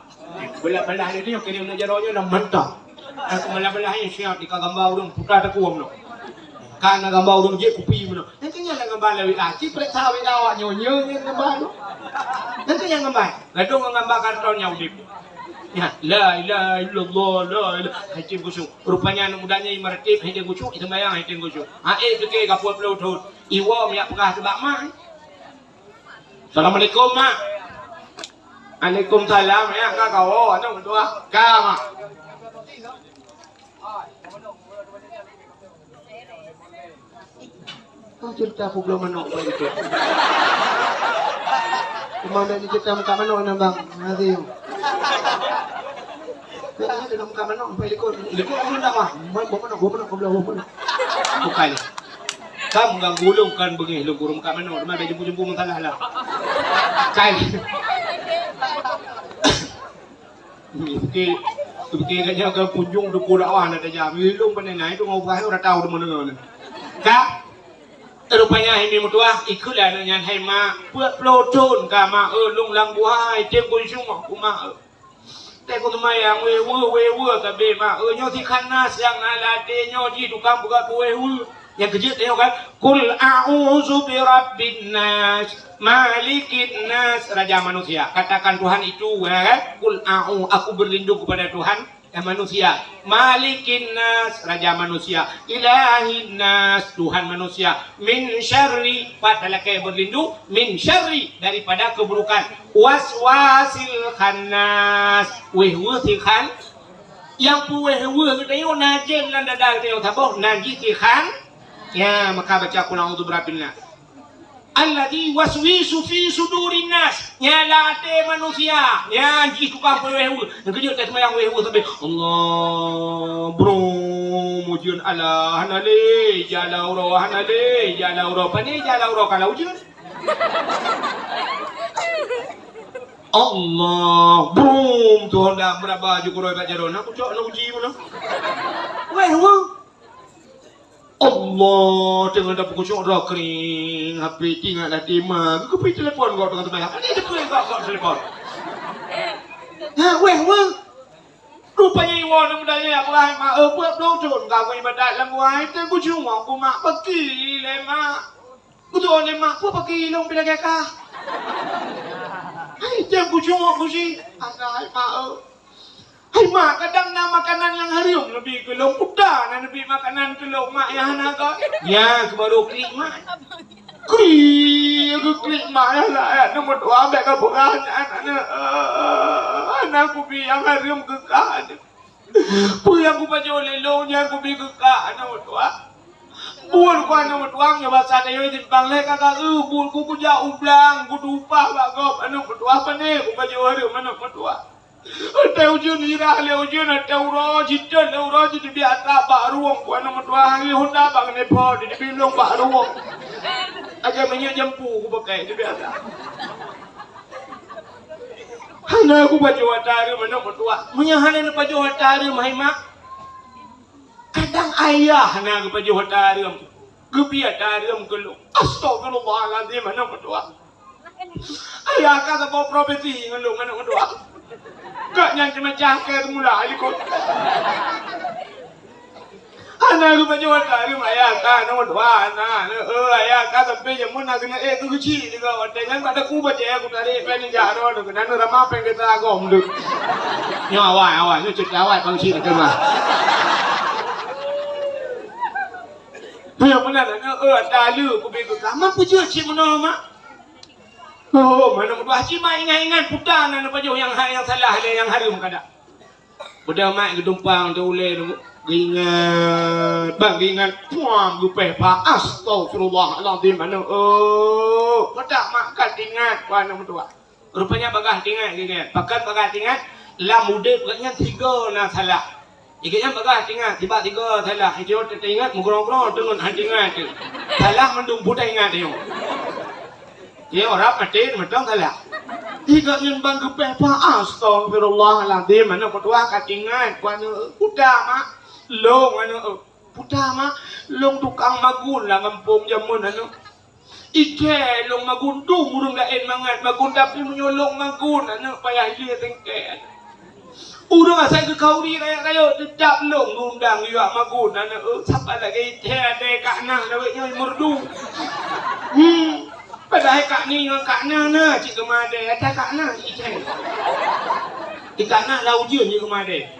Belah-belah ni, kira nak jaroe nyoe dah mantap. Aku belah-belah ni siap di gambar ureueng puta teukuam tu. Kan na gambar ureueng jép kupi meunoe. Nyan keuh nyan na gambar lé W A. Ci peuriksa W A awak nyoe, nyoe nyan gambar tu. Nyan keuh nyan gambar. Gadôh ngon gambar karton nyang udép. Nyan, la ilaha illallah, la ilaha. Hai Teungku Syueng. Rupanya aneuk muda nyan imeuratéb, hai Teungku Syueng, iseumbahyang, hai Teungku Syueng. Ha, eh, pike ka peuet ploh thon. Iwoe miyak peugah teuh bak mak. Assalamualaikum, Mak. Waalaikumsalam, ya, ka kawoe, aneuk meutuah. Ka, Mak. Oh, cerita publoe manok bak itu. Memang dah cerita muka manok ni, Bang. Nanti. Dah muka manok sampai likot. Likot pun dah mah. Mai bawa manok, bawa manok, bawa manok. Bukan. Kamu ganggu ulôn kan beungéh lôn kureueng muka manok. Memang dah jumpa-jumpa masalah lah. Kai. Meusti, meusti gata nyoe ka punjong teupeu dakwah na tajak. Ilôn pane na, itu ngau bah urat tau teuma deungoe. Ka, rupanya hai mi meutuah, ikheun lé aneuk nyan, "Hai mak, peuet ploh thon ka mak, eu, lôn lam guha, i tem keu seumak keu mak, eu. Teuh keu seumayang, wéh-weuh, wéh-weuh sabe mak, eu, nyoe si Khannas nyang na lam até nyoe jih tukang peugah keu wéh-weuh." Nyang keujeuet nyoe kan, "Qul a'udzu birabbin nas, malikin nas," raja manusia. Katakan Tuhan itu, ya kan? "Qul a'u-, aku berlindung kepada Tuhan, eh, manusia. Malikin nas, raja manusia. Ilahin nas, Tuhan manusia. Min syarri," pat talakée berlindung, "min syarri," daripada keburukan. "Waswasil khannas," wéh-weuh si khan-, nyang peuwéh-weuh geutanyoe na jén lam dada geutanyoe saboh, na jih si khan-, Ya, maka baca qul a'udzu birabbin nas. Alladzi waswisu fi sudurin nas. Nyan lam até manusia. Nyan jih tukang peuwéh-weuh. Nyang keujeuet ka seumayang wéh-weuh sampai, Allah, brum, ujeuen Allah, hana lé, jala uroe, hana lé, jala uroe. Pane jala uroe kalau ujeuen? Allah, brum, tu honda meuraba ju keurôi bak jaroe. Nak kucok, nak uji mana? Wéh-weuh. Allah, teungoh tapeukucok droe kring, H P tingat dah tema. Geukeupeue telepon kau teungoh teumayang. Ani teupeu kau, kau telepon. Ha, wéh, wéh. Rupanya iwoe aneuk muda nyan, "Hai mak, eu, peuet ploh thon ka ku ibadat lam guha, teuh kucok ku mak paki lé mak." Kutoe lé mak, "Peue paki lôn pih lagée kah?" Hai, teuh kucok ku si. Anggai mak, eu. Hai mak, kadang na makanan nyang hareuem neubi keu lôn, kuta na neubi makanan keu lôn, mak, nyang hana ka. Nyan keuh baru klik mak. Klik, klik mak, ya lah, ya, aneuk meutuah, bék ka peugah nyan, aneuk, eh, hana kubi nyang hareuem keu kah, aneuk. Peue nyang kupajoh lé lôn, nyang kubi keu kah, aneuk meutuah. Buet ku aneuk meutuah, nyoe basa Melayu simpang lé ka, ka, eh, buet ku kujak u blang, kutumpah bak gob, aneuk meutuah, pane kupajoh hareuem, aneuk meutuah. Watée ujeuen irah lé ujeuen, watée uroe jiteuet lé uroe jiteubiet atra bak rueng, ku aneuk meutuah, hari honda bak keuneupho jiteubiet lôn bak rueng. Lagée minyeuk jampu kupakai teubiet atra. Hana geupajoh ata hareuem aneuk meutuah. Meunyoe hana neupajoh ata hareuem hai mak, kadang ayah hana geupajoh ata hareuem. Geubri ata hareuem keu lôn. Astagfirullahalazim aneuk meutuah. Ayah ka saboh profesi ngon lôn aneuk meutuah. Gobnyan ceumacah keu seumula likot. Hana geupajoh ata hareuem ayah ka, aneuk meutuah, hana, aneuk, eh, ayah ka sampai jameun na keuneuk ék keu geuchik juga. Watèe nyan bak daku bajèe ku tarek péng nijak droe, keunan rama péng gata agom tu. Nyoe awai, awai, nyoe cit awai pang cit keu mah. Nyoe meunan, aneuk, eh, ata lheueh kubri keu ka. Ma peujeuet cit meunoe, mak? Oh, aneuk meutuah, cit mak ingat-ingat puta na neupajoh nyang ha-, nyang salah lé nyang hareuem kada. Beudôh mak geutumpang teu ulèe tu, geuingat, bang geuingat, puang geupéh pha, astagfirullahalazim aneuk, oh, peugah mak ka teuingat, wah aneuk meutuah. Rupanya bagaih teuingat geuingat, pakon bagaih teuingat, lam udép gobnyan tiga na salah. Gobnyan bagaih teuingat, tiba tiga salah, itu teuingat meugroe-groe teungon han teuingat tu. Salah mandum buta ingat nyoe. Nyoe rab maté mantong salah. Tiga nyan bang geupéh pha, astagfirullahalazim, aneuk meutuah ka teuingat, ku aneuk, puta mak, lôn aneuk, puta mak, lôn tukang magun lam gampông jameun aneuk. Ithèe lôn magun, dum ureueng laén mangat magun, tapi meunyoe lôn magun aneuk payah ilèe singkèe. Ureueng asai geukhauri rayeuk-rayeuk, teutap lôn geuundang yue magun aneuk, eh, saban lagèe ithèe adèe Kak Nah lawét nyoe meureudu. Hmm. Padahai Kak Ni ngon Kak Nah na cit geumeuadèe, ata Kak Nah ithèe. Di Kak Nah lam ujeuen jih geumeuadèe.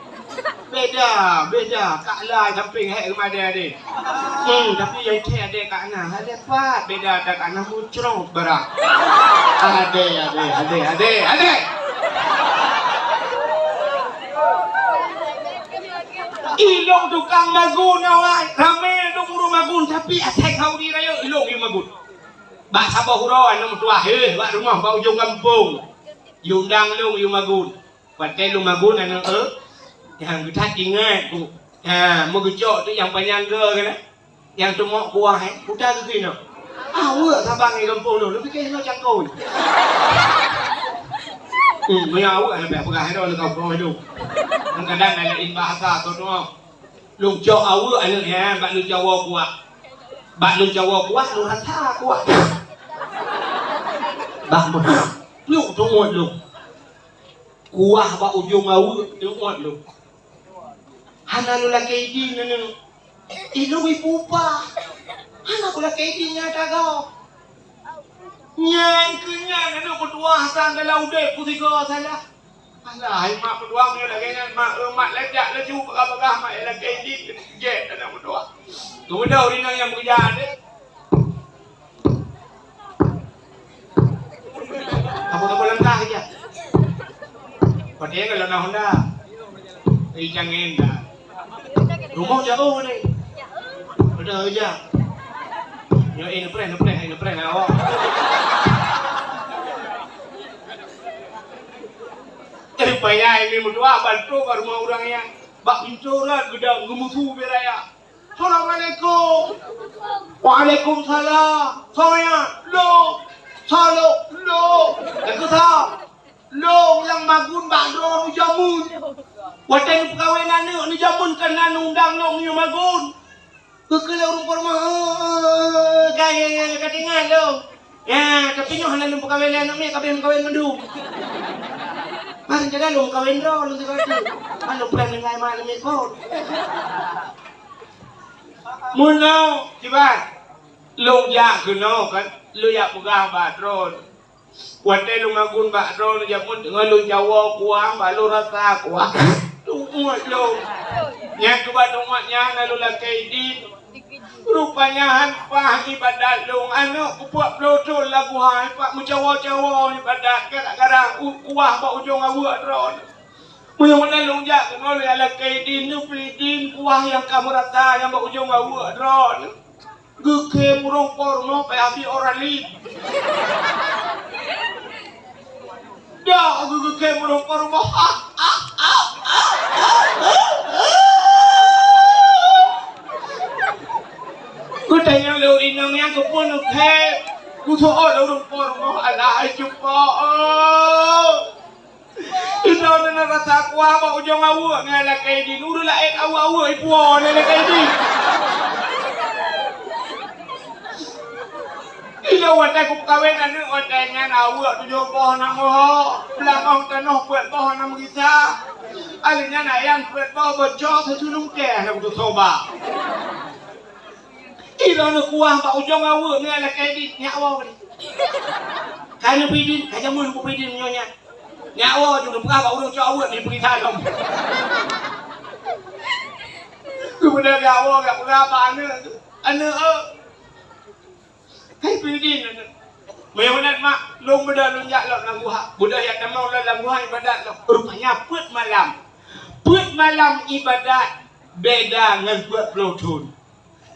Beda, beda. Kak Lai sampéng hék geumeuadèe adèe. Hmm, tapi nyang ithèe adèe Kak Nah, adèe pat beda ata Kak Nah mucrok barang. Adèe, adèe, adèe, adèe, adèe. Ilôn tukang magun awai, ramé dum ureueng magun, tapi asai khauri rayeuk ilôn nyang magun. Bak saboh uroe aneuk meutuah, heh, bak rumoh bak ujong gampông. Yue undang lôn yue magun. Watèe lôn magun aneuk, eh, nyang geuthat ingat ku. Ha, meugeucok tu nyang panyang goe keunan. Nyang teumok kuah, eh, puta geukheun nyoe. Aweuek saban ngon gampông lôn, lôn pike hinoe cangkôi. Hmm, meunyoe aweuek hana payah peugah hinoe lôn gampông hinoe. Kadang-kadang na laén bahasa tu tu. Lôn cok aweuek aneuk nyan bak lôn cawoe kuah. Bak lôn cawoe kuah, lôn rasa kuah. Bak meuh, pluek teuuet lôn. Kuah bak ujong aweuek teuuet lôn. Hana lôn lakèe idin aneuk. Ilôn ipupa. Hana kulakèe idin nyan tagau. Nyan keuh nyan aneuk meutuah sang dalam udép kusigoe salah. Alah, hai mak meutuah meunyoe lagèe nyan, mak, eh, mak lajak laju peugah-peugah mak lakèe idin, gèt aneuk meutuah. Keumudian ureueng inong nyang meukeujah deh. Apa-apa langkah aja. Pakai kalau na Honda. Eh, jangan dah. Rumah jauh ni. Udah aja. Yo, eh, ngeprank, ngeprank, eh, ngeprank awak. Eh, payah ini meutuah bantu ke rumah orang yang bak pintu orang gedang geumusu beraya. Assalamualaikum. Waalaikumsalam. Soe nyan? Lôn. Soe lôn? Lôn. Lôn nyang magun bak droe neujameun. Watèe neupeukawen aneuk neujameun, ka na neuundang lôn nyang magun. Keukeue lôn ureueng po rumoh, "Oh, ka, ya, ya, ya, ka teuingat lôn." Ya, tapi nyoe hana lôn peukawen lé aneuk miet, ka abéh meukawen mandum. Mari jadi lôn meukawen droe lôn sigoe tu. Kan lôn peugah deungon mak lôn miet phôn. Meunoe, kiban. Lôn jak keunoe kan, lôn jak peugah bak droe. Watèe lôn magun bak droe lôn jameun, teungoh lôn cawoe kuah, bak lôn rasa kuah. Teuuet lôn. Nyang keubat teuuet nyan na lôn lakèe idin. Rupanya han paih ibadat lôn, aneuk kupuet ploh thon lagu hai pat meucawoe-cawoe ibadat, gara-gara u-, kuah bak ujong aweuek droe. Meunyoe meunan lôn jak keunoe lôn lakèe idin, neubri idin kuah nyang ka meurata nyang bak ujong aweuek droe. Geukhem ureueng po rumoh payah bri Oralin. Dak geukhem ureueng po rumoh. Geutanyong lé ureueng inong nyan keupeue neukhem. Geuseuôt lé ureueng po rumoh, "Alah, hai cupa, oh." Lôn na rasa kuah bak ujong aweuek ngon lakée idin. Ureueng laén aweuek-aweuek ipuwoe ngon lakée idin. Ilôn watée kupeukawen aneuk watée nyan aweuek tujoh boh na meuho, beulangöng tanoh peuet boh na meugisa. Alèh nyan ayam peuet boh beucok seuculung kèe na kutosoba. Ilôn kuah bak ujong aweuek ngon lakée idin nyak woe. Ka neupidin, ka jameun kupidin nyoe nyan. Nyak woe ju neupeugah bak ureueng cok aweuek ni peugisa lom. Keumudian nyak woe gak peugah bak aneuk, "Aneuk, eu, hai pidin aneuk." "Meunyoe meunan mak, lôn beudôh lôn jak lom lam guha." Beudôh jak tamong lom lam guha ibadat lom. Rupanya peuet malam. Peuet malam ibadat beda ngon peuet ploh thon.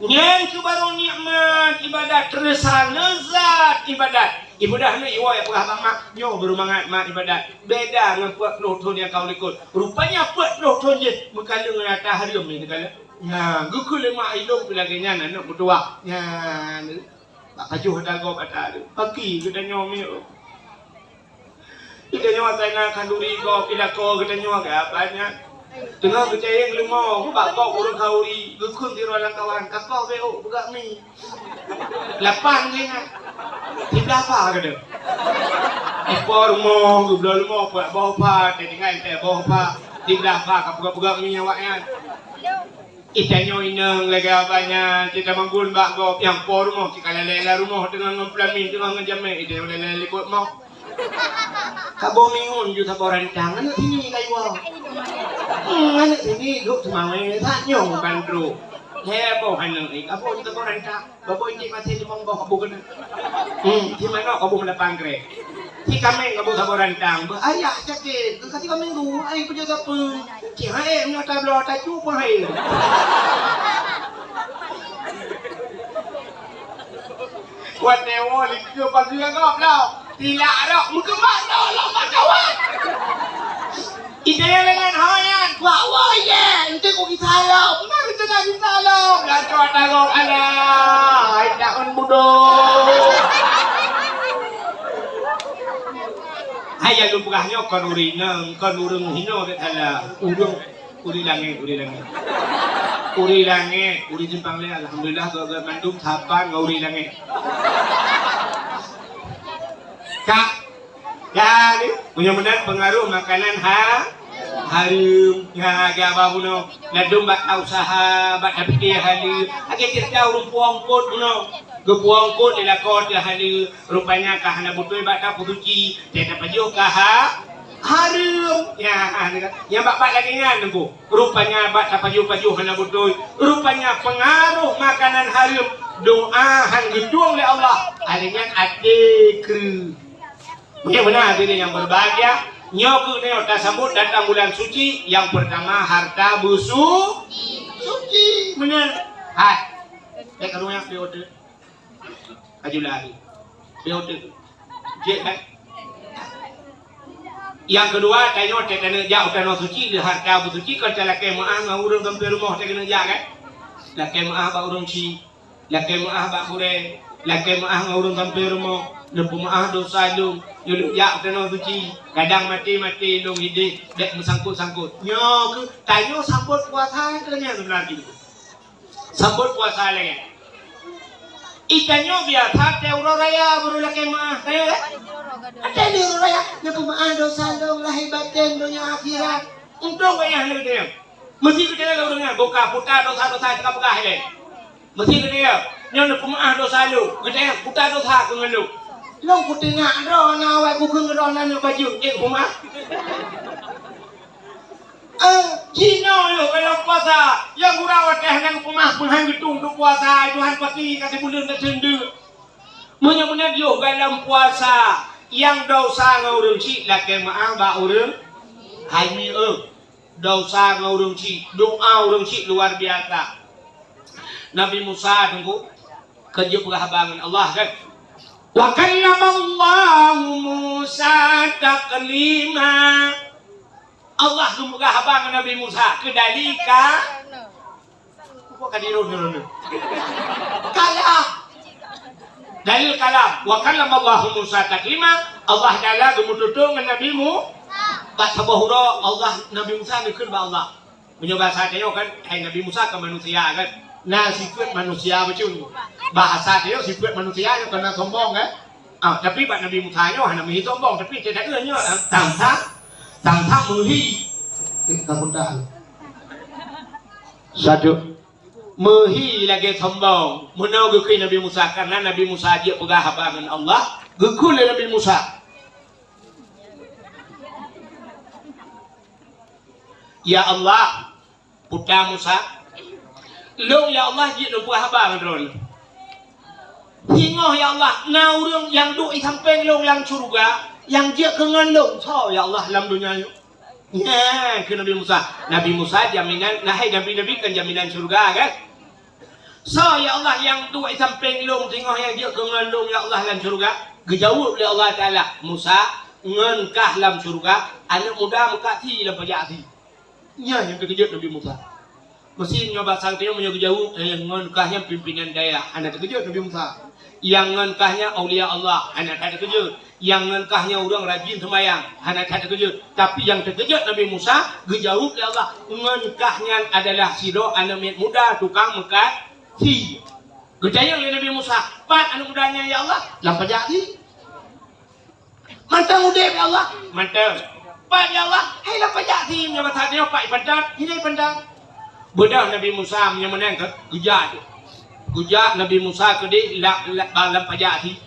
Nyan keuh barô nikmat ibadat, teurasa leuzat ibadat. Ibadat ni iwoe peugah bak mak, nyoe barô mangat mak ibadat. Beda ngon peuet ploh thon nyang ka u likot. Rupanya peuet ploh thon jih meukaleueng ngon ata hareuem ni teukaleueng. Nyan, geukheun lé mak ilôn pih lagèe nyan aneuk meutuwah. Nyan, bak pajoh ata gob ata tu. Paki geutanyoe miet. Geutanyoe asai na khanduri gob, pih lakoe geutanyoe keu apa nyan. Teungoh geucayeng leumo, bak gob ureueng khanduri, geukheun sidroe lam kawan, "Ka koh beu ôk peugah mi." Lapan geuh nyan. Siblah pha geutanyoe. Ipo rumoh, geubloe leumo, peuet boh pha, teutinggai teuboh pha. Siblah pha ka peugah-peugah mi awaknyan. Geutanyoe inong lagèe abah nyan, cit tameugun bak gob, nyang po rumoh, cit ka lalè lam rumoh, teungoh ngon peulamin, teungoh ngon jamèe, geutanyoe lalè likot moh. Ka boh minggun ju saboh rantang, aneuk sini ka iwoe. Hmm, aneuk sini duek seumawé, that nyoe ban trok. Heboh aneuk, eh, ka boh ju saboh rantang. Babah injik maté limong boh kabu keuneuk. Hmm, si manok kabu meulapan krek. Si kaméng kabu saboh rantang. Beuh ayah sakét. Keu ka tiga minggu, ai peujeuet sapeue. Cit hai meunyoe tabloe tacu pun hai. Watèe woe likot pageue gob lom. Tilak rot meukeumah lom bak kawan. Ide lengan ho nyan, kuak woe ye, ente ku gisa lom. Mari teuka gisa lom. Lacoe tarok alah, hai daun budok. Hai nyang lôn peugah nyoe kon ureueng inong, kon ureueng hinoe bèk salah. Ureueng, ureueng langèt, ureueng langèt. Ureueng langèt, ureueng simpang lé, alhamdulillah, geuh-geuh mandum saban ngon ureueng langèt. Kak, Jadi, meunyoe meunan peungaruh makanan ha-, hareuem. Nyan lagèe abah bunoe. Ladôm bak ta usaha, bak tapike haleue. Lagèe ceurita ureueng puwoe eungkôt bunoe. Geupuwoe eungkôt lé lakoe teuh haleue. Rupanya ka hana beutôi bak tapeusuci. Teuh tapajoh ka ha-, hareuem. Nyan, nyan bak-bak lagèe nyan, Teungku. Rupanya bak tapajoh-pajoh hana beutôi. Rupanya peungaruh makanan hareuem. Doa han geutueng lé Allah. Lagèe nyan até kreueh. Mungkin beuna hadirin yang berbahagia, nyoe keuh nyoe tasambot datang bulan suci, yang pertama harta beusu-, suci. Meunan. Hai. Bèk karu nyan, bèk ote. Aju lari. Bèk ote. Jeuet, kan? Yang kedua, tanyoe teuh taneuk jak u tanoh suci, le harta beusuci, kon talakèe meu'ah ngon ureueng sampoe rumoh teuh keuneuk jak, kan? Lakèe meu'ah bak ureueng chik. Lakèe meu'ah bak gurèe, lakèe meu'ah ngon ureueng sampoe rumoh, neupeumeu'ah dosa lôn, nyoe lôn jak u tanoh suci, kadang maté-maté lôn idéh bèk meusangkot-sangkot. Nyoe keuh tanyoe sambot puasa keuh nyan seubeuna jih. Sambot puasa lagèe nyan. Geutanyoe biasa watèe uroe raya baru lakèe meu'ah, tanyoe kan? Watèe di uroe raya, neupeumeu'ah dosa lôn lahé batén donya akhirat. Untông gobnyan lé geutanyoe. Meusti geutanyoe lé ureueng nyan, boh ka puta dosa-dosa nyang ka peugah ilèe. Meusti geutanyoe, nyoe neupeumeu'ah dosa lôn, geutanyoe puta dosa keu ngon lôn. Lôn kuteunak droe na awai kukheun keu droe na neuk bajeueng, ék peumeu'ah. Eh, jinoe lôn goh lom puasa, nyang gura watèe hana geupeumeu'ah peuhan geutung keu puasa, Tuhan pasti ka sibuleuen ka seundeue. Meunyoe meunan yoh goh lom puasa, nyang dosa ngon ureueng chik lakèe meu'ah bak ureueng hai mi eu. Dosa ngon ureueng chik, doa ureueng chik luar biasa. Nabi Musa teungku, ka jeuet peugah haba ngon Allah kan? Wa kallamallahu Musa taklima. Allah geupeugah haba ngon Nabi Musa keu dalil ka Apa ka dirôn-rôn? Kalam. Dalil kalam. Wa kallamallahu Musa taklima. Allah Taala geumeututoe ngon Nabi Mu-, Bak saboh uroe Allah, Nabi Musa neukheun bak Allah. Meunyoe bahasa tanyoe kan, hai Nabi Musa ka manusia kan. Na sifeuet manusia bacut. Bahasa tanyoe sifeuet manusia nyoe kana sombong kan. Ah, tapi bak Nabi Musa nyoe hana meuhi sombong, tapi tidak nyoe tang-tang, tang-tang meuhi. Eh, ka kunta. Satu. Meuhi lagée sombong. Meunoe geukheun Nabi Musa, karena Nabi Musa jeuet peugah haba ngon Allah. Geukheun lé Nabi Musa, "Ya Allah, puta Musa, lôn ya Allah jeuet lôn peugah haba ngon droeneuh. Singoh ya Allah, na ureuëng nyang duek di sampéng lôn lam syeuruga, nyang jeuet keu ngon lôn, soe ya Allah lam donya nyoe?" Nyan keu Nabi Musa. Nabi Musa jaminan, nah hai nabi-nabi kan jaminan syeuruga kan? "Soe ya Allah nyang duek di sampéng lôn singoh nyang jeuet keu ngon lôn ya Allah lam syeuruga?" Geujaweueb lé Allah Taala, "Musa, ngon kah lam syeuruga, aneuëk muda meukat sie lam pajak sie." Nyan nyang teukeujot Nabi Musa. Meusé nyoe bak sang tanyoe meunyoe geujaweueb, eh, ngon kah nyan pimpinan dayah, hana teukeujot Nabi Musa. Nyang ngon kah nyan aulia Allah, hana that teukeujot. Nyang ngon kah nyan ureuëng rajin seumayang, hana that teukeujot. Tapi nyang teukeujot Nabi Musa, geujaweueb lé Allah, "Ngon kah nyan adalah sidroe aneuëk miet muda tukang meukat sie." Geutanyong lé Nabi Musa, "Pat aneuëk muda nyan ya Allah?" "Lam pajak sie." "Mantong udeb ya Allah?" "Mantong." "Pat ya Allah?" "Hai lam pajak sie, meunyoe basa tanyoe pat ipantan, hina ipantan." Beudôh Nabi Musa meunyoe meunan keu geujak. Geujak Nabi Musa keudeh la-, la-, lam pajak sie.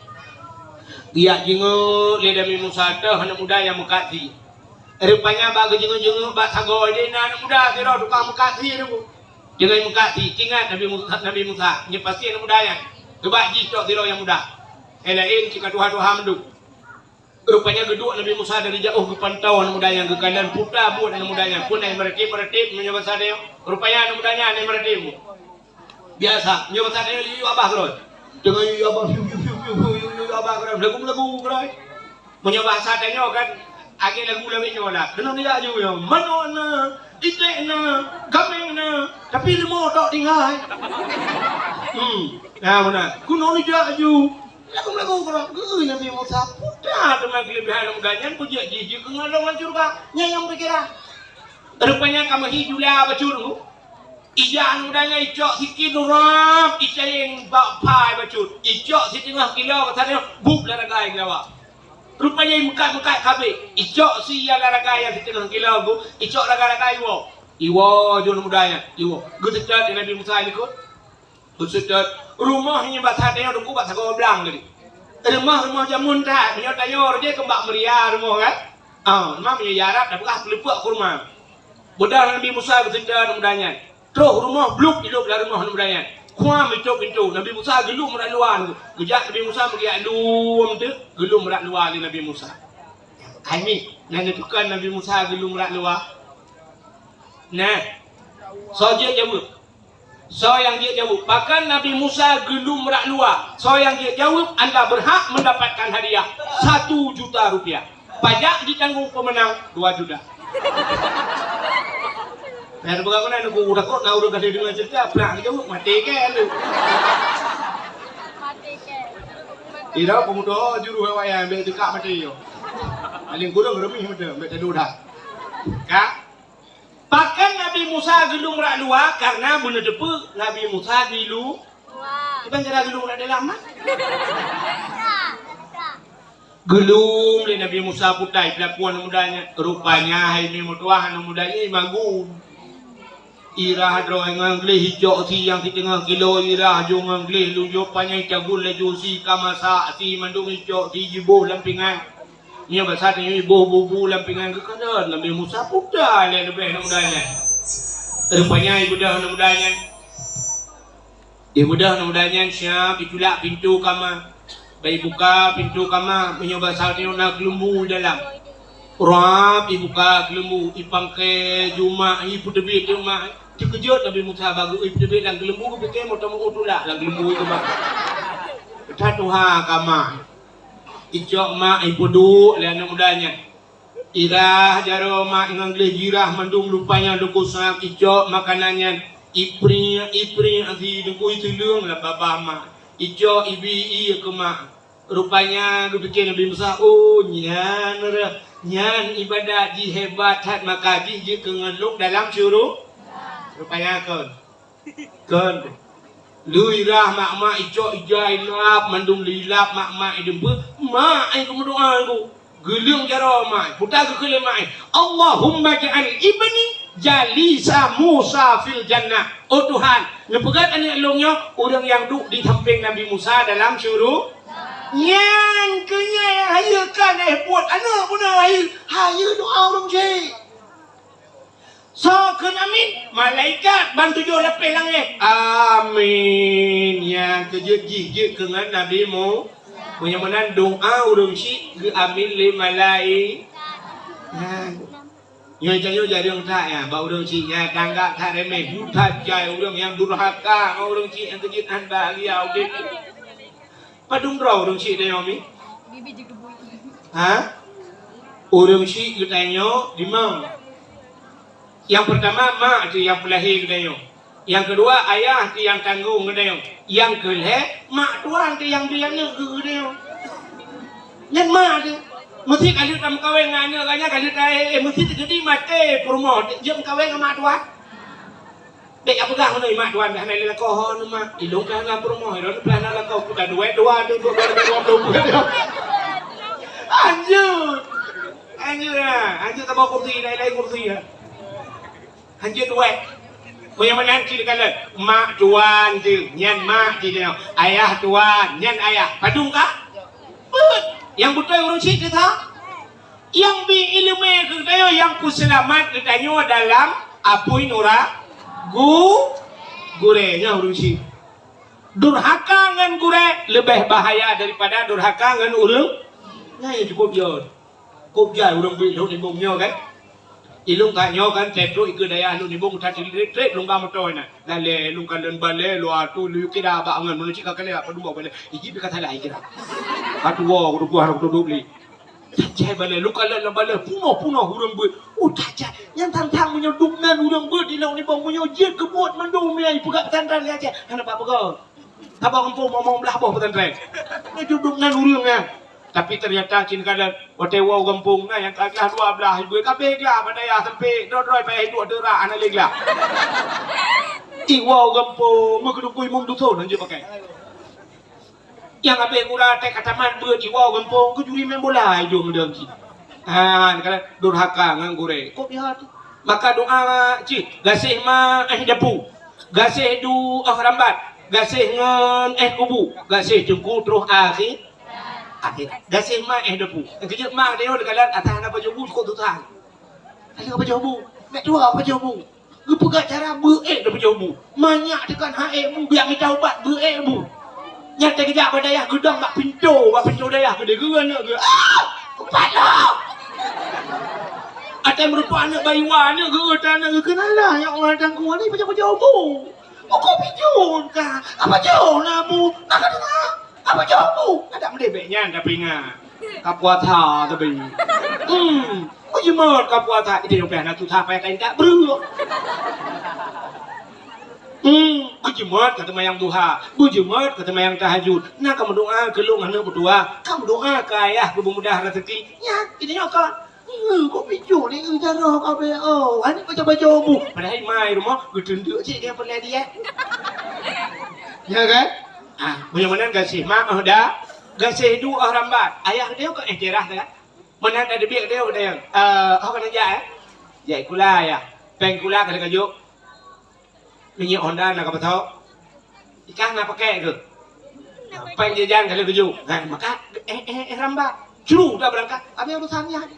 Geujak jingeuek lé Nabi Musa teuh aneuëk muda nyang meukat sie. Rupanya bak geujingeuek-jingeuek bak sagoe deh na aneuëk muda sidroe tukang meukat sie tu. Deungon meukat sie, teuingat Nabi Musa, Nabi Musa, nyoe pasti aneuëk muda nyan. Geubak jih cok sidroe nyang muda. Eh laén cit ka tuha-tuha mandum. Rupanya geuduek Nabi Musa dari jauh geupantau aneuëk muda nyan, geukalon puta buet aneuëk muda nyan. Pun na meuratéb-meuratéb meunyoe basa tanyoe. Rupanya aneuëk muda nyan na meuratéb. Biasa, meunyoe basa tanyoe yue-yue abah keudroe. Teungoh yue-yue abah, fiu, fiu, fiu, fiu, fiu, yue-yue abah keudroe. Lagu-lagu keudroe. Meunyoe basa tanyoe kan, lagée lagu lawét nyoe lah. Keunoe neujak ju nyoe. Manok na, iték na, kaméng na, tapi leumo tok tinggai. Hmm, nah meunan. Keunoe neujak ju. Lagu-lagu keudroe, geu Nabi Musa, peue teuma keuleubiehan aneuëk muda nyan, peue jeuet jih jeuet keu ngon lôn lam syeuruga? Nyan nyang pikiran. Rupanya ka meuhi jula bacut. Ija aneuëk muda nyan icok sikin rab, icayeng bak pai bacut. Icok siteungoh kilo ka sabe, bup lam ragai geulawa. Rupanya imeukat-meukat kabeh. Icok sie lam ragai nyang siteungoh kilo tu, icok ragai-ragai iwoe. Iwoe ju aneuëk muda nyan, iwoe. Geuseutôt lé Nabi Musa likot. Geuseutôt, rumoh nyan bak saboh teungku bak sagoe blang tadi. Rumoh-rumoh jameun that, meunyoe tanyoe rot jih keumbak meuria rumoh kan? Ah, memang meunyoe Arab dak peugah peuleupeuk kurma. Beudôh Nabi Musa geuseutôt aneuëk muda nyan. Troh rumoh blub ilop lam rumoh aneuëk muda nyan. Kuam itôp pintoe. Nabi Musa geulom rot luwa. Geujak Nabi Musa meugeujak lom teuk, geulom rot luwa lé Nabi Musa. Hai mi, na neutukang Nabi Musa geulom rot luwa. Nah. Soe jeuet jaweueb? Soe nyang jeuet jaweueb? Pakon Nabi Musa geulom rot luwa? Soe nyang jeuet jaweueb, anda berhak mendapatkan hadiah satu juta rupiah. Pajak ditanggung pemenang dua juta. Nah, bukan kena nunggu udah kok, nah, udah kasih dengar cerita, pernah jaweueb, mati kan tu. Tidak, pemuda juru hawaian, ambil dekat mati yo. Paling kurang remih mata, ambil tadu dah. Kak, Pakon Nabi Musa geulom rot luwa? Karena beuneuteupeu Nabi Musa geulu-, kiban cara geulom rot dalam, nah? Geulom lé Nabi Musa putai peulakuan aneuëk muda nyan. Rupanya hai mi meutuah aneuëk muda nyan magun. Irah droe ngon gleh icok sie nyang siteungoh kilo irah ju ngon gleh lujok panyang cagun laju sie ka masak sie mandum icok sie jiboh lam pingan. Nyoe basa tanyoe iboh bubu lam pingan geukalon Nabi Musa puta lé leubeh aneuëk muda nyan. Rupanya ibeudôh aneuëk muda nyan. Ibeudôh aneuëk muda nyan siab itulak pintoe kama. Bak ibuka pintoe kama, meunyoe basa tanyoe na keuleumbu dalam. Rab ibuka keuleumbu, ipangke ju mak, ipeuteubiet ju mak. Teukeujot Nabi Musa bagoe ipeuteubiet lam keuleumbu, geupike meutameu'ue tulak lam keuleumbu itu mak. That tuha kama. Icok mak ipeuduek lé aneuëk muda nyan. Irah jaroe mak ngon gleh jirah mandum rupanya leukoh sab icok makanan nyan. Ipriek-ipriek sie deungon ituleueng lam babah mak. Icok ibi ié keu mak. Rupanya geupike Nabi Musa, "Oh, nyan reuh Nyan ibadat jih hebat that maka jih jeuet keu ngon lôn dalam syuru-, rupanya kon. Kon. Lheueh irah mak-mak icok ija ilap, mandum lheueh ilap mak-mak ideumbeuet, mak ai geumeudoa lom. Geuleueng jaroe mak ai, puta geukheun lé mak ai, "Allahumma ij'al ibni jalisa Musa fil jannah." Oh Tuhan, neupeugét aneuk lôn nyoe ureueng nyang duek di sampéng Nabi Musa dalam syuru-, nyan keuh nyan hayeue kan eh buet aneuk bunoe hayeue, hayeue doa ureueng syik. Soe kheun amin? Malaikat ban tujoh lapéh langét. Amin. Nyang keujeuet jih jeuet keu ngon Nabi Mu-, meunyoe meunan doa ureueng syik geuamin lé malai-, nah. Nyoe tanyoe jareueng that nyan bak ureueng syik nyan tanggap that remeh. Buta jai ureueng nyang durhaka ngon ureueng syik nyang keujeuet han bahagia udép. Padum droe ureueng syik tanyoe mi? Ha? Ureueng syik geutanyoe limong. Nyang peurtama mak teuh nyang peulahé geutanyoe. Nyang keudua ayah teuh nyang tanggong geutanyoe. Nyang keulhée mak tuan teuh nyang bri aneuk keu geutanyoe. Nyan mak teuh. Meusti ka lheueh tameukawen ngon aneuk gata nyan ka lheueh ta-, eh, meusti teukeudi maté peurumoh jeuet meukawen ngon mak tuan. Bék ka peugah keunoe mak tuan, bèk hana lé lakoe ho neuh mak. Ilôn pih hana peurumoh, ilôn pih hana lakoe, kuta duet dua tu, dua, dua, dua, dua, dua. Hanjeuet. Hanjeuet, ha. Hanjeuet saboh kursi, laén-laén kursi, ha. Hanjeuet duet. Meunyoe meunan cit dikalon, mak tuan teuh, nyan mak teuh nyoe. Ayah tuan, nyan ayah. Padum ka? Beuet. Nyang beutôi ureueng syik teuh sa? Nyang bi ileumèe keu geutanyoe, nyang peuseulamat geutanyoe dalam apui nura-, gu-, gurèe nyan ureueng syik. Durhaka ngon gurèe leubeh bahaya daripada durhaka ngon ureueng. Nyan nyang cukôp jeuet. Kôp jai ureueng beuet lhok nibong nyoe kan. Ilôn ka nyoe kan, trép trok ikeue dayah lhok nibong, that trép-trép lôn ba moto na. Lalè lôn kalon balè, lôn atu lôn kira bak angon, meunyoe cit ka kalè apa dua balè. Iji pih ka salah ikira. Ka tuwoe kutuboh aneuk kutudob lé. Tajai balè, lôn kalon lam balè, punoh-punoh ureueng beuet. Oh, tajai. Nyan tantang meunyoe dum nan ureueng beuet di lhok nibong, meunyoe jeuet keu buet mandum nyan ipeugah pesantren lé Aceh. Hana bak peugah. Saboh gampông momong blah boh pesantren. Nyoe dum nan ureueng nyan. Tapi ternyata cit kalon watèe woe u gampông na nyang ka glah dua blah, ibu ka abéh glah, bak dayah sampé droe-droe payah hidup deurak hana lé glah. Iwoe u gampông meukeudukui mum dusun hanjeuet pakai. Nyang abéh gura teuka tamat beuet iwoe u gampông, keujuri main bola idong deungon cit. Ha, nyan kan durhaka ngon gurèe. Kok biha tu? Maka doa cit, gaséh ma éh dapu, gaséh du óh rambat, gaséh ngon éh kubu, gaséh teungku troh akhé-, akhirat. Gaséh ma éh dapu. Keujeuet ma geutanyoe dikalon atas hana pajoh bu cukôp susah. Hana pajoh bu. Mek tuha pajoh bu. Geupeugah cara beuék dan pajoh bu. Manyak tekan ha ék bu, biak mita ubat beuék bu. Nyang teukeujak bak dayah geudong bak pintoe, bak pintoe dayah geudeh geuh aneuk geuh. Ah! Upat lom! Até meurumpok aneuk bayi wa aneuk geuh, uta aneuk geuh keunalah, ya Allah, tangku ni pajoh-pajoh bu. Uko pijun ka. Apa jauh na bu? Nak kata apa jauh bu? Ada mendebek nyan tapi ingat. Ka puasa tapi. Hmm. Beujeumot ka puasa, itu yang payah na susah payah kain tak breuh. Hmm, beujeumot ka teumayang duha, beujeumot ka teumayang tahajud. Na ka meudoa keu lôn aneuk meutuah, ka meudoa keu ayah geubeumudah rezeki. Nyan, itu nyoe ka. Nyoe kok picu ni, nyoe jaroe kabeh, oh. Aneuk baca-baca bu. Padahai mai rumoh, geuteundeuk cit dia pernah dia. Ya kan? Ah, meunyoe meunan gaséh ma, oh, dah. Gaséh du, oh, rambat. Ayah dia kok, eh, cerah dah. Meunan dah debiet dia, dia. Eh, oh, kena jak, eh. Jak kula, ya. Peng kula kena kajok. Minyeuk Honda na ka patok. Ikah na pakai ke? Peng jajan kali keju. Nah, maka, eh, eh, eh, ramba. Curu dah berangkat. Habis urusan ni.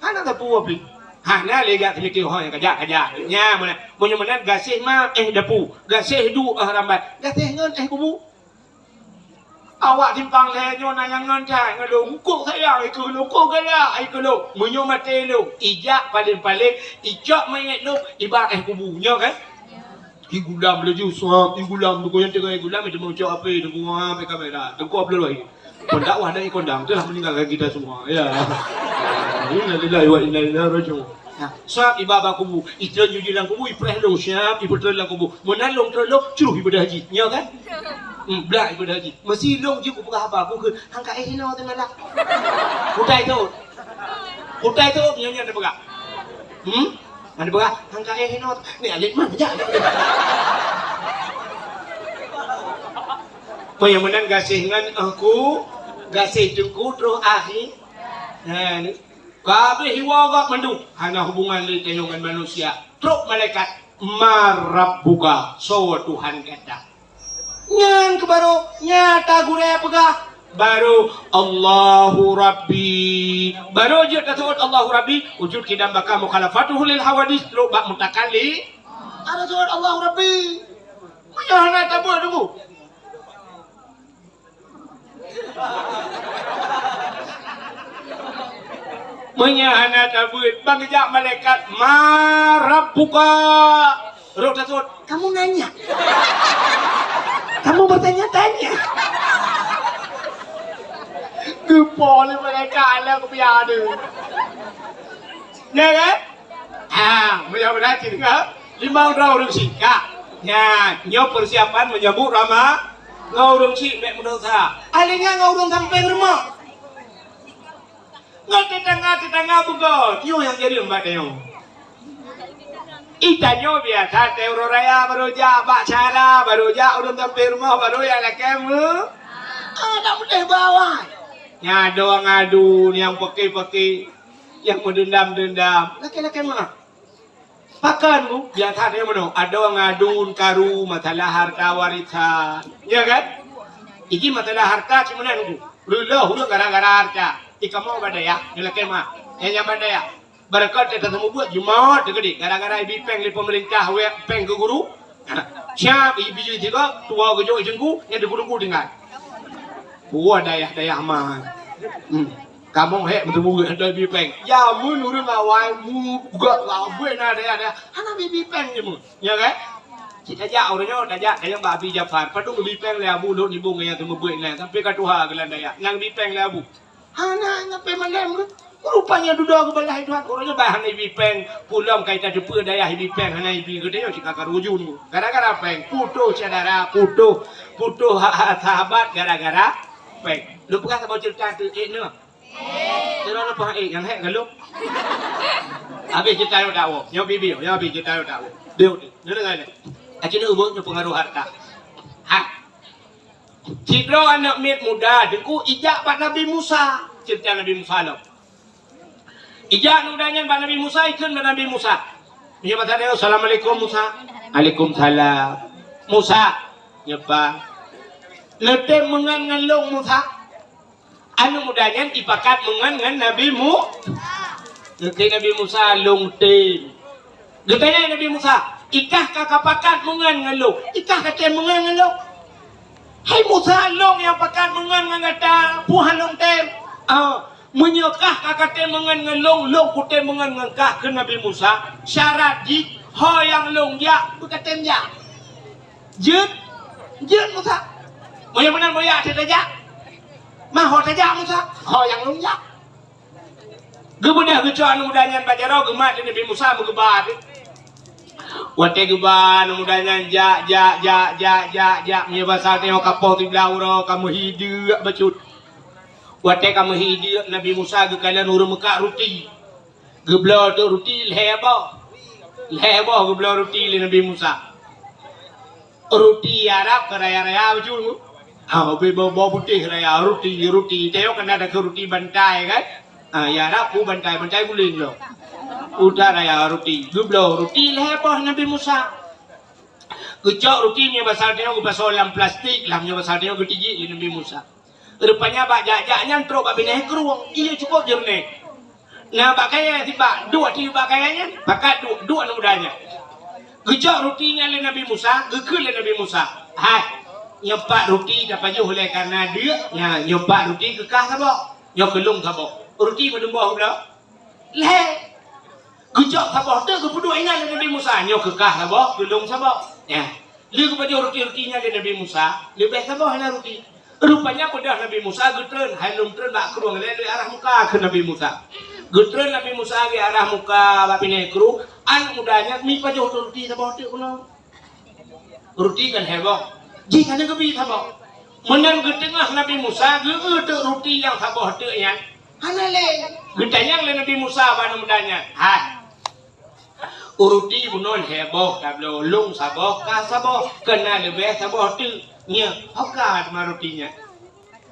Hana teupeu pih. Hana lé jak teumikir ho nyang kajak-kajak. Nya, meunan. Meunyoe meunan gaséh ma, eh, dapu. Gaséh du, eh, rambat. Gaséh ngon, eh, kubu. Awak simpang lhèe nyoe na nyang ngon that ngon lôn. Eungkôt sayang ikeu lôn, eungkôt galak ikeu lôn. Meunyoe maté lôn, ijak paléng-paléng, icok manyét lôn, iba éh kubu. Nyoe kan? Igulam laju, suap, igulam. Teungku nyang tinggai igulam, itu meucok api, teungku, ha, api kamera. Teungku upload lagi. Pendakwah dari kondang, telah meninggalkan kita semua. Ya. Innalillahi wa inna ilaihi raji'un. Nah, swab iba bak kubu, itreun ju jilang kubu, ipreh lôn, siap, ipeutreun lam kubu. Meunan lôn treun lôn, cruh ibadah haji. Nyoe kan? Hmm, blak ibadah haji. Meusi lôn jeuet kupeugah haba, kukheun, hangka éh inoe teumalam. Utai tu. Putai tu nyoe nyan peugah. Hmm? Mana peugah? Hang ka eh hino. Ni alit mah jak. Meunyoe meunan gaséh ngon aku, gaséh teungku troh akhé. Nah, ni. Ka habéh hiwa gak mandum. Hana hubungan lé tanyoe ngon manusia. Trok malaikat marabbuka, soe Tuhan gata. Nyan keuh baru nyata gurée peugah. Baru Allahu Rabbi. Baru jeuet tasebut Allahu Rabbi, wujud qidam baqa mukhalafatuhu lil hawadits, trok bak mutakallim. Ada sebut Allahu Rabbi. Meunyoe hana tabeuet deungoe. Meunyoe hana tabeuet, bang jak malaikat, "Ma rabbuka?" Roh tasot, "Kamu nanya? Kamu bertanya-tanya?" Geupo lé malaikat alam keubia tu. Ya kan? Ah, mudah-mudahan cit ka limong droe ureueng syiek ka. Nyan, nyoe persiapan menyambut Rama-, ngon ureueng syiek bèk meudesya. Alingan ngon ureueng sampéng rumoh. Ngon tetangga-tetangga beugöt, nyoe nyang jadi lembat nyoe. Itanyoe biasa teuh uroe raya baru jak bak syara, baru jak ureueng sampéng rumoh, baru jak lakèe meu-, ah, tak boleh bawa. Nyan doa ngadu nyang peke-peke, nyang meudendam-dendam. Lakèe-lakèe meu'ah. Pakon bu, biasa dia meunoe, adoe ngadun karu masalah harta warisan. Ya kan? Iji masalah harta cit meunan bu. Reuloh ulôn gara-gara harta. Ikamoe bak dayah, nyoe lakèe meu'ah. Nyang nyan bak dayah. Barangkapeue tateumeubuet Jumaat teukeudi gara-gara ibi péng lé pemerintah wék péng keu guru. Siap ibi jih tiga, tuwoe geujok i teungku, nyan di guru-guru tinggai. Buah dayah-dayah mah. Hmm. Kamoe hék meuteumé hana ibi péng. Jameun ureueng awai muga abéh na dayah-dayah. Hana ibi péng jameun. Ya kan? Cit tajak uroe nyoe, tajak kayang bak Abi Jafar. Padum ibi péng lé Abu Lhok nibong nyang teumeubuet na. Sampai ka tuha geulan dayah. Nang ibi péng lé Abu. Hana ngapai malém ke? Rupanya dudoe geubalah Tuhan. Uroe nyoe bah hana ibi péng. Pulom kai tateupeue dayah ibi péng hana ibi. Geutanyoe cit ka karujun. Gara-gara péng. Putoh syedara, putoh, putoh ha-, ha-, sahabat gara-gara péng. Lôn peugah saboh ceurita teuh, ék nyoe. Kira leupah ék nyang hék galom. Habéh ceurita nyoe dakwah. Nyoe bibi, nyoe habéh ceurita nyoe dakwah. Biu ni. Nyoe deungon ni. Aci ni ubak nyoe pengaruh harta. Ha. Sidroe aneuk miet muda teungku ijak bak Nabi Musa. Ceurita Nabi Musa lom. Ijak aneuk muda nyan bak Nabi Musa, ikheun bak Nabi Musa. Meunyoe basa tanyoe, "Assalamualaikum, Musa." "Waalaikumsalam." "Musa," nyeupang. "Neutem meungon ngon lôn, Musa?" Aneuk muda nyan ipakat meungon ngon Nabi Mu-, geukheun Nabi Musa, "Lôn tem." Geutanyong Nabi Musa, "Ikah ka kapakat meungon ngon lôn? Ikah ka tem meungon ngon lôn?" "Hai Musa, lôn nyang pakat meungon ngon gata, peue han lôn tem?" "Ah, meunyoe kah ka katem meungon ngon lôn, lôn kutem meungon ngon kah," kheun Nabi Musa. "Syarat jih, ho nyang lôn jak, beukatem jak." Jeuet, jeuet Musa. Meunyoe meunan meujak cit tajak. Mah ho tajak Musa, ho nyang lôn jak. Geubeudôh geucok aneuk muda nyan bak jaroe geumat lé Nabi Musa meugeuba teuh. Watèe geuba aneuk muda nyan jak, jak, jak, jak, jak, jak. Meunyoe basa tanyoe ka poh siblah uroe ka meuhi deuk bacut. Watèe ka meuhi deuk Nabi Musa geukalon ureueng meukak ruti. Geubloe teuk ruti lhèe boh. Lhèe boh geubloe ruti lé Nabi Musa. Ruti Arab ka raya-raya beujeuet. Ha, ubé boh, boh putéh raya, ruti, ruti. Tanyoe kan na takheun ruti bantai kan? Ha, ya Arab peue bantai, bantai gulén lom. Udah raya ruti. Geubloe ruti lhèe boh Nabi Musa. Geucok ruti meunyoe basa tanyoe geupasoe lam plastik, lam meunyoe basa tanyoe geutijik lé Nabi Musa. Rupanya bak jak-jak nyan trok bak binéh krueng, ie cukôp jeureunéh. Na bak kayèe sibak, duek ateueh bak kayèe nyan, pakat duek, duek aneuk muda nyan. Geucok ruti nyan lé Nabi Musa, geukheun lé Nabi Musa, "Hai, nyoe pat ruti tapajoh lé kareuna deuk, nyan, nyoe pat ruti keu kah saboh, nyoe keu lôn saboh." Ruti padum boh geubloe? Lhèe. Geucok saboh teuk geupeuduek inan lé Nabi Musa, "Nyoe keu kah saboh, keu lôn saboh." Nyan. Lheueh geupajoh ruti-ruti nyan lé Nabi Musa, leubeh saboh na ruti. Rupanya beudôh Nabi Musa geutreun, hai lôn treun bak krueng lé, lé arah muka kheun Nabi Musa. Geutreun Nabi Musa lé arah muka bak binéh krueng, aneuk muda nyan mi pajoh ruti saboh teuk keunoe. Ruti kan lhèe boh. Jih hana geubi saboh. Meunan geuteungoh Nabi Musa geu-eu teuk ruti nyang saboh teuk nyan. Hana lé. Geutanyong lé Nabi Musa bak aneuk muda nyan, "Hai, ruti bunoe lhèe boh tabloe, lôn saboh, ka saboh, keunan leubeh saboh teuk. Nyoe, ho ka teuma ruti nyan?"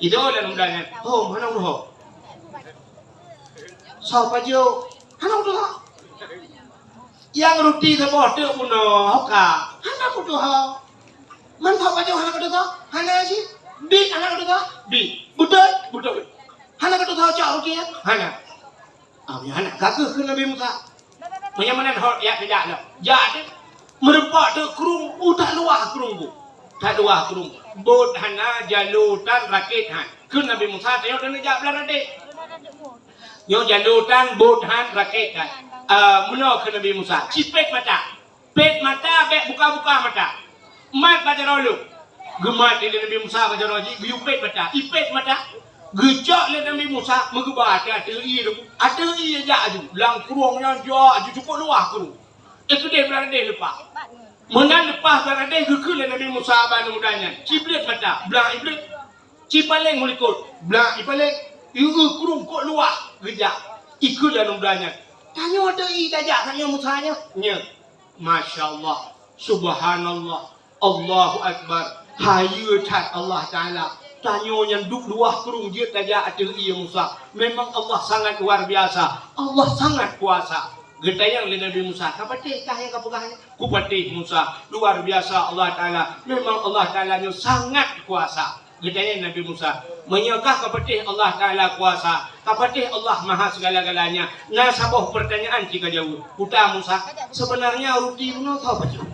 Idong lé aneuk muda nyan, "Hom, hana udeuh ho." "Soe pajoh?" "Hana udeuh ho." "Nyang ruti saboh teuk bunoe, ho ka?" "Hana kutuho." "Man soe pajoh hana kutuho?" "Hana cit." "Biet hana kutuho?" "Biet." "Beutôi?" "Beutôi." "Hana kutuho cok ruti nyan?" "Hana." "Ah, meunyoe hana, ka keuh kheun Nabi Musa." Meunyoe meunan ho, jak, jak lom. Jak teuh, meurumpok teuk krueng, uh, that luwah krueng bu. That luwah krueng. Bot hana, jalo tan, rakét han. Kheun Nabi Musa, "Tanyoe keuneuk jak blang ratéh." Nyoe jalo tan, bot han, rakét han. Eh, meunoe kheun Nabi Musa, "Cipet mata." Pet mata, bèk buka-buka mata. Mat bak jaroe lôn. Geumat lé Nabi Musa bak jaroe jih, geuyue pet mata. Ipet mata. Geucok lé Nabi Musa, meugeuba ateueh-ateueh ié. Ateueh ié jak aju. Lam krueng nyan jak aju, cukôp luwah krueng. Eh, keudeh blang ratéh leupah. Meunan leupah blang ratéh, geukheun lé Nabi Musa bak aneuk muda nyan, "Cibleut mata, blang ibleut." "Cipaleng meulikot, blang ipaleng." Ié krueng kôk luwah geujak. Ikheun lé aneuk muda nyan, "Tanyoe ateueh ié tajak, tanyoe Musa nyoe." Nyoe. Masya Allah, subhanallah, Allahu Akbar. Hayeue that Allah Taala. Tanyoe nyan duek luwah krueng jeuet tajak ateueh ié Musa. Memang Allah sangat luar biasa. Allah sangat kuasa. Geutanyong lé Nabi Musa, "Ka patéh kah nyang ka peugah nyan?" "Kupatéh Musa, luar biasa Allah Taala. Memang Allah Taala nyoe sangat kuasa." Geutanyong Nabi Musa, "Meunyoe kah ka patéh Allah Taala kuasa, ka patéh Allah maha segala-galanya, na saboh peurtanyaan ci ka jaweueb." Peugah Musa, "Seubeunarnya ruti bunoe soe pajoh?"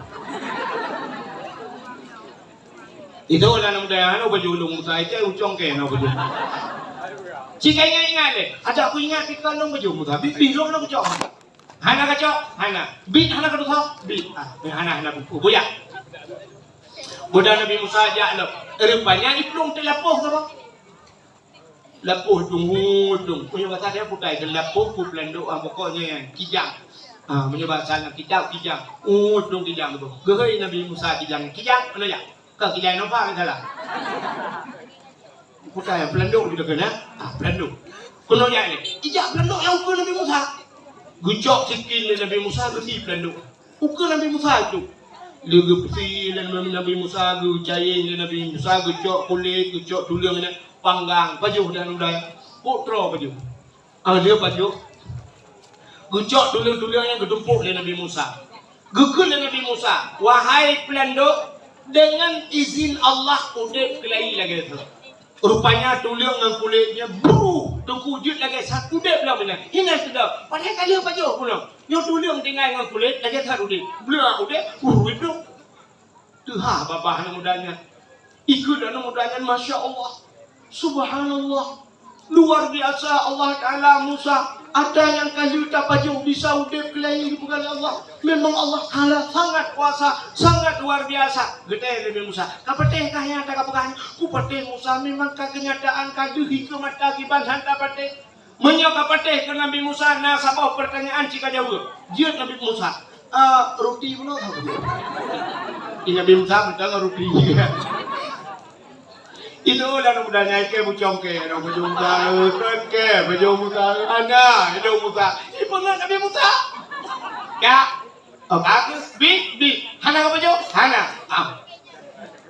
Itu lah nama daya, hana pajoh lôn Musa, itu ucong ke hana pajoh. Ci ka ingat-ingat lé, adak ku ingat pih ka lôn pajoh Musa, bi-, bi lôn na kucok. Hana kacok? Hana. Biet hana katusoe? Biet. Ah, hana, hana buku. Buya. Muda Nabi Musa jak lom. Rupanya iplueng teulapoh sapa? Lapoh iplueng, hu, iplueng. Meunyoe basa dia putai, teulapoh, ku peulandok, ah, pokoknya nyan, kijang. Ah, meunyoe basa lam kitab, kijang. Hu, iplueng kijang tu. Geuhôi Nabi Musa kijang. Kijang, mana ya? Ka kijang napa misalnya? Bukan, peulandok gitu kan, ya? Ah, peulandok. Keunoe jak lé. Ijak peulandok nyang ukeue Nabi Musa. Geucok sikin lé Nabi Musa, geusie peulandok. Ukeue Nabi Musa itu. Lé geupeusie lé Nabi Musa, geucayeng lé Nabi Musa, geucok kulét, geucok tuleueng nyan, panggang, pajoh dan udai. Pok troe pajoh. Ah, dia pajoh. Geucok tuleueng-tuleueng nyan geutumpôk lé Nabi Musa. Geukheun lé Nabi Musa, "Wahai peulandok, deungon izin Allah udeb keulayi lagée that." Rupanya tuleueng ngon kulét nyan brôh teungku jeuet lagée that udeb lom inan. Inan seudeh, padahai ka lheueh pajoh bunoe. Nyoe tuleueng tinggai ngon kulét lagée that udeb. Blah udeb, brôh udeb. Teuhah babah aneuk muda nyan. Ikheun aneuk muda nyan, "Masya Allah. Subhanallah. Luar biasa Allah Taala Musa. Ata nyang ka lheueh tapajoh bisa udeb keulayi," geupeugah lé Allah. "Memang Allah Taala sangat kuasa, sangat luar biasa." Geutanyong lé Nabi Musa, "Ka patéh kah nyang ata ka peugah nyan?" "Kupatéh Musa, memang ka keunyataan ka deuh ikeue mata kiban han tapatéh." Meunyoe ka patéh keu Nabi Musa, na saboh peurtanyaan ci ka jaweueb. Jeuet Nabi Musa, "Eh, ruti bunoe?" Di Nabi Musa meuteungoh ruti. Itu lah muda nyai ke bucong ke, dong bujong Musa, kan ke, bujong Musa, ana, idong Musa. Ipeungeut Nabi Musa. Ya. Oh, bagus, bi, bi. Hana ka pajoh? Hana. Ah.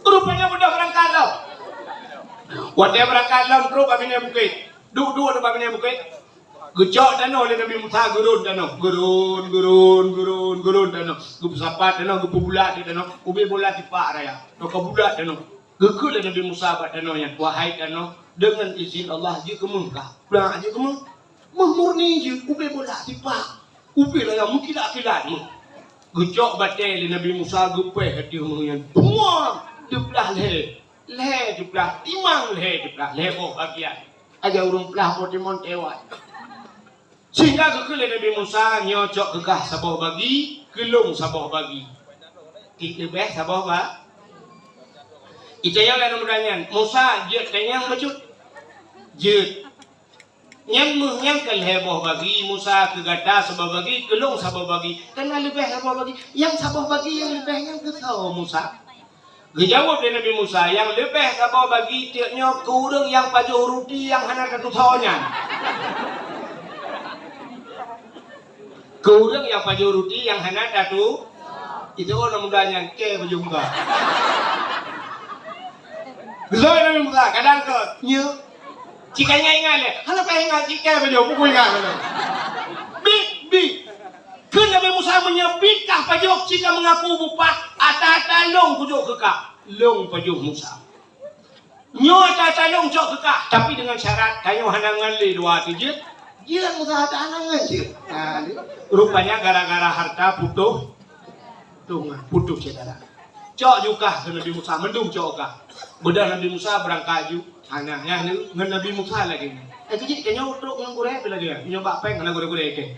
Rupanya mudah berangkat lom. Watée berangkat lom, trok bak binéh bukét. Duek-duek bak binéh bukét. Geucok tanoh lé Nabi Musa, geuron tanoh. Geuron, geuron, geuron, geuron tanoh. Geupeusapat tanoh, geupeubulak di tanoh. Ubé bola tipak raya. Toka bulak tanoh. Geukheun lé Nabi Musa bak tanoh nyan, "Wahai tanoh, deungon izin Allah jeuet keu méuh kah?" "Blah jeuet keu méuh." "Méuh murni jeuet, ubé bola tipak. Ubé raya meukilat-kilat méuh." Geucok batée lé Nabi Musa, geupéh ateueh méuh nyan. Puang! Teuplah lhée. Lhée teuplah, timang lhée teuplah, lhée boh bagian. Aja ureuëng plah boh timon teuwat. Sehingga geukheun lé Nabi Musa, "Nyoe cok keu kah saboh bagi, keu lôn saboh bagi." Leubeh saboh ba-, itanyong lé aneuk muda nyan, "Musa, jeuet tanyong bacut?" "Jeuet." "Nyan méuh nyan ka lhée boh bagi, Musa, keu gata saboh bagi, keu lôn saboh bagi. Kana leubeh saboh bagi. Nyang saboh bagi nyang leubeh nyan keu soe, Musa?" Geujaweueb lé Nabi Musa, "Nyang leubeh saboh bagi teuk nyoe keu ureuëng nyang pajoh ruti nyang hana tatusoe nyan." Keu ureueng nyang pajoh ruti nyang hana tatu, itu ureueng muda nyan kèe pajoh muka. Geusoi Nabi Musa, kadang keu nyoe. Cit ka ingat-ingat lé. Hana payah ingat, cit kèe pajoh, buku ingat lé. Bit, bit. Kheun Nabi Musa, "Meunyoe bit kah pajoh, cit ka meungaku bupah, ata-ata lôn kujok keu kah." Lôn pajoh Musa. Nyoe ata-ata lôn cok keu kah, tapi deungon syarat, tanyoe hana ngon lé dua teuh jeuet. Jeuet Musa, hana ngon jeuet. Ha, rupanya gara-gara harta putôh, putôh, putôh syedara. Cok ju kah keu Nabi Musa, mandum cok kah. Beudôh Nabi Musa beurangkat ju. Hana, nyan ngon Nabi Musa lagèe nyan. Eh, keu jih, tanyoe trok ngon gurèe pih lagèe nyan. Nyoe bak péng hana gurèe-gurèe kèe.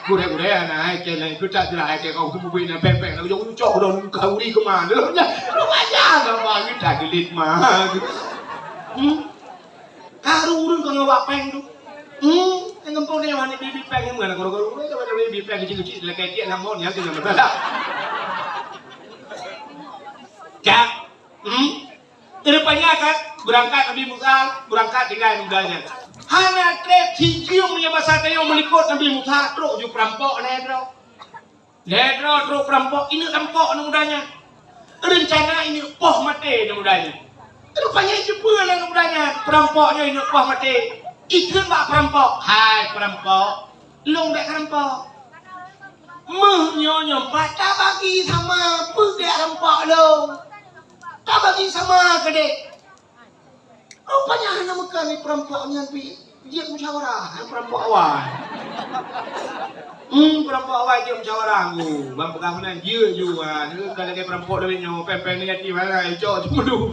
Gurèe-gurèe hana, eh, kèe laén. Keu that jeulaih, eh, kèe kau keubeue na péng-péng. Lalu jong cok, udah muka uri keumah. Lalu nyan, lu aja lah, Bang, kita gelit mah. Hmm? Karu ureueng keu ngon bak péng tu. Hmm? Eh, ngempung dia, wani bibi péng, yang mana goro-goro, eh, bibi péng kecil-kecil, lagèe dia, namun, yang tu nama salah. Cak. Hmm? Rupanya kan, beurangkat Nabi Musa, beurangkat tinggai muda nyan. Hana trép sijeuem nyang basa tanyoe meulikot Nabi Musa, trok ju peurampok lhèe droe. Lhèe droe trok peurampok, ineuk rampok aneuk muda nyan. Reuncana ineuk poh maté aneuk muda nyan. Rupanya jipeu lé aneuk muda nyan, peurampok nyan ineuk poh maté. Ikheun bak peurampok, "Hai peurampok, lôn bèk rampok. Meuh nyoe nyoe pat tabagi sama peugèt rampok lôn." Tabagi sama keudéh. Rupanya hana meukan lé peurampok nyan pih jeuet musyawarah, peurampok awai. Hmm, peurampok awai jeuet musyawarah. Oh, ban peugah meunan, jeuet ju, ah, ka lagèe peurampok lagèe nyoe, péng-péng nyan yatim, hai, cok teumeudu.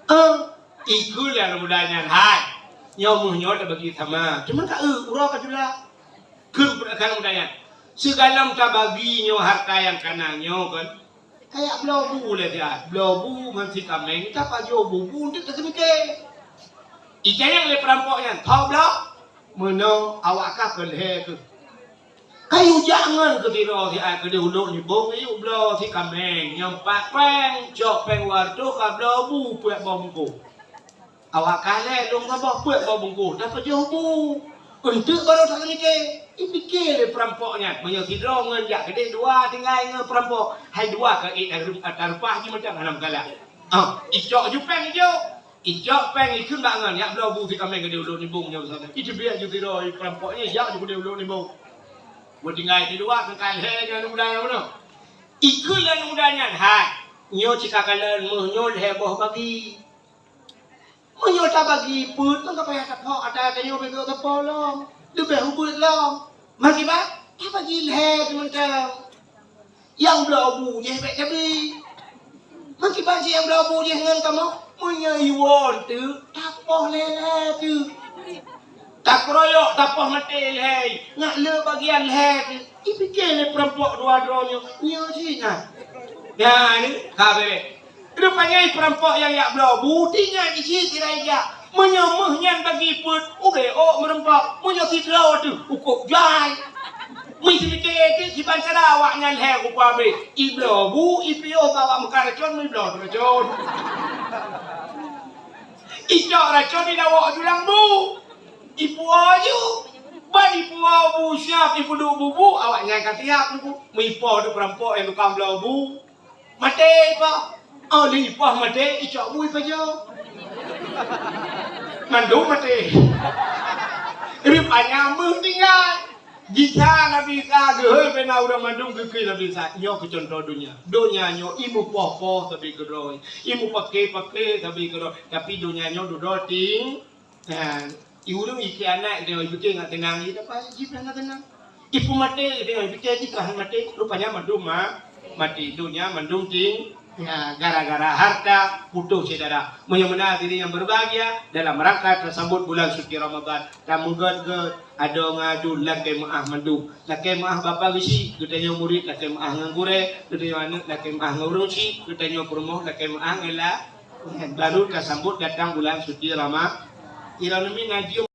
Eh, ikheun lé aneuk muda nyan, "Hai, nyoe meuh nyoe tabagi sama. Cuman ka, eh, uroe ka jula." Kheun aneuk muda nyan, "Sigohlom tabagi nyoe harta nyang kana nyoe kan." Kayak bloe bu lé siat. Bloe bu ngon si kaméng, tapajoh bu, bu untuk taseumiké. Ijayang lé peurampok nyan, "Tho bloe, meunoe awak kah keu lhèe keuh. Kayu jak ngon keu sidroe siat keudéh ulôn nibong, yuk bloe si kaméng, nyoe pat péng, cok péng dua reutôh ka bloe bu peuet boh bungkôh." Awak kah lhèe lôn saboh peuet boh bungkôh, tapajoh bu. Eunteuk barô that peumiké. Ipiké lé peurampok nyan, meunyoe sidroe ngon jak keudéh dua tinggai ngon peurampok, hai dua ka ék tareupah jimeuteuk hana meugalak. Ah, icok ju péng ijok. Icok péng ikheun bak ngon, "Jak bloe bu si kaméng keudéh ulôn nibong nyoe." Iteubiet ju sidroe peurampok nyan, jak ju keudéh ulôn nibong. Beutinggai di luwa keu ka lhèe nyan aneuk muda nyan bunoe. Ikheun lé aneuk muda nyan, "Hai, nyoe cit ka kalon meuh nyoe lhèe boh bagi." Meunyoe tabagi peuet, maka payah taphok ata tanyoe bèk sapo lom. Leubeh ubit lom. Makiban, tabagi lhèe teuh mantong. Nyang bloe bu jih bèk tabi. Makiban cit nyang bloe bu jih ngon kamoe, meunyoe iwoe teuk, tapoh lhèe-lhèe teuk. Takeroyok, tapoh maté lhèe, ngat le bagian lhèe teuk. Ipiké lé peurampok dua droe nyoe, nyoe cit na. Nyan, ka bèk. Rupanya peurampok nyang jak bloe bu, tinggai di cit sira ijak. Meunyoe meuh nyan bagi peuet, ubé ôk meurumpok. Meunyoe sidroe teuh, ukôb jai. Meuseumiké cit siban cara awaknyan lhèe rupa abéh. Ibloe bu, ipiôh bak awak meukat racôn, meubloe racôn. Icok racôn idawok julang bu. Ipuwoe ju. Ban ipuwoe bu siap, ipeuduek bu-bu, awaknyan ka siap teungku. Meuipoh teuk peurampok nyang tukang bloe bu. Maté ipoh. Oh, lheueh ipoh maté, icok bu ipajoh. Mandum maté. Rupanya meuh tinggai. Gisa Nabi Isa geuhôi bak na ureueng mandum geukheun Nabi Isa. Nyoe keu cuntoh donya. Donya nyoe imeupoh-poh sabe keudroe, imeupaké-paké sabe keudroe, tapi donya nyoe dudoe ting Nah, i ureueng ikhianat tengok ipike ngat teunang, ie dapat jih pih hana teunang. Ipeumaté tengok ipike jih pih hana maté, rupanya mandum ma-, maté. Donya mandum ting-, ya, gara-gara harta putôh syedara. Meunyoe meunan hadirin yang berbahagia, dalam rangka tasambot bulan suci Ramadan, tameugöt-göt, adoe ngon aduen lakèe meu'ah mandum. Lakèe meu'ah bapak geuchik, geutanyoe murit lakèe meu'ah ngon gurèe, geutanyoe aneuk lakèe meu'ah ngon ureueng chik, geutanyoe peurumoh lakèe meu'ah ngon la-, Baru tasambot datang bulan suci Rama-, Ironomi na jeuem